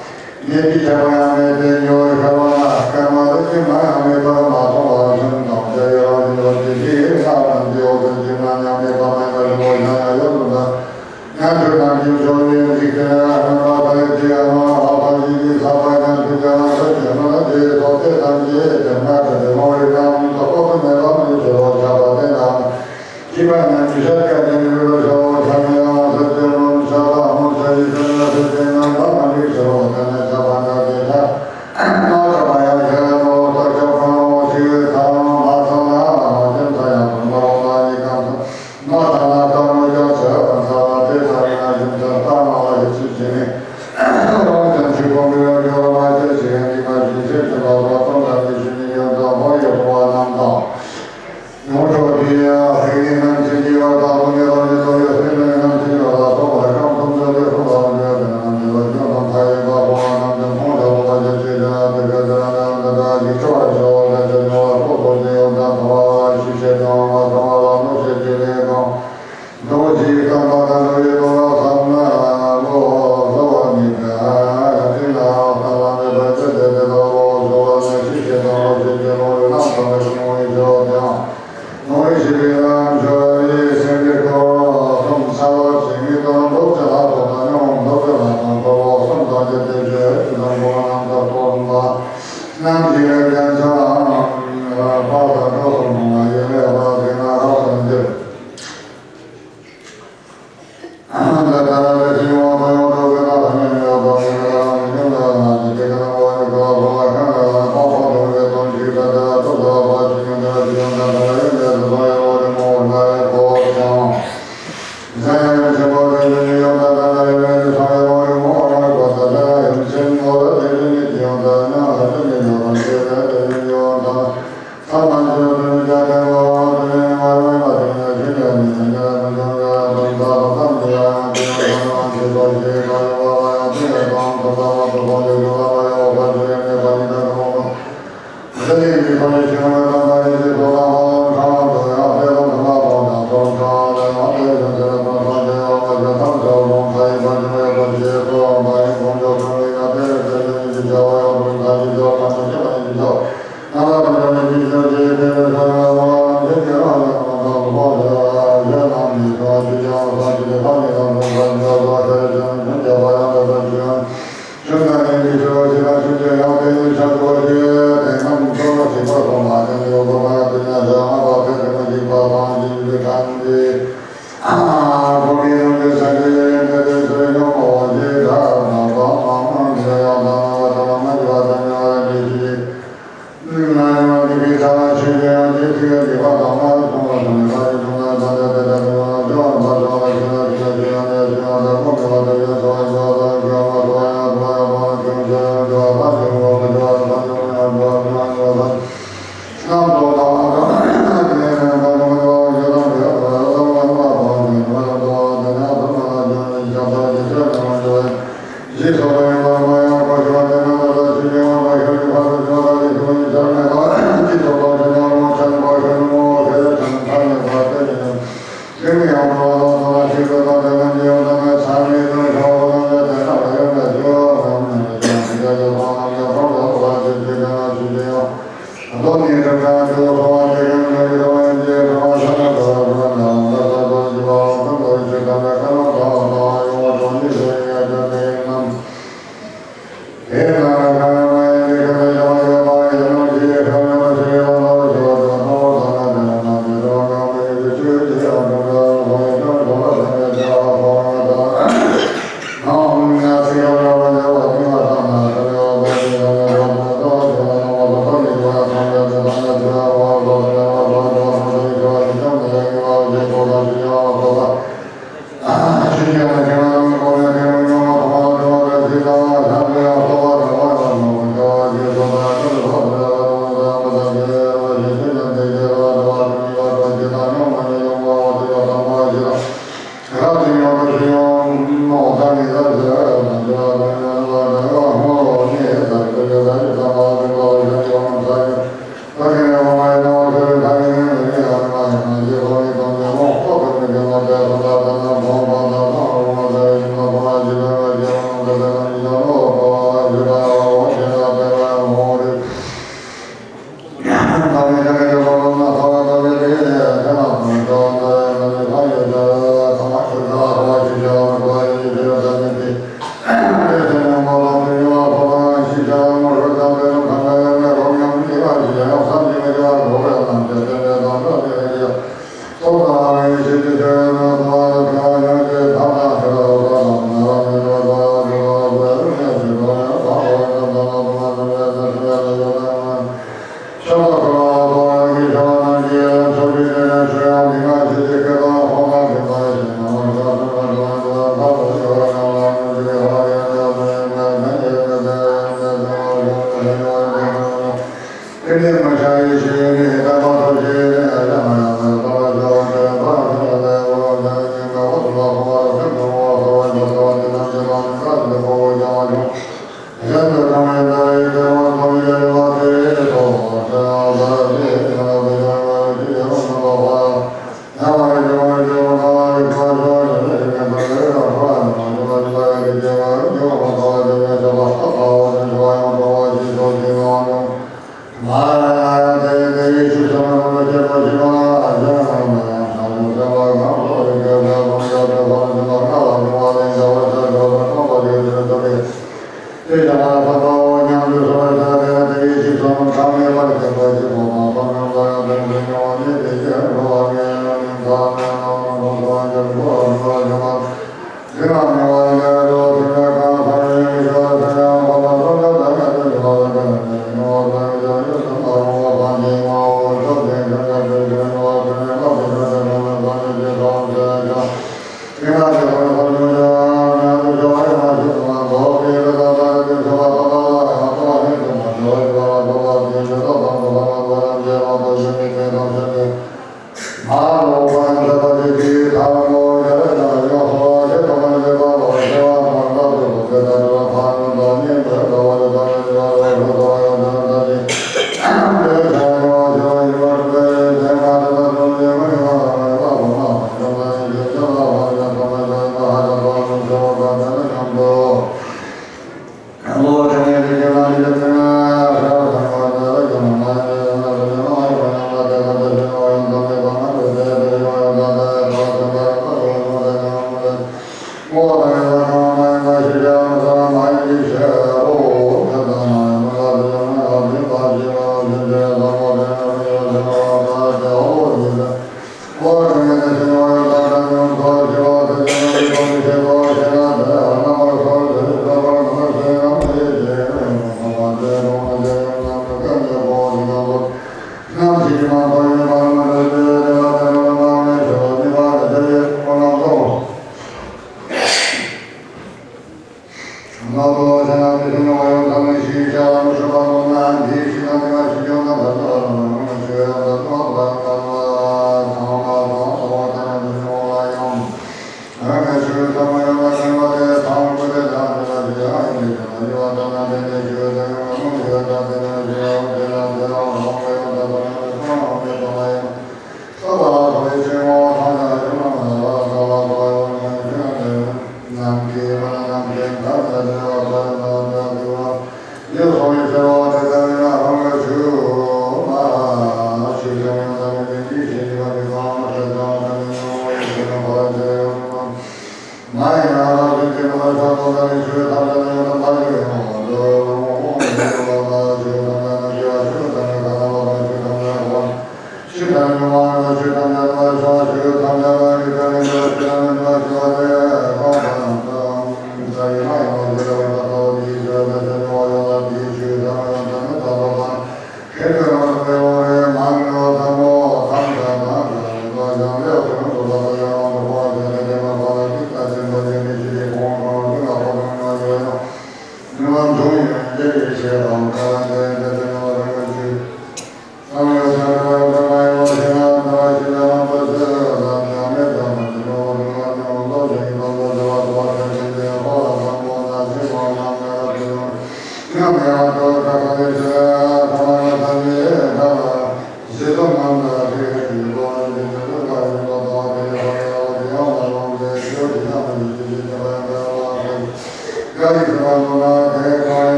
ཉེས་ཀྱི་ཆགས་པ་ཡང་མེད་དེ་ཉེ་བར་ཤར་བ་ན་སྐར་མ་རེ་གཅིག་མ་ཡང་མེད་པར་མ་མཐོང་བ་བཞིན་དང་། བྱ་ཡི་རང་བཞིན་ལ་དེ་ཞིག་སྔར་རྣམས་ཀྱི་འོག་ཏུ་གཅིག་མ་ཡང་མེད་པ་མེད་པར་ཞི་བ་ཡང་ཡང་ཡོད་དོ་ན། ཉན་ཐོས་རྣམས་ཀྱི་འབྱུང་བའི་འཇིག་རྟེན་ལ་སྣང་བ་དང་ཡེ་ཤེས་ཨ་མ་ཨ་ཕ་ཞིག་གི་ས་པ་ཉན་ཐོས་ཀྱི་རང་ས་ཀྱི་སྣང་ལ་དེའི་ཚོགས་དེ་ཐམས་ཅད་ཀྱི་མ་དྲན་པའི་ངོ་བོའི་ནང་དུ་ལྐོག་ཏུ་མེད་པ་མི་འགྱུར་བར་ཁྱབ་པ་དེ་རྣམས། ཅི་མ་ཉམས་ཀྱི་ཤར་སྐད་ཅན་ཡུལ་ལ་ཤར་བ་ཆ་མེད་ཡང་ཟེར་ཏེ་རློམ་ཤར་བ་མུན་ཤར་ཡི་ཤར་ན་ཟེར་ཏེ་ངན་པ་མ་ལུས་ཤར་བ་དེ་ནས་ཁྱབ་པ་འགག་སྟེ་ཆ་མ་འདྲ་བ་ཡང་ཞེ་ལ་ནོར་ལྟར་ཁྱབ་པ་ནོར་ཞིག་ཐ་མ་ཚང་ན་མ་ཅན་ཚ་ཡང་དུ་མ་རོ་ལ་ཉི་གང་ཚ་མ་ཚང་ན་ལྟ་མོ་ཀྱང་ཚ་ཡང་ཚ་ལ་དེ་ལྟར་ན་ཞིང་ཚ་ལྟ་མ་ལ་ཡི་ཚུལ་བྱེད་ནས་རང་ཅན་ཆུ་ཁོང་གི་ཡོད་ཡོད་མ་ཅན་ཞིག་ཡང་ཉི་མ་བཞིན་ཤེས་བྱ་བ་བ་སྟོང་ལ་ནི་ཞུ་ནི་ཡོད་དང་མོ་ཡོད་བ་རྣམས་དང་། ཡོངས་གྲོགས་ཀྱི་ཡ་ཧེ་ནི་རྣམས་ཀྱི་དགེ་བ་དང་དགེ་བ་ནི་དོ་ཡོད་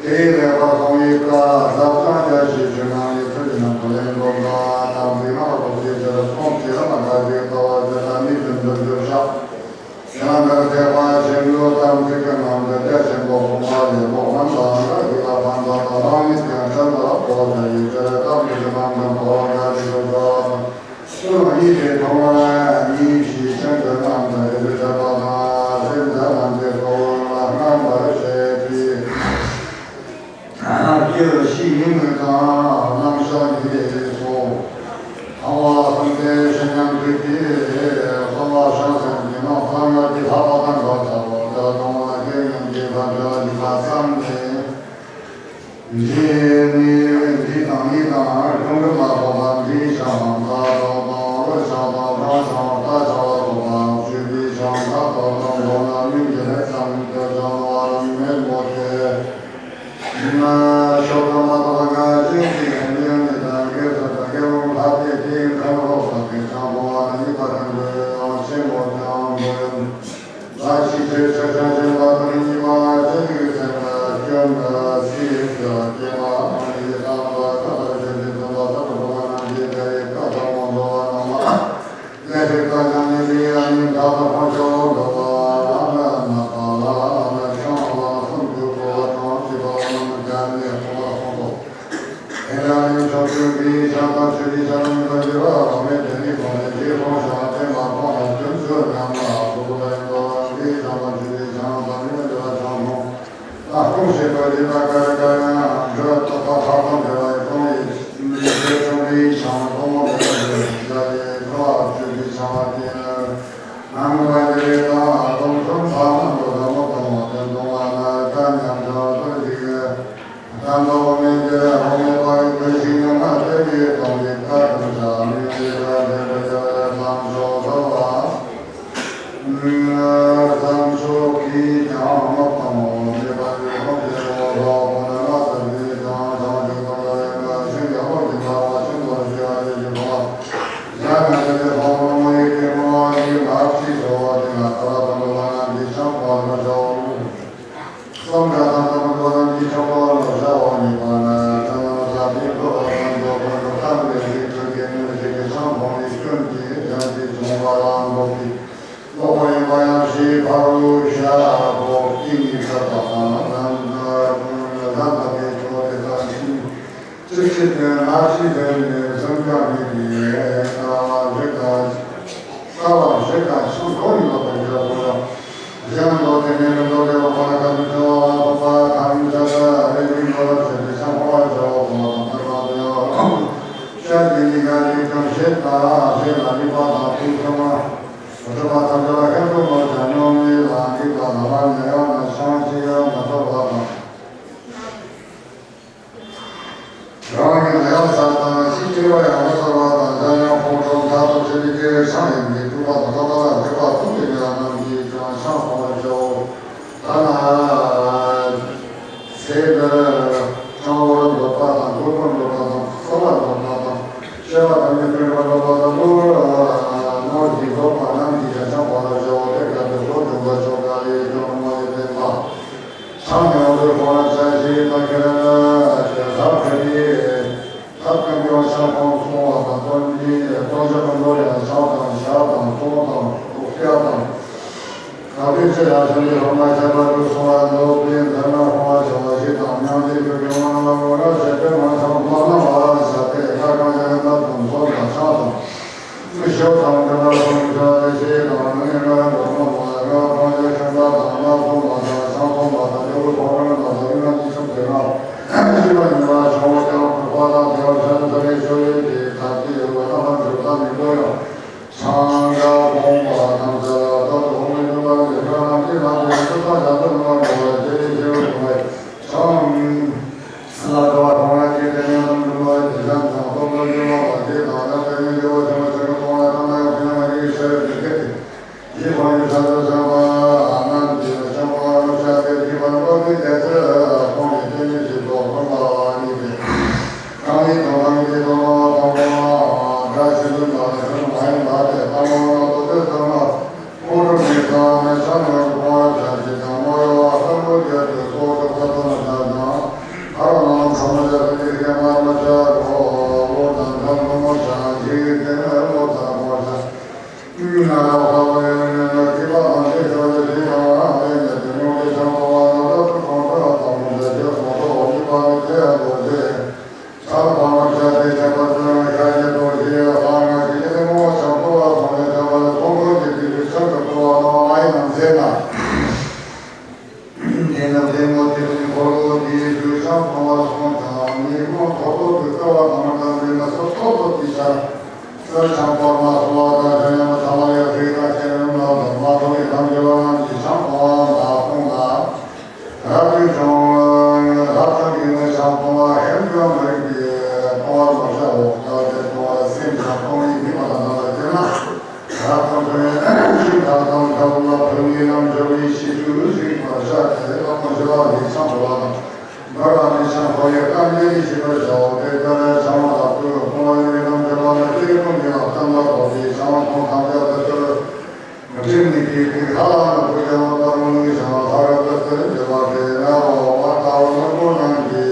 དེའི་ལེགས་པར་མཐོང་བའི་བཀའ་ཟབ་ཅིང་རྒྱ་ཆེའི་ཆོས་རྣམས་ཡིད་ཚུལ་གྱི་རྣམ་པར་ལེན་དགོས་ལ། དམ་ཚིག་རྣམ་པར་གྲོལ་ཕྱིར་ཁྲོམ་གྱི་རྣམ་པར་དགའ་བའི་ལྟ་བ་དེ་ལ་དམིགས་ ཉིད་ཀྱི་མཐོང་བ་ཉིད་ཀྱི་ཤིན་ཏུ་རྣམ་པར་རིག་པ་དང་སེམས་ཅན་རྣམས་ཀྱི་ཚོགས་ལ་རྣམ་པར་ཤེས་པའི་རྒྱུ་ཞིག་ཡིན་མོད་ཀྱང་རྣམ་གཞག་ཉིད་སོ། ཁམས་པ་སེམས་ཅན་ཞིང་ཉམས་སུ་སྐྱེས་གསང་བ་བྱང་སེམས་ཀྱི་ནང་གསང་སྔགས་ཀྱི་ལྷག་པ་དང་འགག་ཚར་བ་ལྟར་མཐོང་བ་སྐྱེ་ཉམས་ཀྱི་བར་དུ་ལུས་པ་ཙམ་ནས། འདི་ནི་འདི་དང་ནི་དང་ཀུན་ཏུ་མ་གཏོགས་པ་འདི་བྱ་བ་མ་གཏོགས་དང་རོ་བྱ་བ་རང་བྱ་བ་ལྟ་བྱ་བ་སོགས་པ་སྤྱོད་པའི་བྱ་བ་མ་གཏོགས་དང་མདོར་ན་མིང་གི་ལྷ་ཙམ་དུ་བྱ་བ་རང་མེད་མོད་དེ། ན་ཤོ་ཀ་མ་གཏོགས་པ་ང་ཅན་གྱི་ཡོན་ཏན་ནི་དང་དགེ་ཚུལ་དང་དགེ་སློང་ལྷ་སྡེ་དེའི་མཐར་ཐུག་པ་དེ་ཆང་ཕོ་བ་ན་ཡིད་པ་དང་འདོད་ཡང་ཆེན་པོ་ཀྱང་འདོད། ལ་ཕྱི་ཕྱིར་ཆ་ཆ་ཆེན་པ་དང་གཉིས་པ་ལ་ཆེ་ཞིང་སེམས་ལ་སྐྱོན་དང་སྲིད་དུ་སྐྱེ་བ་དང་ཡི་དམ་པ་ཐ་དད་ཅན་གྱི་དོན་དག་ཐ་དད་པ་རྣམས་ཀྱི་དེ་ཡི་བཀའ་ལྟར་མ་འགྲོ་བ་རྣམས་ལ། ལས་ཀྱི་བཀའ་ཀྱང་ནི་དེ་ཡང་ཉིད་ཐ་དད་པ་འཇོག་འགྲོ་བ་རྣམས་ལ་ན་པ་ལ་ན་ཤང་ལ་གསུམ་དུ་གོ་བ་དང་བཅས་པ་རྣམས་ཀྱང་ནི་གོ་བ་གསུམ་པོ། དེ་ལ་ནི་ཕྱོགས་བཅུ་པའི་ཆང་དང་ཆུ་ཡི་ཆང་ནི་མི་འགྱུར་བ་མེད་དེ་ནི་གོང་ནས་ཇི་ལྟར་བྱ་བ་བསྟན་པ་ཁོང་ལ་སྐྱོན་བརྗོད་རྣམས་ལ་སོགས་པ་ཡིན་ནོ། དེའི་ཆང་དང་ཆུ་ཡི་ཆང་དང་ནི་མི་འགྱུར་བ་ཆང་ཁོང་ལ་ལྟུང་བྱེད་པ་ཡི་དྭགས་ཀ་རི་ཀ་ཡང་འགྲོ་ལྟོགས་པ་ཐག་ཏུ་འགྲོ་བའི་ལྟུང་བའི་ཆུ་ཆུ་ཡི་ཆང་ལྟུང་བ་མེད་པར་འགྱུར་བ་ཡི་འགྲོ་བ་སྤྱོད་པའི་ཆང་བ་དེ་ནི། ནང་པ་ཡི་དྭགས་ལྟུང་གསུམ་ཕ་མ་འགྲོ་དང་མོ་ལྟུང་བ་དེ་ལྟུང་བ་ན་ད་ཉམས་ཆག་ཏུ་འཇིག །ད་ལྟ་འོ་མའི་རྒྱལ་འོ་མའི་བར་གྱི་ཤིང་ནི་མ་དེ་ཡི་དང་ལྡན་ཁ་དང་བྱ་མི་འདི་ལ་དེ་འདྲ་བྱ་བའི་ལམ་མཆོག་ཐོབ་པ། ལམ་མཆོག་གིས་ཀྱང་མ་སྤང་བ་མེད་པ་ཡི་འོ་མའི་འོ་ལོ་ཁོ་ན་མ་ཟད་ནི་དང་བྱང་ཆུབ་ཏུ་འགྲོ་བའི་ང་ཤིང་གི་འོ་ཞིང་ཁ་བ་ཤིང་ཐོག་ཞི་བ་ཡི་ཞིང་ཁ་བ་ཡ་ན་དེ་ལས་ལྷོ་མོ་མོ་ཡི་གེ་མོ་ཡི་ལ་ཕྱི་ཞོ་བ་དེ་ལ་ཐ་ལ་དང་འགྲོ་བ་རྣམས་ཀྱི་ཆང་པ་ལ་ཞོ། སམ་ག་དང་ཙམ་པ་ལ་འདི་ཆོག་པ་ལ་བྱ་བ་ཉིད་པ་ན་ད་ལ་ས་དེ་འགྲོ་བ་དང་འགྲོ་བ་ན་ཏང་ལས་རིགས་ཀྱི་གེ་མོ་ཞིག་གི་ཆང་ཕོང་ནི་སྐྱོན་གྱིས་ཡང་ཅི་བྱུང་བ་ལ་འགོག་གི་ལོག་པ་ཡིན་པ་ཡང་ཞེས་ཕ་རུ་ཤ་འགོག་གི་ཉིད་ས་པ་དང་ལམ་ལམ་ལ་གི་ཆོག་དེ་དང་ཞིང་། ཅི་ཕྱིར་ཏེ་ང་ཕྱིར་ཏེ་ནི་སེམས་ཅན་ཉིད་ཀྱི་རིགས་དང་རིགས་དང་། ས་བ་ཞིག་དང་ཆང་ཁོག་ཡིན་པ་དང་འདྲ་བ་ལ། གཞན་མདོ་དེ་ནས་མི་མདོ་ལས་བ་ཁོ་ན་ཁ་མི་ཆོ་བ་ལ་སོགས་པ་ཁ་མི་ཆ་ས་རེ་རེ་མདོ་ལ་ཆེ་བའི་ཆང་ཁོག་ལ་འཇོག་པ་དང་ཐར་པ་དེ་ཡང་། ཤ་དེ་ཉིད་ཀྱང་རིགས་ཀྱང་ཞེས་དང་ཞེས་ལ་རིགས་པ་དང་དུས་གསུམ་མ། རིགས་པ་དང་འབྲེལ་བ་ཤ་དུ་མ་བྱ་སྙོམས་མེད་ལ་འདུས་པ་ལ་བ་ཉ་ཡང་ན་ཤང་ཅི་ཡང་མ་ཐོབ་པ་དང་། རང་གི་ནད་ཡམས་ས་དང་ཤི་སྐྱེ་བ་ཡང་མ་ཚོར་བ་དང་འཇམ་དབྱངས་ཁོང་ཁྲོ་མཐའ་དག་བྱེད་པའི་སྐད་ཆང་ཡིན་པའི་སྤྲུལ་པ་དང་ལྷ་པ་ལ་འཇུག་པ་ཐུགས་ཀྱི་ཉེ་བ་རྣམས་ཀྱིས་ཀྱང་ཆང་གཏོང་བར་བྱའོ། ཐ་ན། ཚེ་འདིར་ཆང་བོར་འདོད་པ་དང་གོས་པོར་འདོད་པ་དང་གསོལ་བར་འདོད་པ་དང་སྐྱེ་བ་ཐམས་ཅད་ཀུན་འདོད་པ་དང་ནོར་གྱིས་འདོད་པ་རྣམས་ཀྱིས་ཀྱང་ཆང་གཏོང་བར་བྱའོ། དེ་སྐད་དུ་སྒོ་འབྱུང་པོ་ཆོ་ག་ཡིས་ཀྱང་མ་ཡི་བསྟན་པ། ཆང་ནི་འོ་དོད་ཁོང་ལ་ཆ་ཞིག་དང་ཁེ་ལ་ལ་ཞེས་ལྷག་ཕེ་ཏི། ཐབས་ཀུན་ཏུ་ཆང་ཁོང་གསུང་བ་དང་སྟོན་པའི་སྟོན་ཆ་ཀུན་ཏུ་ཡང་ཆང་དང་ཞག་དང་ཚོང་དང་དུག་སྐྱ་དང་། ག་དུས་ཚེ་ཡང་ཆང་གི་ཧོར་མ་ཁྱད་པར་དུ་སོང་བ་འདོད་པའི་མཛད་ན་ཁོང་བ་བྱ་བ་ཞིག་དང་མྱང་འདས་ཀྱི་དགེ་སློང་རྣམས་ངོ་ན་ཞེས་པའི་མ་ཆང་མ་གནང་བ་བྱ་སྟེ་ལྷ་ཁང་ཡང་ན་དུང་སོ་དང་ཆང་དང་། ཞོ་དང་འདྲ་བ་སོང་ཚ་ལེ་ཤེས་དང་ནི་ང་འགྲོ་མ་མ་ར་ཕང་ལེ་ཤ་འདྲ་དང་ན་ཕོ་མ་དང་ཤང་ཕོ་མ་དང་ལེའུ་ཕོ་རང་དང་ལ་ཡུ་ན་ཅི་ཆུང་དེ་ན་ཤི་བ་ཉི་མ་ཆང་བ་ཀྱང་ཕོ་པ་དང་དེ་བ་ཤ་ཚ་ལེ་ཤོ་ཡོད་དེ་ཐ་ཅི་ཡོད་པ་ན་མ་འགྲོ་ད་མི་འགྲོ་ཡང་ཆང་འདྲ་ཕོ་མ་དང་ཚ་ལ་ད་དོ་མི་འགྲོ་བ་ལེ་ཤ་ན་ཅི་ན་ཅི་ན་ཅི་ད་ཡ་ད་ནི་མ་འགྲོ་བ་ལེ་ཤེས་ཡོད་དུ་མ་ཡོད། ཆང་། ལ་དྲོ་བ་གོང་ལ་སྐྱེས་ཏེ་ཡང་དམ་དུ་བ་ཇི་ལན་དང་སྟོབས་ལ་འགྱུར་བ་བ་དེ་དང་ལ་དེ་ནི་འགྱུར་བ་ཆུང་བ་ཆུང་གི་གོང་ལ་ཐ་མ་ཡང་ཕྱིན་མ་ཡིན་ཤེས་པའི་སྐད་དེ། ཡིད་ཕངས་ཡུལ་ས་དུ་སེམས་པ་རྣམས་ཀྱི་བྱང་བ་རུ་ཤ་སྟེ་སྐྱིད་པ་འགྲོ་དེ་རྒྱ་ཚེ་ཁོང་གི་སྐྱེ་གནས་ཀྱི་ལོ་ཁོང་པ་ཉིད་དེ། རང་ཡིད་དང་རང་གི་དོན་དང་ ས་ཆང་པོ་མ་སོང་བ་དང་ཁྱོད་ཡང་མ་ཚང་མ་ཡང་ཚིག་དང་ཁྱེད་རང་ལ་དང་མ་སོང་བའི་ཐམས་ཅད་ལ་ང་ཚོས་ཆང་པོ་མ་ཕོངས་ལ། རབ་ཏུ་བྱུང་བ་རབ་ཏུ་གིས་ནི་ཆང་སྟོང་བ་ཧེམ་དུ་མ་རིག་པའི་སྟོང་བ་མ་བྱ་འོ་ཀ་དེ་སྟོང་བ་སེམས་ཀྱང་སྟོང་ཡིན་མི་མ་དང་ལ་དེ་ན། རབ་ཏུ་བྱུང་བའི་ཤིང་ཐག་དང་ཁ་བུ་ལ་ཕུལ་ནི་རྣམ་འབྱོར་བའི་ཤིང་ཆུ་རིག་པར་བྱ་སྟེ་ལ་མ་བྱ་བ་ནི་ཆང་བ་དང་། འབར་བ་ནི་ཆང་ཁོ་ཡི་རྟ་འདྲེ་ནི་ཤེས་པར་བྱའོ། དེ་ལྟར་ཆང་བ་ལ་ཕུལ་སྟོང་བ་ཡི་རྣམ་འབྱོར་བ་ནི་དེ་ཀུན་གྱི་བ་ཙམ་ལ་གོ་སྟེ་ཆང་བ་ཁོང་ཐམས་ཅད་དུ་ཕུལ། མི་ཁྲིམས་ནི་གི་དེ་ཧ་ལམ་ན་བུ་རྒྱལ་བ་ལྟར་མོ་ནི་ཞང་ལ་ལྷ་རབ་ཏུ་སྟེར་འགྱུར་བ་དེ་ན་འོ་མ་ལྟ་བུ་ནི་མོ་རྣམས་ཀྱི་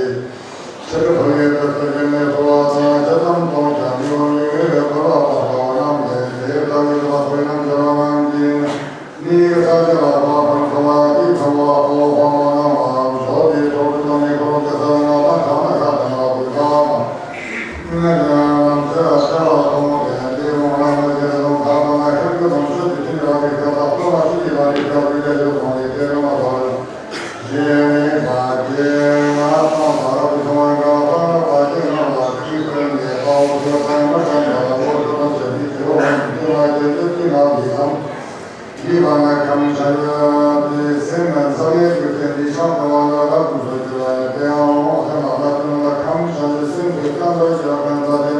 ཕྱི་དྲོ་བུ་ཡི་ཏུ་སྟེར་ནས་འཚོ་བ་དང་ཇི་ཙམ་གཏོང་ཀྱང་མི་འོང་མི་འོང་བའི་བུ་ར་བ་ལྟ་བུ་རྣམས་ལས་དེ་ལྟ་བུའི་བ་བུ་རྣམས་འགྱུར་བ་རྣམས་ཀྱི་ནི་ས་ཆ་ལ་བ་ཕུན་འཚོ་བ་དེ་ཚོ་བ་ཕོ་བ་མོ་རྣམས་ལ་འཇོག་དེ་ཚོ་དེ་ཚོ་ནི་ཁོ་རང་གི་ས་ན་མ་ཁ་ན་ཁ་དང་ལ་བུ་ཁ་མ། ཡིད་ལ་ན་ཁམས་ཆ་ཡོད་དེ་སེམས་ན་འཛམ་གླིང་དུ་བསྟན་པའི་ཆང་འདྲ་བ་ལ་རབ་ཏུ་བཟོ་གྱུར་བ་ཡོད་དེའང་ལོངས་སེམས་ལ་ལ་ཀུན་ལ་ཁམས་ཆ་ཡོད་སེམས་དུ་ཀམ་པར་གྱུར་པའི་ལ་དེ་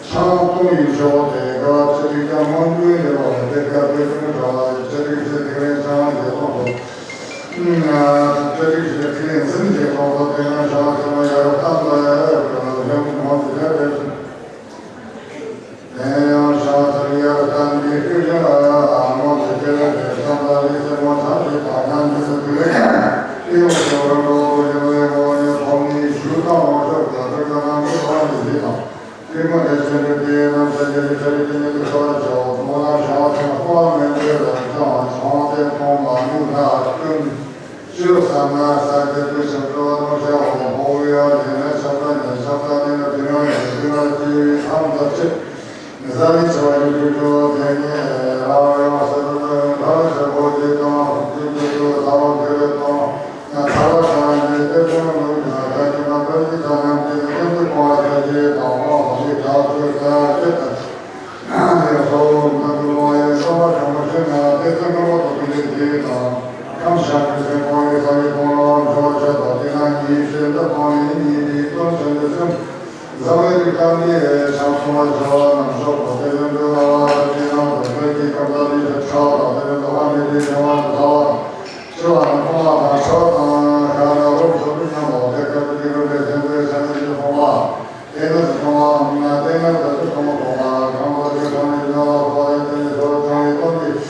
ཆང་སྟོང་ཡིན་ཆོག་དེ་དགའ་བ་ཅི་རིགས་ཀྱང་མང་པོའི་ལེ་བ་ལ་དེ་དགའ་བའི་ཀུན་འདྲ་བ་ཅི་རིགས་ཞེས་དེ་རིང་ཆང་དེ་ལོངས་སུ། ཅི་རིགས་ཞེས་དེ་རིང་འཛིན་དེ་ལོངས་སུ་དེ་ན་ཆང་སེམས་ལ་ཡར་བཏང་ལ་ཡར་བཏང་ལ་ཡང་མང་དུ་ལེགས་པའི། དེ་ཡང་ཤ་ཚ་ཡར་ལྟ་འདི་སྐད་ཅིག་ལ་མོ་དེ་སྐད་ལ་དེ་བསམ་པ་ལས་སེ་མོ་ཐམས་ཅད་དག་ན་འདི་སུ་དེ་ལས་དེ་ཡང་སེ་བར་འགྲོ་བོ་ཡོད་པའི་ངོ་ཡི་ཐོག་ནས་ཞུ་དང་འོ་ཤོག་ག་དུ་ག་ནང་གི་ཐོག་ནས་ཡིན་ནམ། དེ་མོ་དེ་ཚེ་འདི་དེ་རྣམས་ཚེ་འདི་རིག་ཚེ་རིག་དེ་ཉིད་དུ་ཤོར་བར་བྱའོ། མོ་ལ་ཤ་ཚ་ཐོག་མེད་པའི་རང་བྱུང་བ་ཆུང་དེ་མཐོང་མ་ནུས་ན་ཀུན། ཞུ་བསམ་ན་ས་དེ་དུས་སུ་འགྲོ་བ་ནོར་ཤ་བ་དང་འཕོ་བའི་ཡང་དེ་ནས་ཆགས་པ་ཉེར་ཆགས་པ་དེ་ནི་དེ་ཡང་ཡང་དེ་ཡང་སྐྱེ་བའི་མཚམས་དང་བཅས། མི་ཟ་མི་འཆི་བ་ཡོད་དུ་འགྱུར་བ་དེ་ནི་རང་རང་སེ་རུ་ནི་ཐར་ཆེན་པོ་དེ་དང་དེ་དུས་སུ་ཐར་པ་དེ་རེ་དང་ཐར་པ་ཐར་པ་དེ་དེ་དོན་ནོར་ཀྱང་ད་ཅི་མ་ཕན་ཅི་ཐ་ནམ་དེ་ནི་ཀུན་ཏུ་སྤོང་བ་ཆ་ཆེ་དང་དབང་ལ་མི་ཐག་ཆོད་ལྟ་བྱེད་དང་། ཡ་སོ་ནང་དུ་ལོ་ཡི་སོ་བ་དྲང་པོ་ཞིག་ན་དེ་ཚེ་ངོ་བོ་དང་དེ་དེ་དང་ཁམས་ཤར་གྱི་སེམས་ཁོང་གི་ས་ཡི་ཁོང་ལ་འབྱོར་བྱ་དང་དེ་ན་ཉིད་ཤེས་འདི་ཁོང་ནི་ཉིད་ཀྱི་དོན་ཆེན་པོའི་སེམས་འཛམ་བུའི་རིགས་གང་གི་ཆང་འཐུང་བར་བྱ་བ་རྣམས་སོགས་པ་དེ་ལས་འགྲོ་བ་དེ་ནང་དུ་བོད་ཀྱི་སྐབས་དང་ལུས་ཀྱི་ཁྲག་དང་དེ་ལས་འགྲོ་བ་མི་དེ་བྱ་བ་དང་བྱ་བ་དང་། འཆི་བ་ནི་ཕོངས་པ་དང་འཆི་བ་དང་ཤ་ནི་རོ་ཚོ་ཀུན་སྙོམས་པའོ། དེ་སྐབས་ཀྱི་རིགས་པའི་སེམས་ཅན་ཆ་ནི་ཕོངས་པ། དེ་ནི་ཕོངས་པའམ་དེ་ནི་བདག་ཏུ་ཕོངས་པ་ཕོངས་པ་གང་དག་ཅིག་ཕོངས་ནས་ཉོན་ལ་སོགས་པ་ཡོད་དེ་ནི་ཆོས་ཚང་བའི་དོན་གྱིས།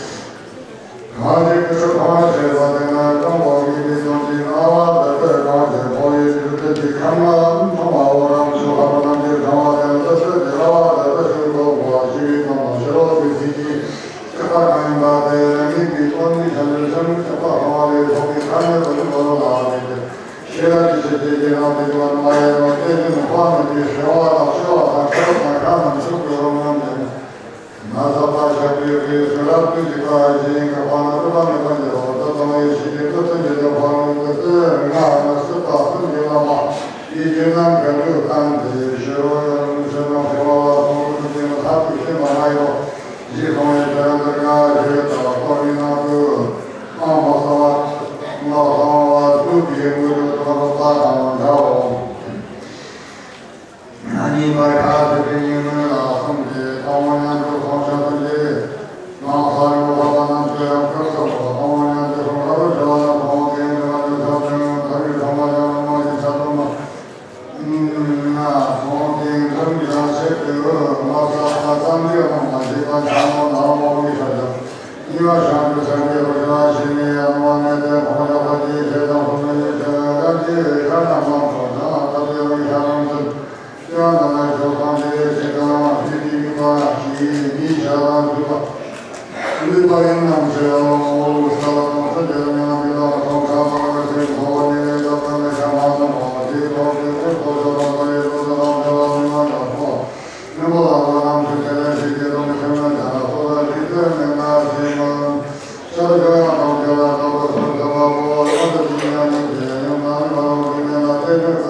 གང་ཞིག་ཀུན་ཏུ་ཕོངས་པར་བྱེད་པ་དེ་ནི་ཀུན་ཕོངས་ཉིད་ཀྱི་དོན་གྱིས་སྣང་བ་མཛད་པས་གང་ཞིག་ཕོངས་པའི་རྒྱུ་མཚན་གྱིས་ཁམས་ལ་མཐོང་བའོ། རང་བཞིན་ལྷ་མོ་རྣམས་ཀྱིས་དྲང་བ་དེ་ནི་ལྟ་སྟེ་དེ་ལ་བ་དེ་ལྟ་ཞིག་ལོག་པ་ཞི་བའི་དོན་དང་ཕྱི་རོལ་གྱི་ཚིག་གིས། ཀ་ཁ་གང་ཡིན་པ་དེ་མིག་གི་སྟོང་ཉིད་ཆ་ནས་སེམས་ཀྱི་པ་ཁོང་ལས་ཐོག་གི་ཁ་ནས་བུ་ལོ་ལ་མེད་དེ། ཤེས་རབ་ཀྱི་ཆུ་དེ་ཡིན་ན་དེ་བ་མ་ཡིན་ནོ། དེ་བཞིན་དཔག་མེད་པའི་ཤེས་པ་དང་ཤེས་པ་དང་ཤེས་པ་དང་ཁ་རྣམས་ཚུགས་པའི་རོ་མཉམ་དེ་ནི། མ་ཟད་པ་ཞབས་ཀྱི་རིགས་སུ་རབ་ཏུ་འཇུག་པ་ཞིག་ཡིན་གྱི་པ་ན་རུ་པ་མེད་པ་འགྱུར་རོ། ཏུ་དང་ཡེ་ཤེས་ཀྱི་ཏུ་ཏུ་འཇུག་པ་ནི་ཏུ་ཏུ་ང་ནི་སྲིད་པ་ཀུན་གྱི་བླ་མ་ཡི་རྒྱུད་རྣམས་གང་དུ་བཏང་སྟེ་ཤེས་རོ། ཡང་ནི་ཤེས་རྣམས་ཤེས་པ་ལ་སོགས་པ་ཀུན་གྱི་ལྷག་ཏུ་ཤེས་པ་མ་ཡིན་ནོ། རྗེས་སོང་བའི་དོན་འདི་ང་ཞེས་དང་པོ་མི་སྣང་དུ་སྣང་བ་གསང་བ་སྣང་བ་གསང་བ་སུ་དེའི་དངོས་གྲུབ་ཐོབ་པ་དང་འདྲའོ། གཉིས་པ་ཁ་ཟེར་བའི་ཉིན་མོའི་ལ་གསུམ་གྱི་དང་པོ་མཉམ་དུ་སོང་ཤ་ཚུན་གྱི་ནང་ས་རིམ་པ་པ་རྣམས་ཀྱི་ཡང་ཁུར་ཐོབ་པ་དང་པོ་མཉམ་དུ་སོང་ལ་རུ་བྱ་བ་ན་ཁོང་དེའི་འདྲ་བ་ནི་ཐབས་ཀྱང་ཐབས་ཀྱི་ཚང་མ་ཡང་མ་ཡིན་ཆ་ཚང་མ། ཁོང་དེའི་འགྲམ་ཡང་ཆེད་དུ་མ་བསགས་པ་ཙམ་གྱིས་རང་མ་བྱས་པ་ཆ་མོ་ནང་མོ་མི་ཤར་ཀྱང་གཉིས་པ་ཤར་དུ་སེམས་ཀྱི་རོ་ཤ་ཞིག་ནི་ཡང་མ་མེད་དེ་ཁོང་ཡག་པ་དེའི་ཆེད་དང་ཧུ་མི་ཡོད་ཆེད་ལ་ཡང་དེའི་ཤར་ན་མང་དུ་དང་ཐབས་ཀྱི་རང་ཤར་རང་ཚུལ་ཡང་ན་ན་ཤོ་སང་དེའི་ཆེད་དང་ཧི་དེའི་མི་མ་ཞིག་ནི་ཤར་རང་ཚུལ་པ། ལུས་པ་ཡིན་ནམ་ཞེས་པའོ། ས་ལ་དང་ས་རྒྱལ་མི་ལ་མི་ལ་མ་སོང་ཁ་མ་ལ་ཞེས་འཁོར་བ་ནི་ལས་ལ་དང་ནི་ཤ་མ་ནམ་མ་དེའི་ཐོག་ཏུ་ཀུན་ཐོག་ཤ་དང་ས་ཡི་ལོ་ཟ་དང་ཤ་ལ་མི་མ་དང་ཐོག་མི་མོ་ལ་ལོ་ནམ་ཞེས་བྱ་ལས་ཞེས་བྱེད་དང་ཤ་མ་དང་སོ་ལ་ཞེས་བྱ་མི་ང་ཞེས་མ། ཤ་རུ་ཤ་ཡང་དང་ཤ་ལ་ལོ་ལ་སོང་ཤ་མ་པོ་ལ་ལོ་ཟ་ཞེས་ཡང་ནི་ཞེས་ཡང་ན་མི་མ་ལོ་གི་མེ་ལ་དེ་ནི་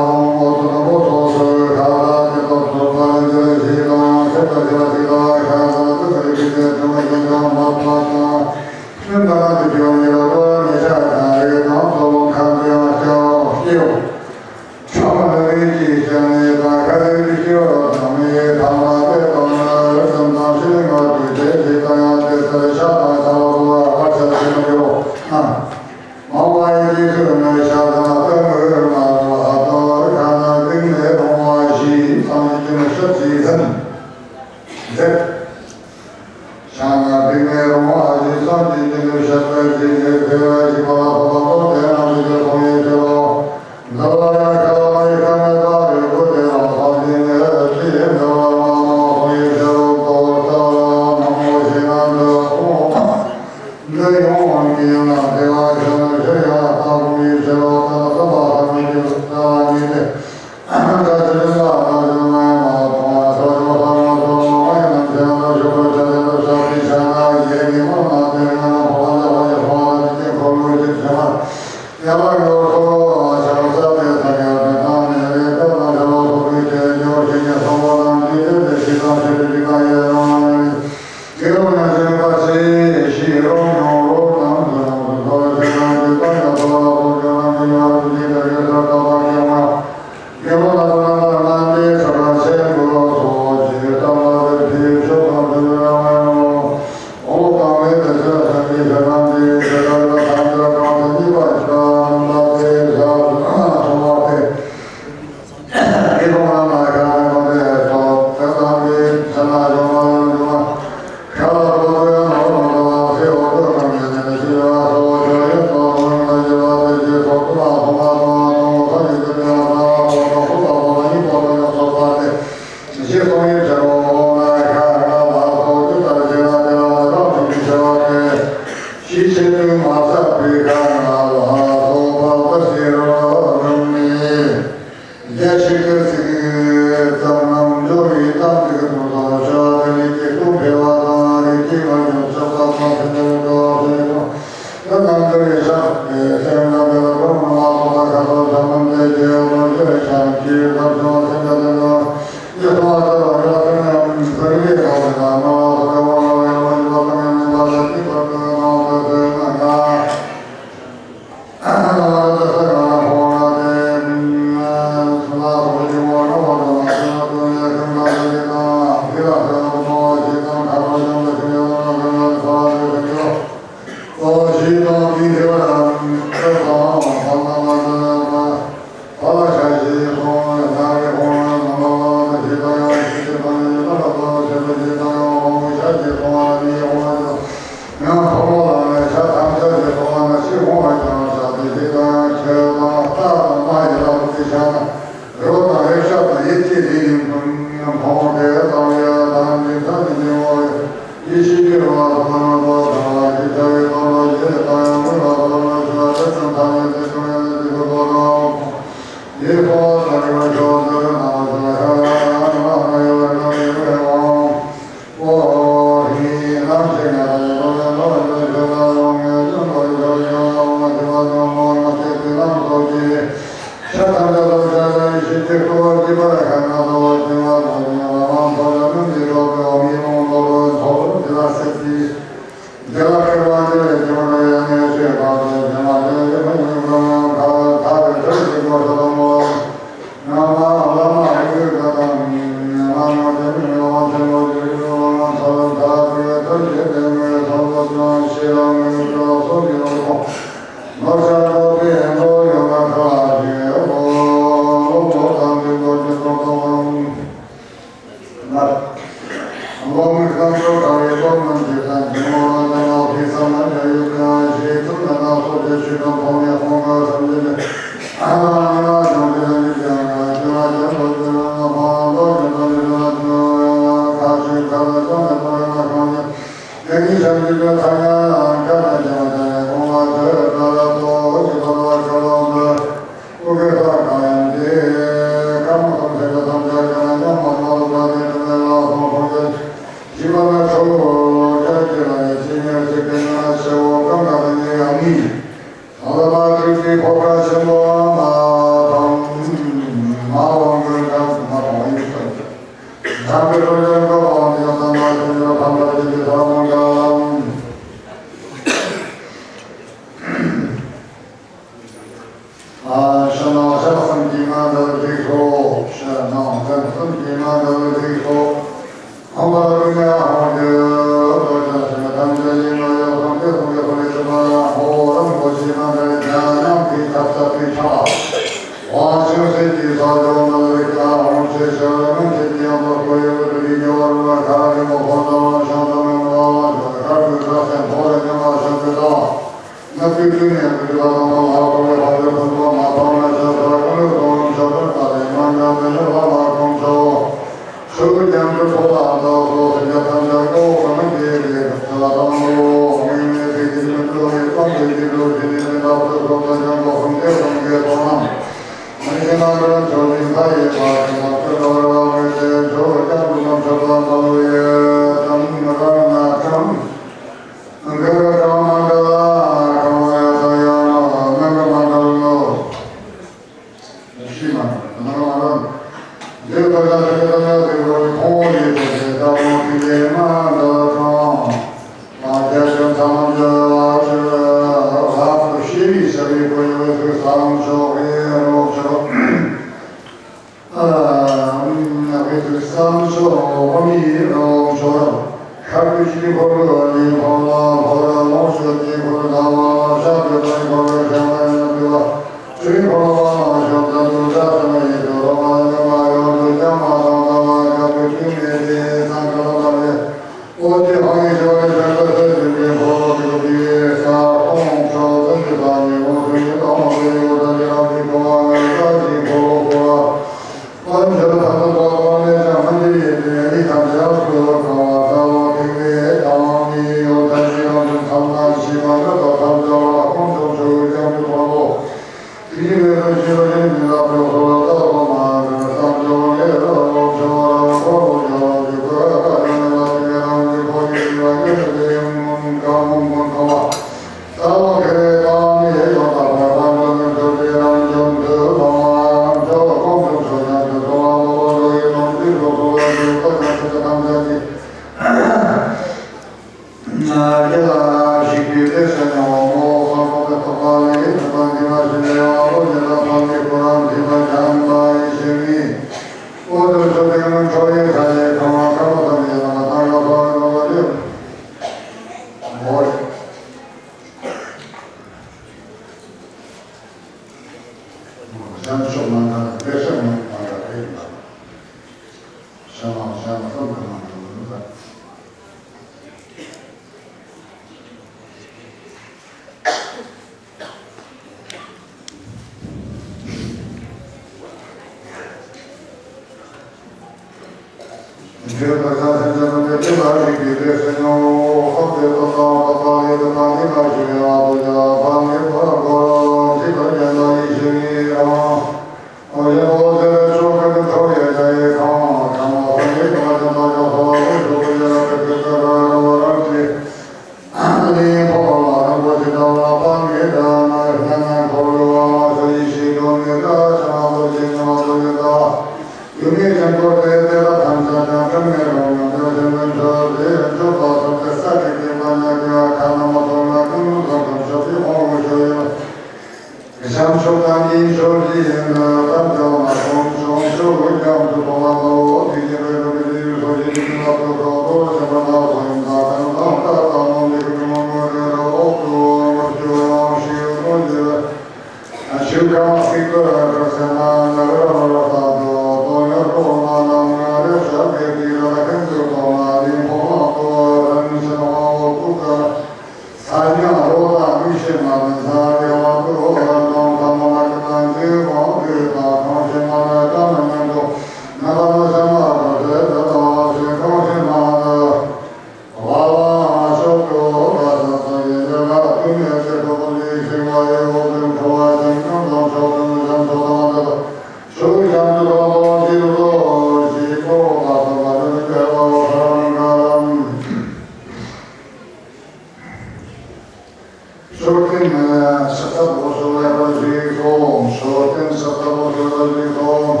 ཤུགས་ལྡན་ནས་ཕྱག་འཚལ་ལོ་ཞུ་བའི་དཔལ་གྱི་ཚོགས། ཤུགས་ལྡན་ཕྱག་འཚལ་ལོ་ཞུ་བའི་དཔལ་གྱི་ཚོགས།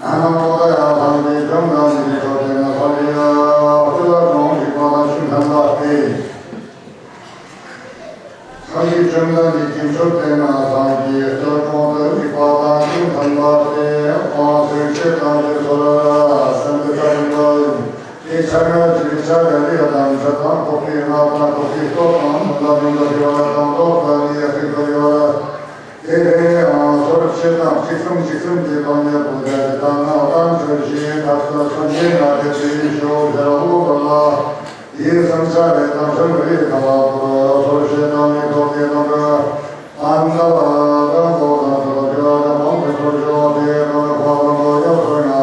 ཨ་ནི་མོ་ད་ཡ་ཐང་གི་ཁྱོད་ང་གཉིས་ཀྱི་ཚོགས་ཀྱི་ན་ས་ཡ་ཕྱི་ལ་གྲོང་ཞིག་པ་དང་ཤུགས་ལྡན་ལ་སྟེ། སངས་རྒྱས་བཅོམ་ལྡན་འདས་ཀྱི་མཆོད་རྟེན་ན་སངས་རྒྱས་སྐྱབས་དགོངས་དུ་གཉིས་པ་དང་ཤུགས་ལྡན་ལ་སྟེ། དཔང་ཚིག་ཆེ་དང་ཆེ་སོར་སེམས་ཀྱི་ཐག་ཡིན་པ། དེ་ཆ་ང་ཅི་ཆ་ག་རེ་དང་ཆ་དང་ཁོག་པའི་སྔགས་དང་ཁོག་པའི་སྟོབས་དང་མི་འདའ་མི་འདའ་ཞི་བ་དང་ལོག་པ་ནི་ཡ་ཐིག་ཏུ་ཡོད། དེ་ཡང་སོར་ཆེ་དང་གཅིག་གསུམ་གཅིག་གསུམ་གྱི་སྟོང་ཉིད་པོ་དེ་དང་ནང་དང་ཆོས་ཤིང་ཐབས་སུ་སངས་རྒྱས་ང་དེ་དེའི་ཞོ་ཞེས་ལ་ཧུ་པ་ལ། དེའི་སེམས་ཆ་རེ་དང་སེམས་རེ་དང་བ་པོར་སོར་ཆེ་དང་མི་ཐོག་དེ་དང་འདྲ། ཨ་ནི་ལ་དང་པོ་དང་ཆོས་ལ་ཆོས་ལ་དང་པོ་དེ་སོར་ཆེ་བ་དེ་དང་ཁོ་དང་པོ་ཡོད་སོ་ཡང་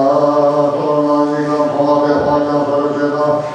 སྟོར་ན་ཡིན་དང་ཁོ་བ་དེ་ཧོ་ཀྱང་སོར་ཆེ་དང་།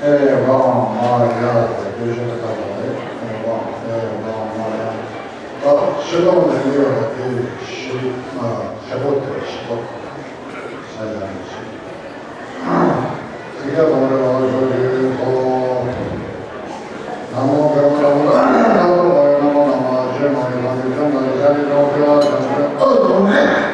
ཨེ་ཝང་མ་ཡ་ཟེར་དུས་ཤོད་ད་ལྟ་ལ་རེད། ཨེ་ཝང་ཨེ་ཝང་མ་ཡ། ད་ཕྱི་ལོགས་ནས་ཡོད་པ་དེ་ཞིག་ཨ་ཧེ་པོ་དེ་ཞིག་པོ་ཟེར་ཡང་ཞིག །ཐིག་ལེ་དང་རེ་བ་ཞོ་ཞིག་ཐོག །ན་མོ་བདེ་བ་རང་ལ་ན་མོ་ན་མོ་ན་མ་ཞེས་མ་ཡི་ལ་ནི་ཀྱང་ན་ཤ་རི་ཀྲོང་ཁྱེར་ལ་ཀྱང་ཨ་དུ་མེད།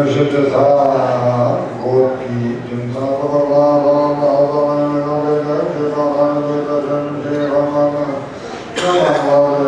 ཞིབ་ཏུ་ས་གོ་པའི་རྒྱུ་མཚན་ལ་ལ་ལ་ལ་ལ་ལ་ཡང་ཡང་ལས་ཀྱང་ཞེས་དང་ལ་ཡང་ལས་ཀྱང་ཞེས་ཞེས་རང་ལ་ནི་ཡང་དང་ལ་ལས་ཀྱང་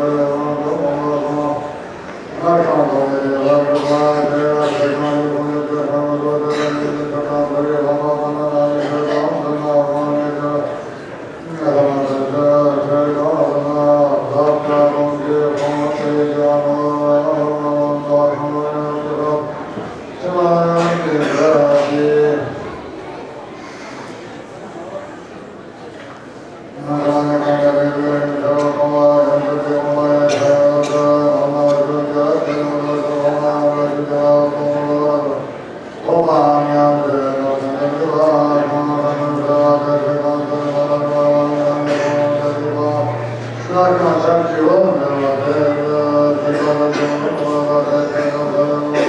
ཡང་ལས་ལ་ལ་ལ་ལ་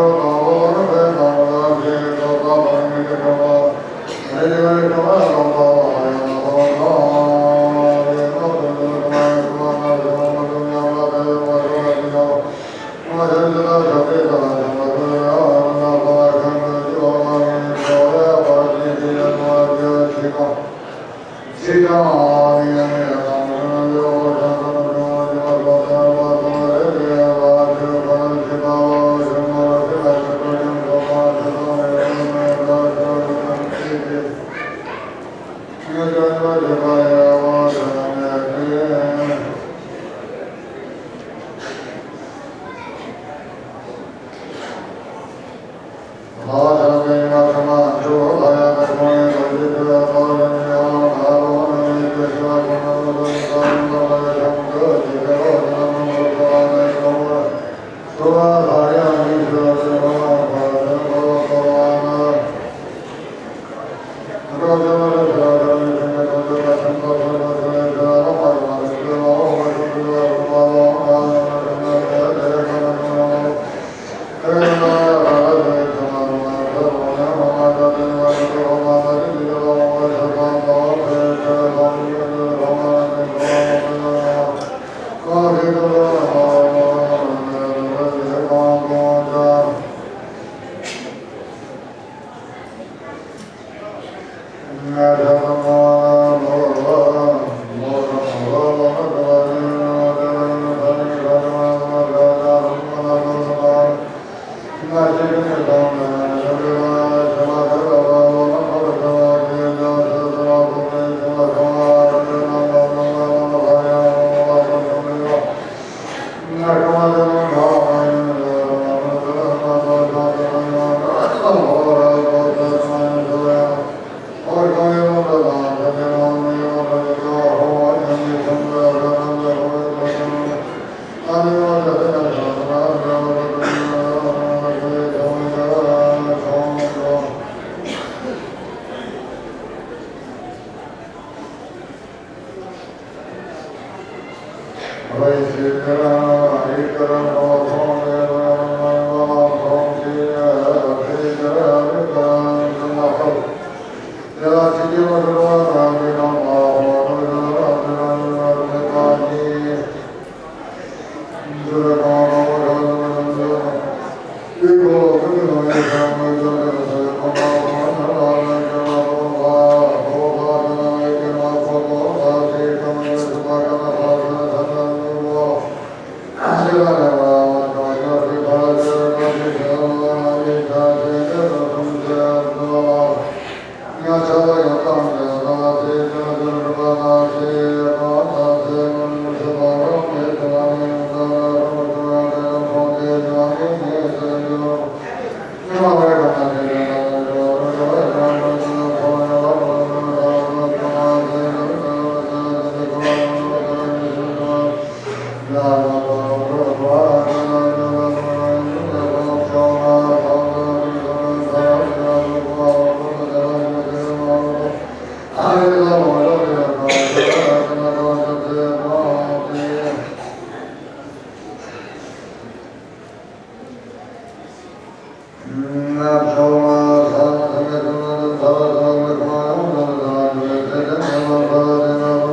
ཞེས་ཞེས་ཞེས་ཀྱང་ཡང་ཡང་ལ་ལ་ལ་ལ་ལ་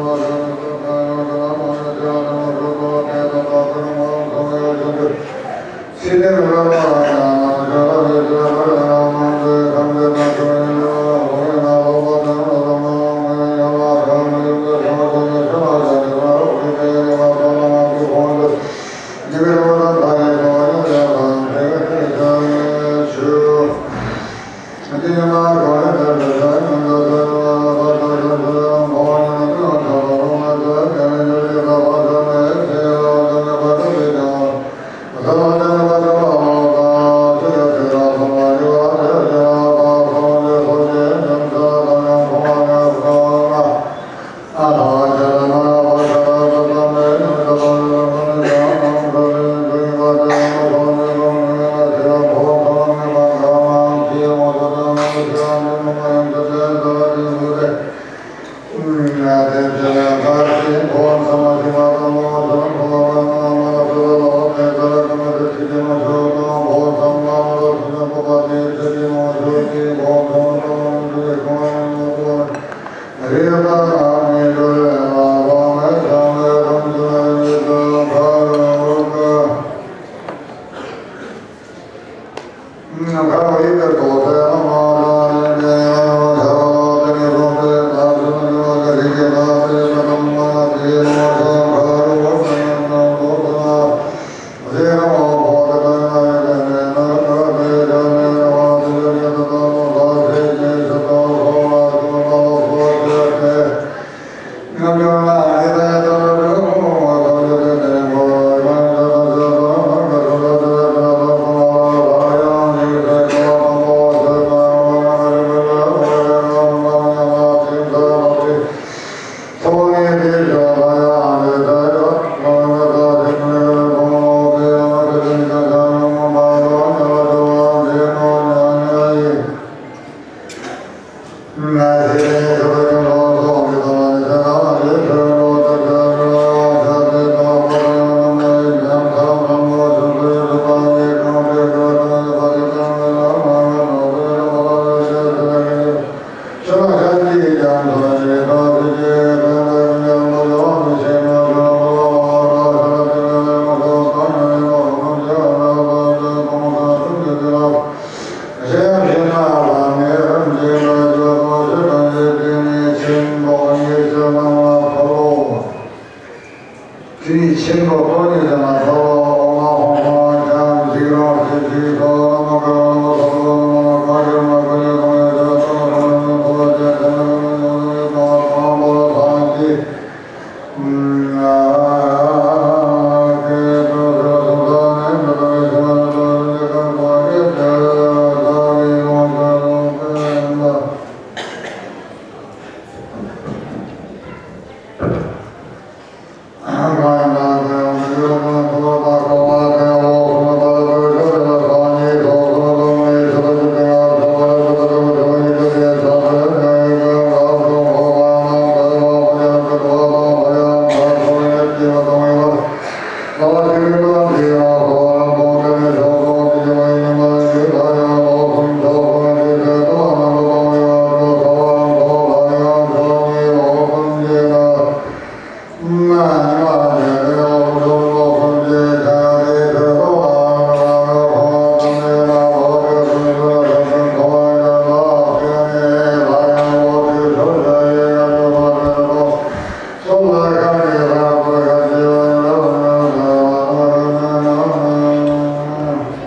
ལ། དེ་ནི་ཆེན་པོ་ཁོ་ནས་ཀྱང་ན་ཚ་བ་འོ་མ་ཧོང་ཧོང་ཅང་ཅིག་རང་ཞིག་ཅིག་ཚོགས་ལ་མ་ཀ་རང་ལ་སོགས་ལ་མ་ཀ་ཀ་ཀ་མ་ཀ་ཡ་དང་ཡ་ཅ་ཚོགས་ལ་མ་ཚོགས་ཅ་ཚོགས་ལ་མ་ཡོང་ལ་ཡོད་པ་དང་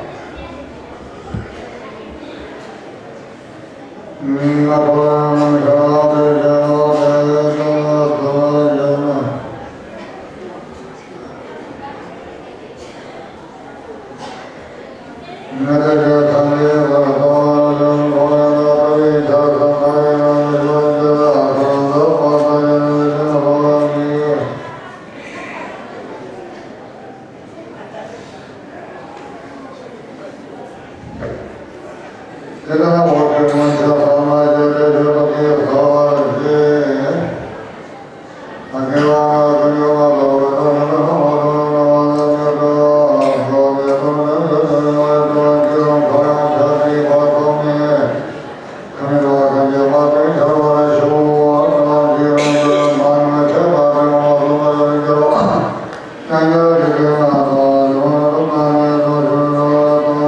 པོ་ལ་ཚང་ཅིག་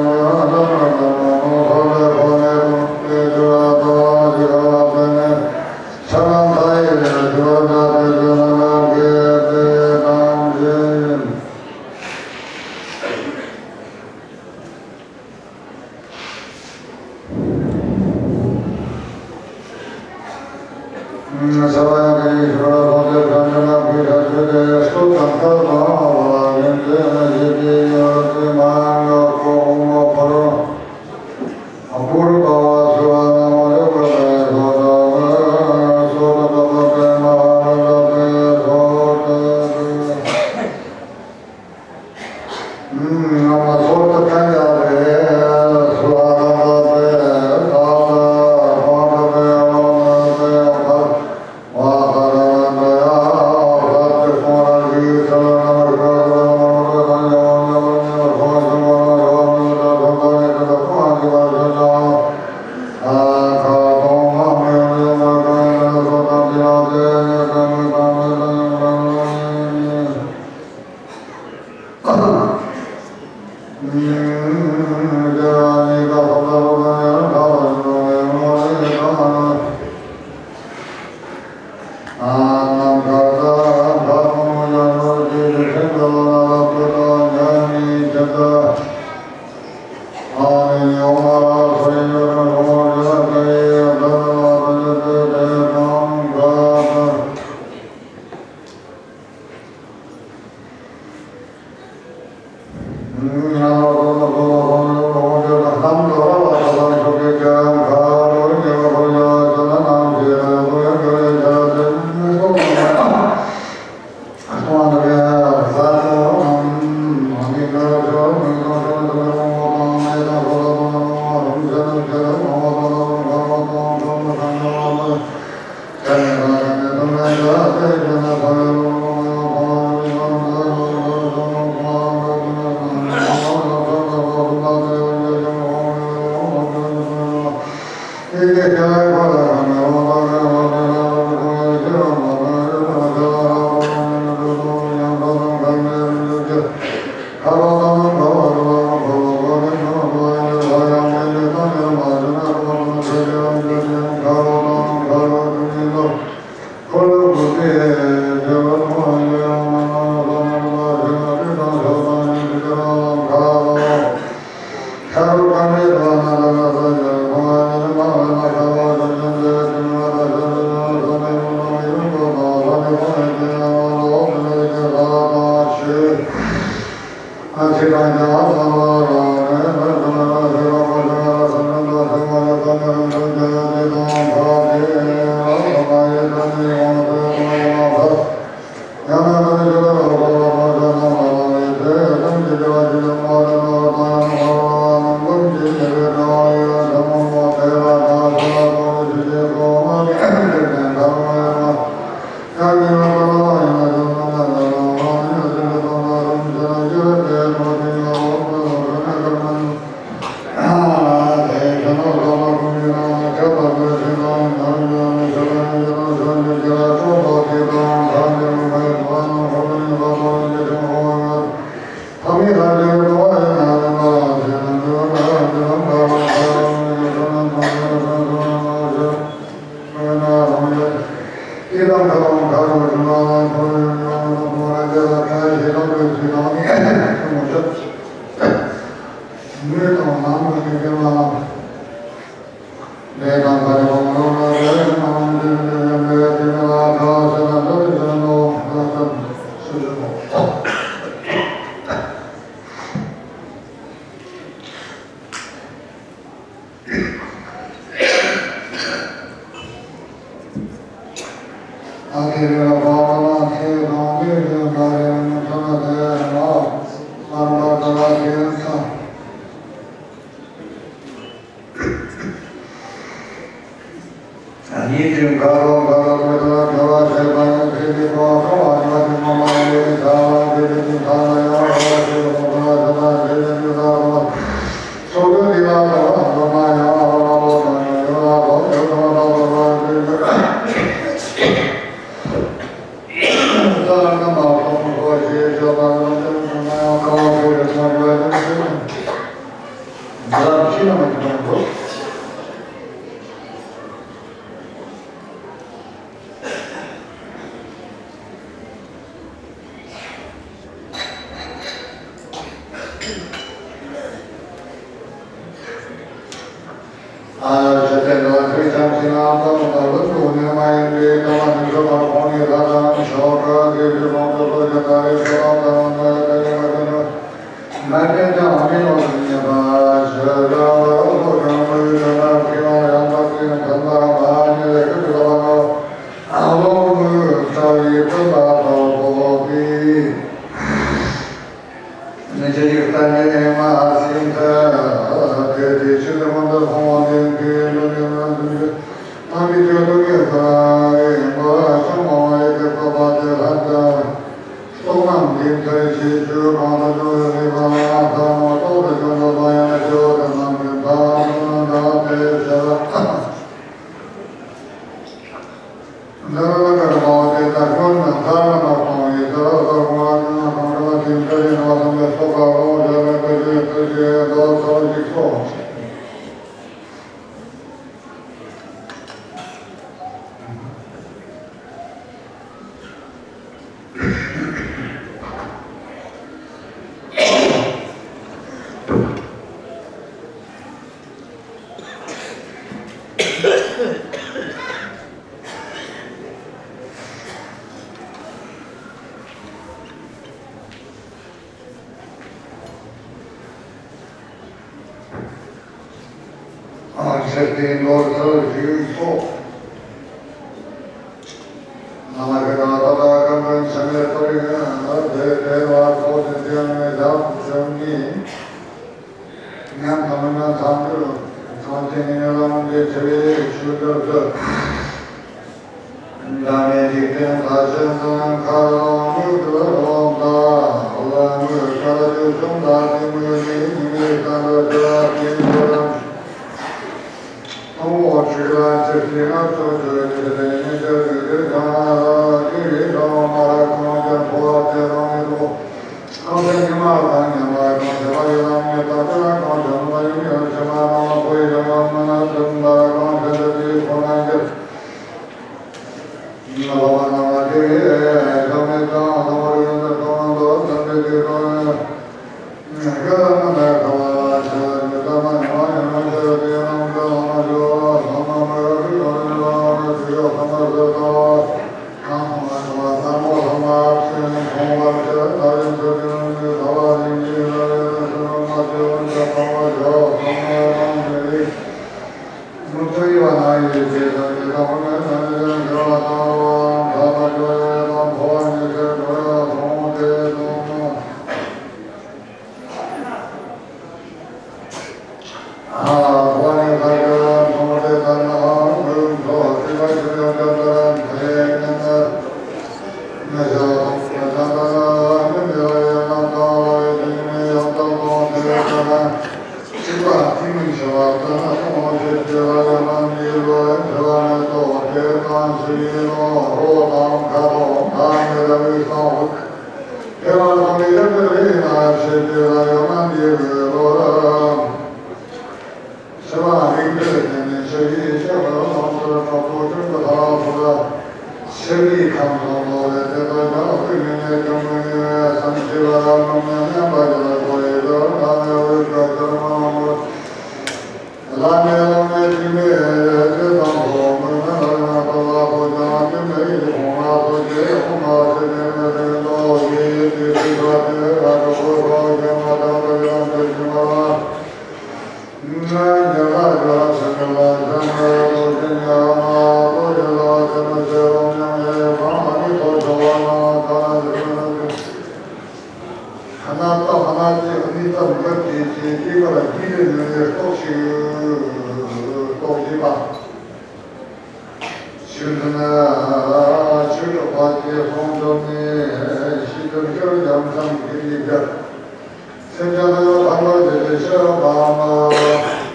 ཨང་ཆེ་སྟེང་རྡོར་ཚར་བཞུགས་སོ། ན་མ་ག་ར་ད་ད་གམ་རན་ཆ་མེ་ཏོ་རི་ཨ་དེ་དེ་བ་ཁོ་དེ་དེ་ཨ་མེ་ལ་བྱུང་ནི། ཉམ་ཐ་མ་ན་ཐང་དུ་ཐང་ཆེན་ནི་ལམ་དེ་ཆེ་བའི་ཆུ་དར་དུ། ད་མེ་འཇིག་རྟེན་ལྷ་ཆེན་ཚང་ཁ་ལོང་མུ་དུ་ལོ་ད་ལ་མུ་ཁ་ལ་དུ་ཆུང་ད་དེ་མུ་ནི་ཉི་མའི་ཁ་ལ་དུ་ཨ་དེ་དུ་ར། ཨོ་ཁྲི་ལ་ཆེ་སྲིད་ང་ཚོ་ཆོས་ཀྱི་ལས་ཉེ་ཆར་རིག་རིག་དང་ཨ་ཀི་རི་དང་མ་ར་ཁོང་ཅན་ཕོ་བ་ཚེ་རང་ཡིན་འགྲོ། ཁང་པའི་ཉི་མ་དང་ཉི་མ་དང་བྱེ་བ་ཡི་ལམ་ཉེ་དང་དེ་ལ་གང་བྱུང་བ་ཡིན་ཡང་ཕྱི་མ་ནང་ལ་ཕོ་ཡི་ལམ་མ་ན་ཙུམ་ལ་གང་བྱུང་དེ་དུས་ཁོ་ན་འགྱུར། ན་བ་མ་ན་བ་དེ་བས་ཀྱང་མེད་ཀྱང་ནང་བ་རིག་ཡིན་དུ་གང་དུ་ཙམ་པའི་དུས་གང་ཡང་། ཧ་ན་ཏ་ཧ་ན་ཏི་ཨ་ནི་ཏ་མ་ཏི་ཅི་ཏི་ཀ་ལ་ཏི་རེ་ནི་རེ་རྟོགས་ཤིག་རྟོགས་ཤིག་པ། ཆོས་འདི་ན་ཆོས་གྲོགས་པ་ཀྱི་ཧོང་འགྲོ་ནས་ཤི་དུ་འགྱུར་ཡང་ཙམ་གྱི་ལས་འགལ། སེམས་ཅན་ལ་ཡང་ཕན་པར་བྱེད་པའི་ཕྱིར་དང་།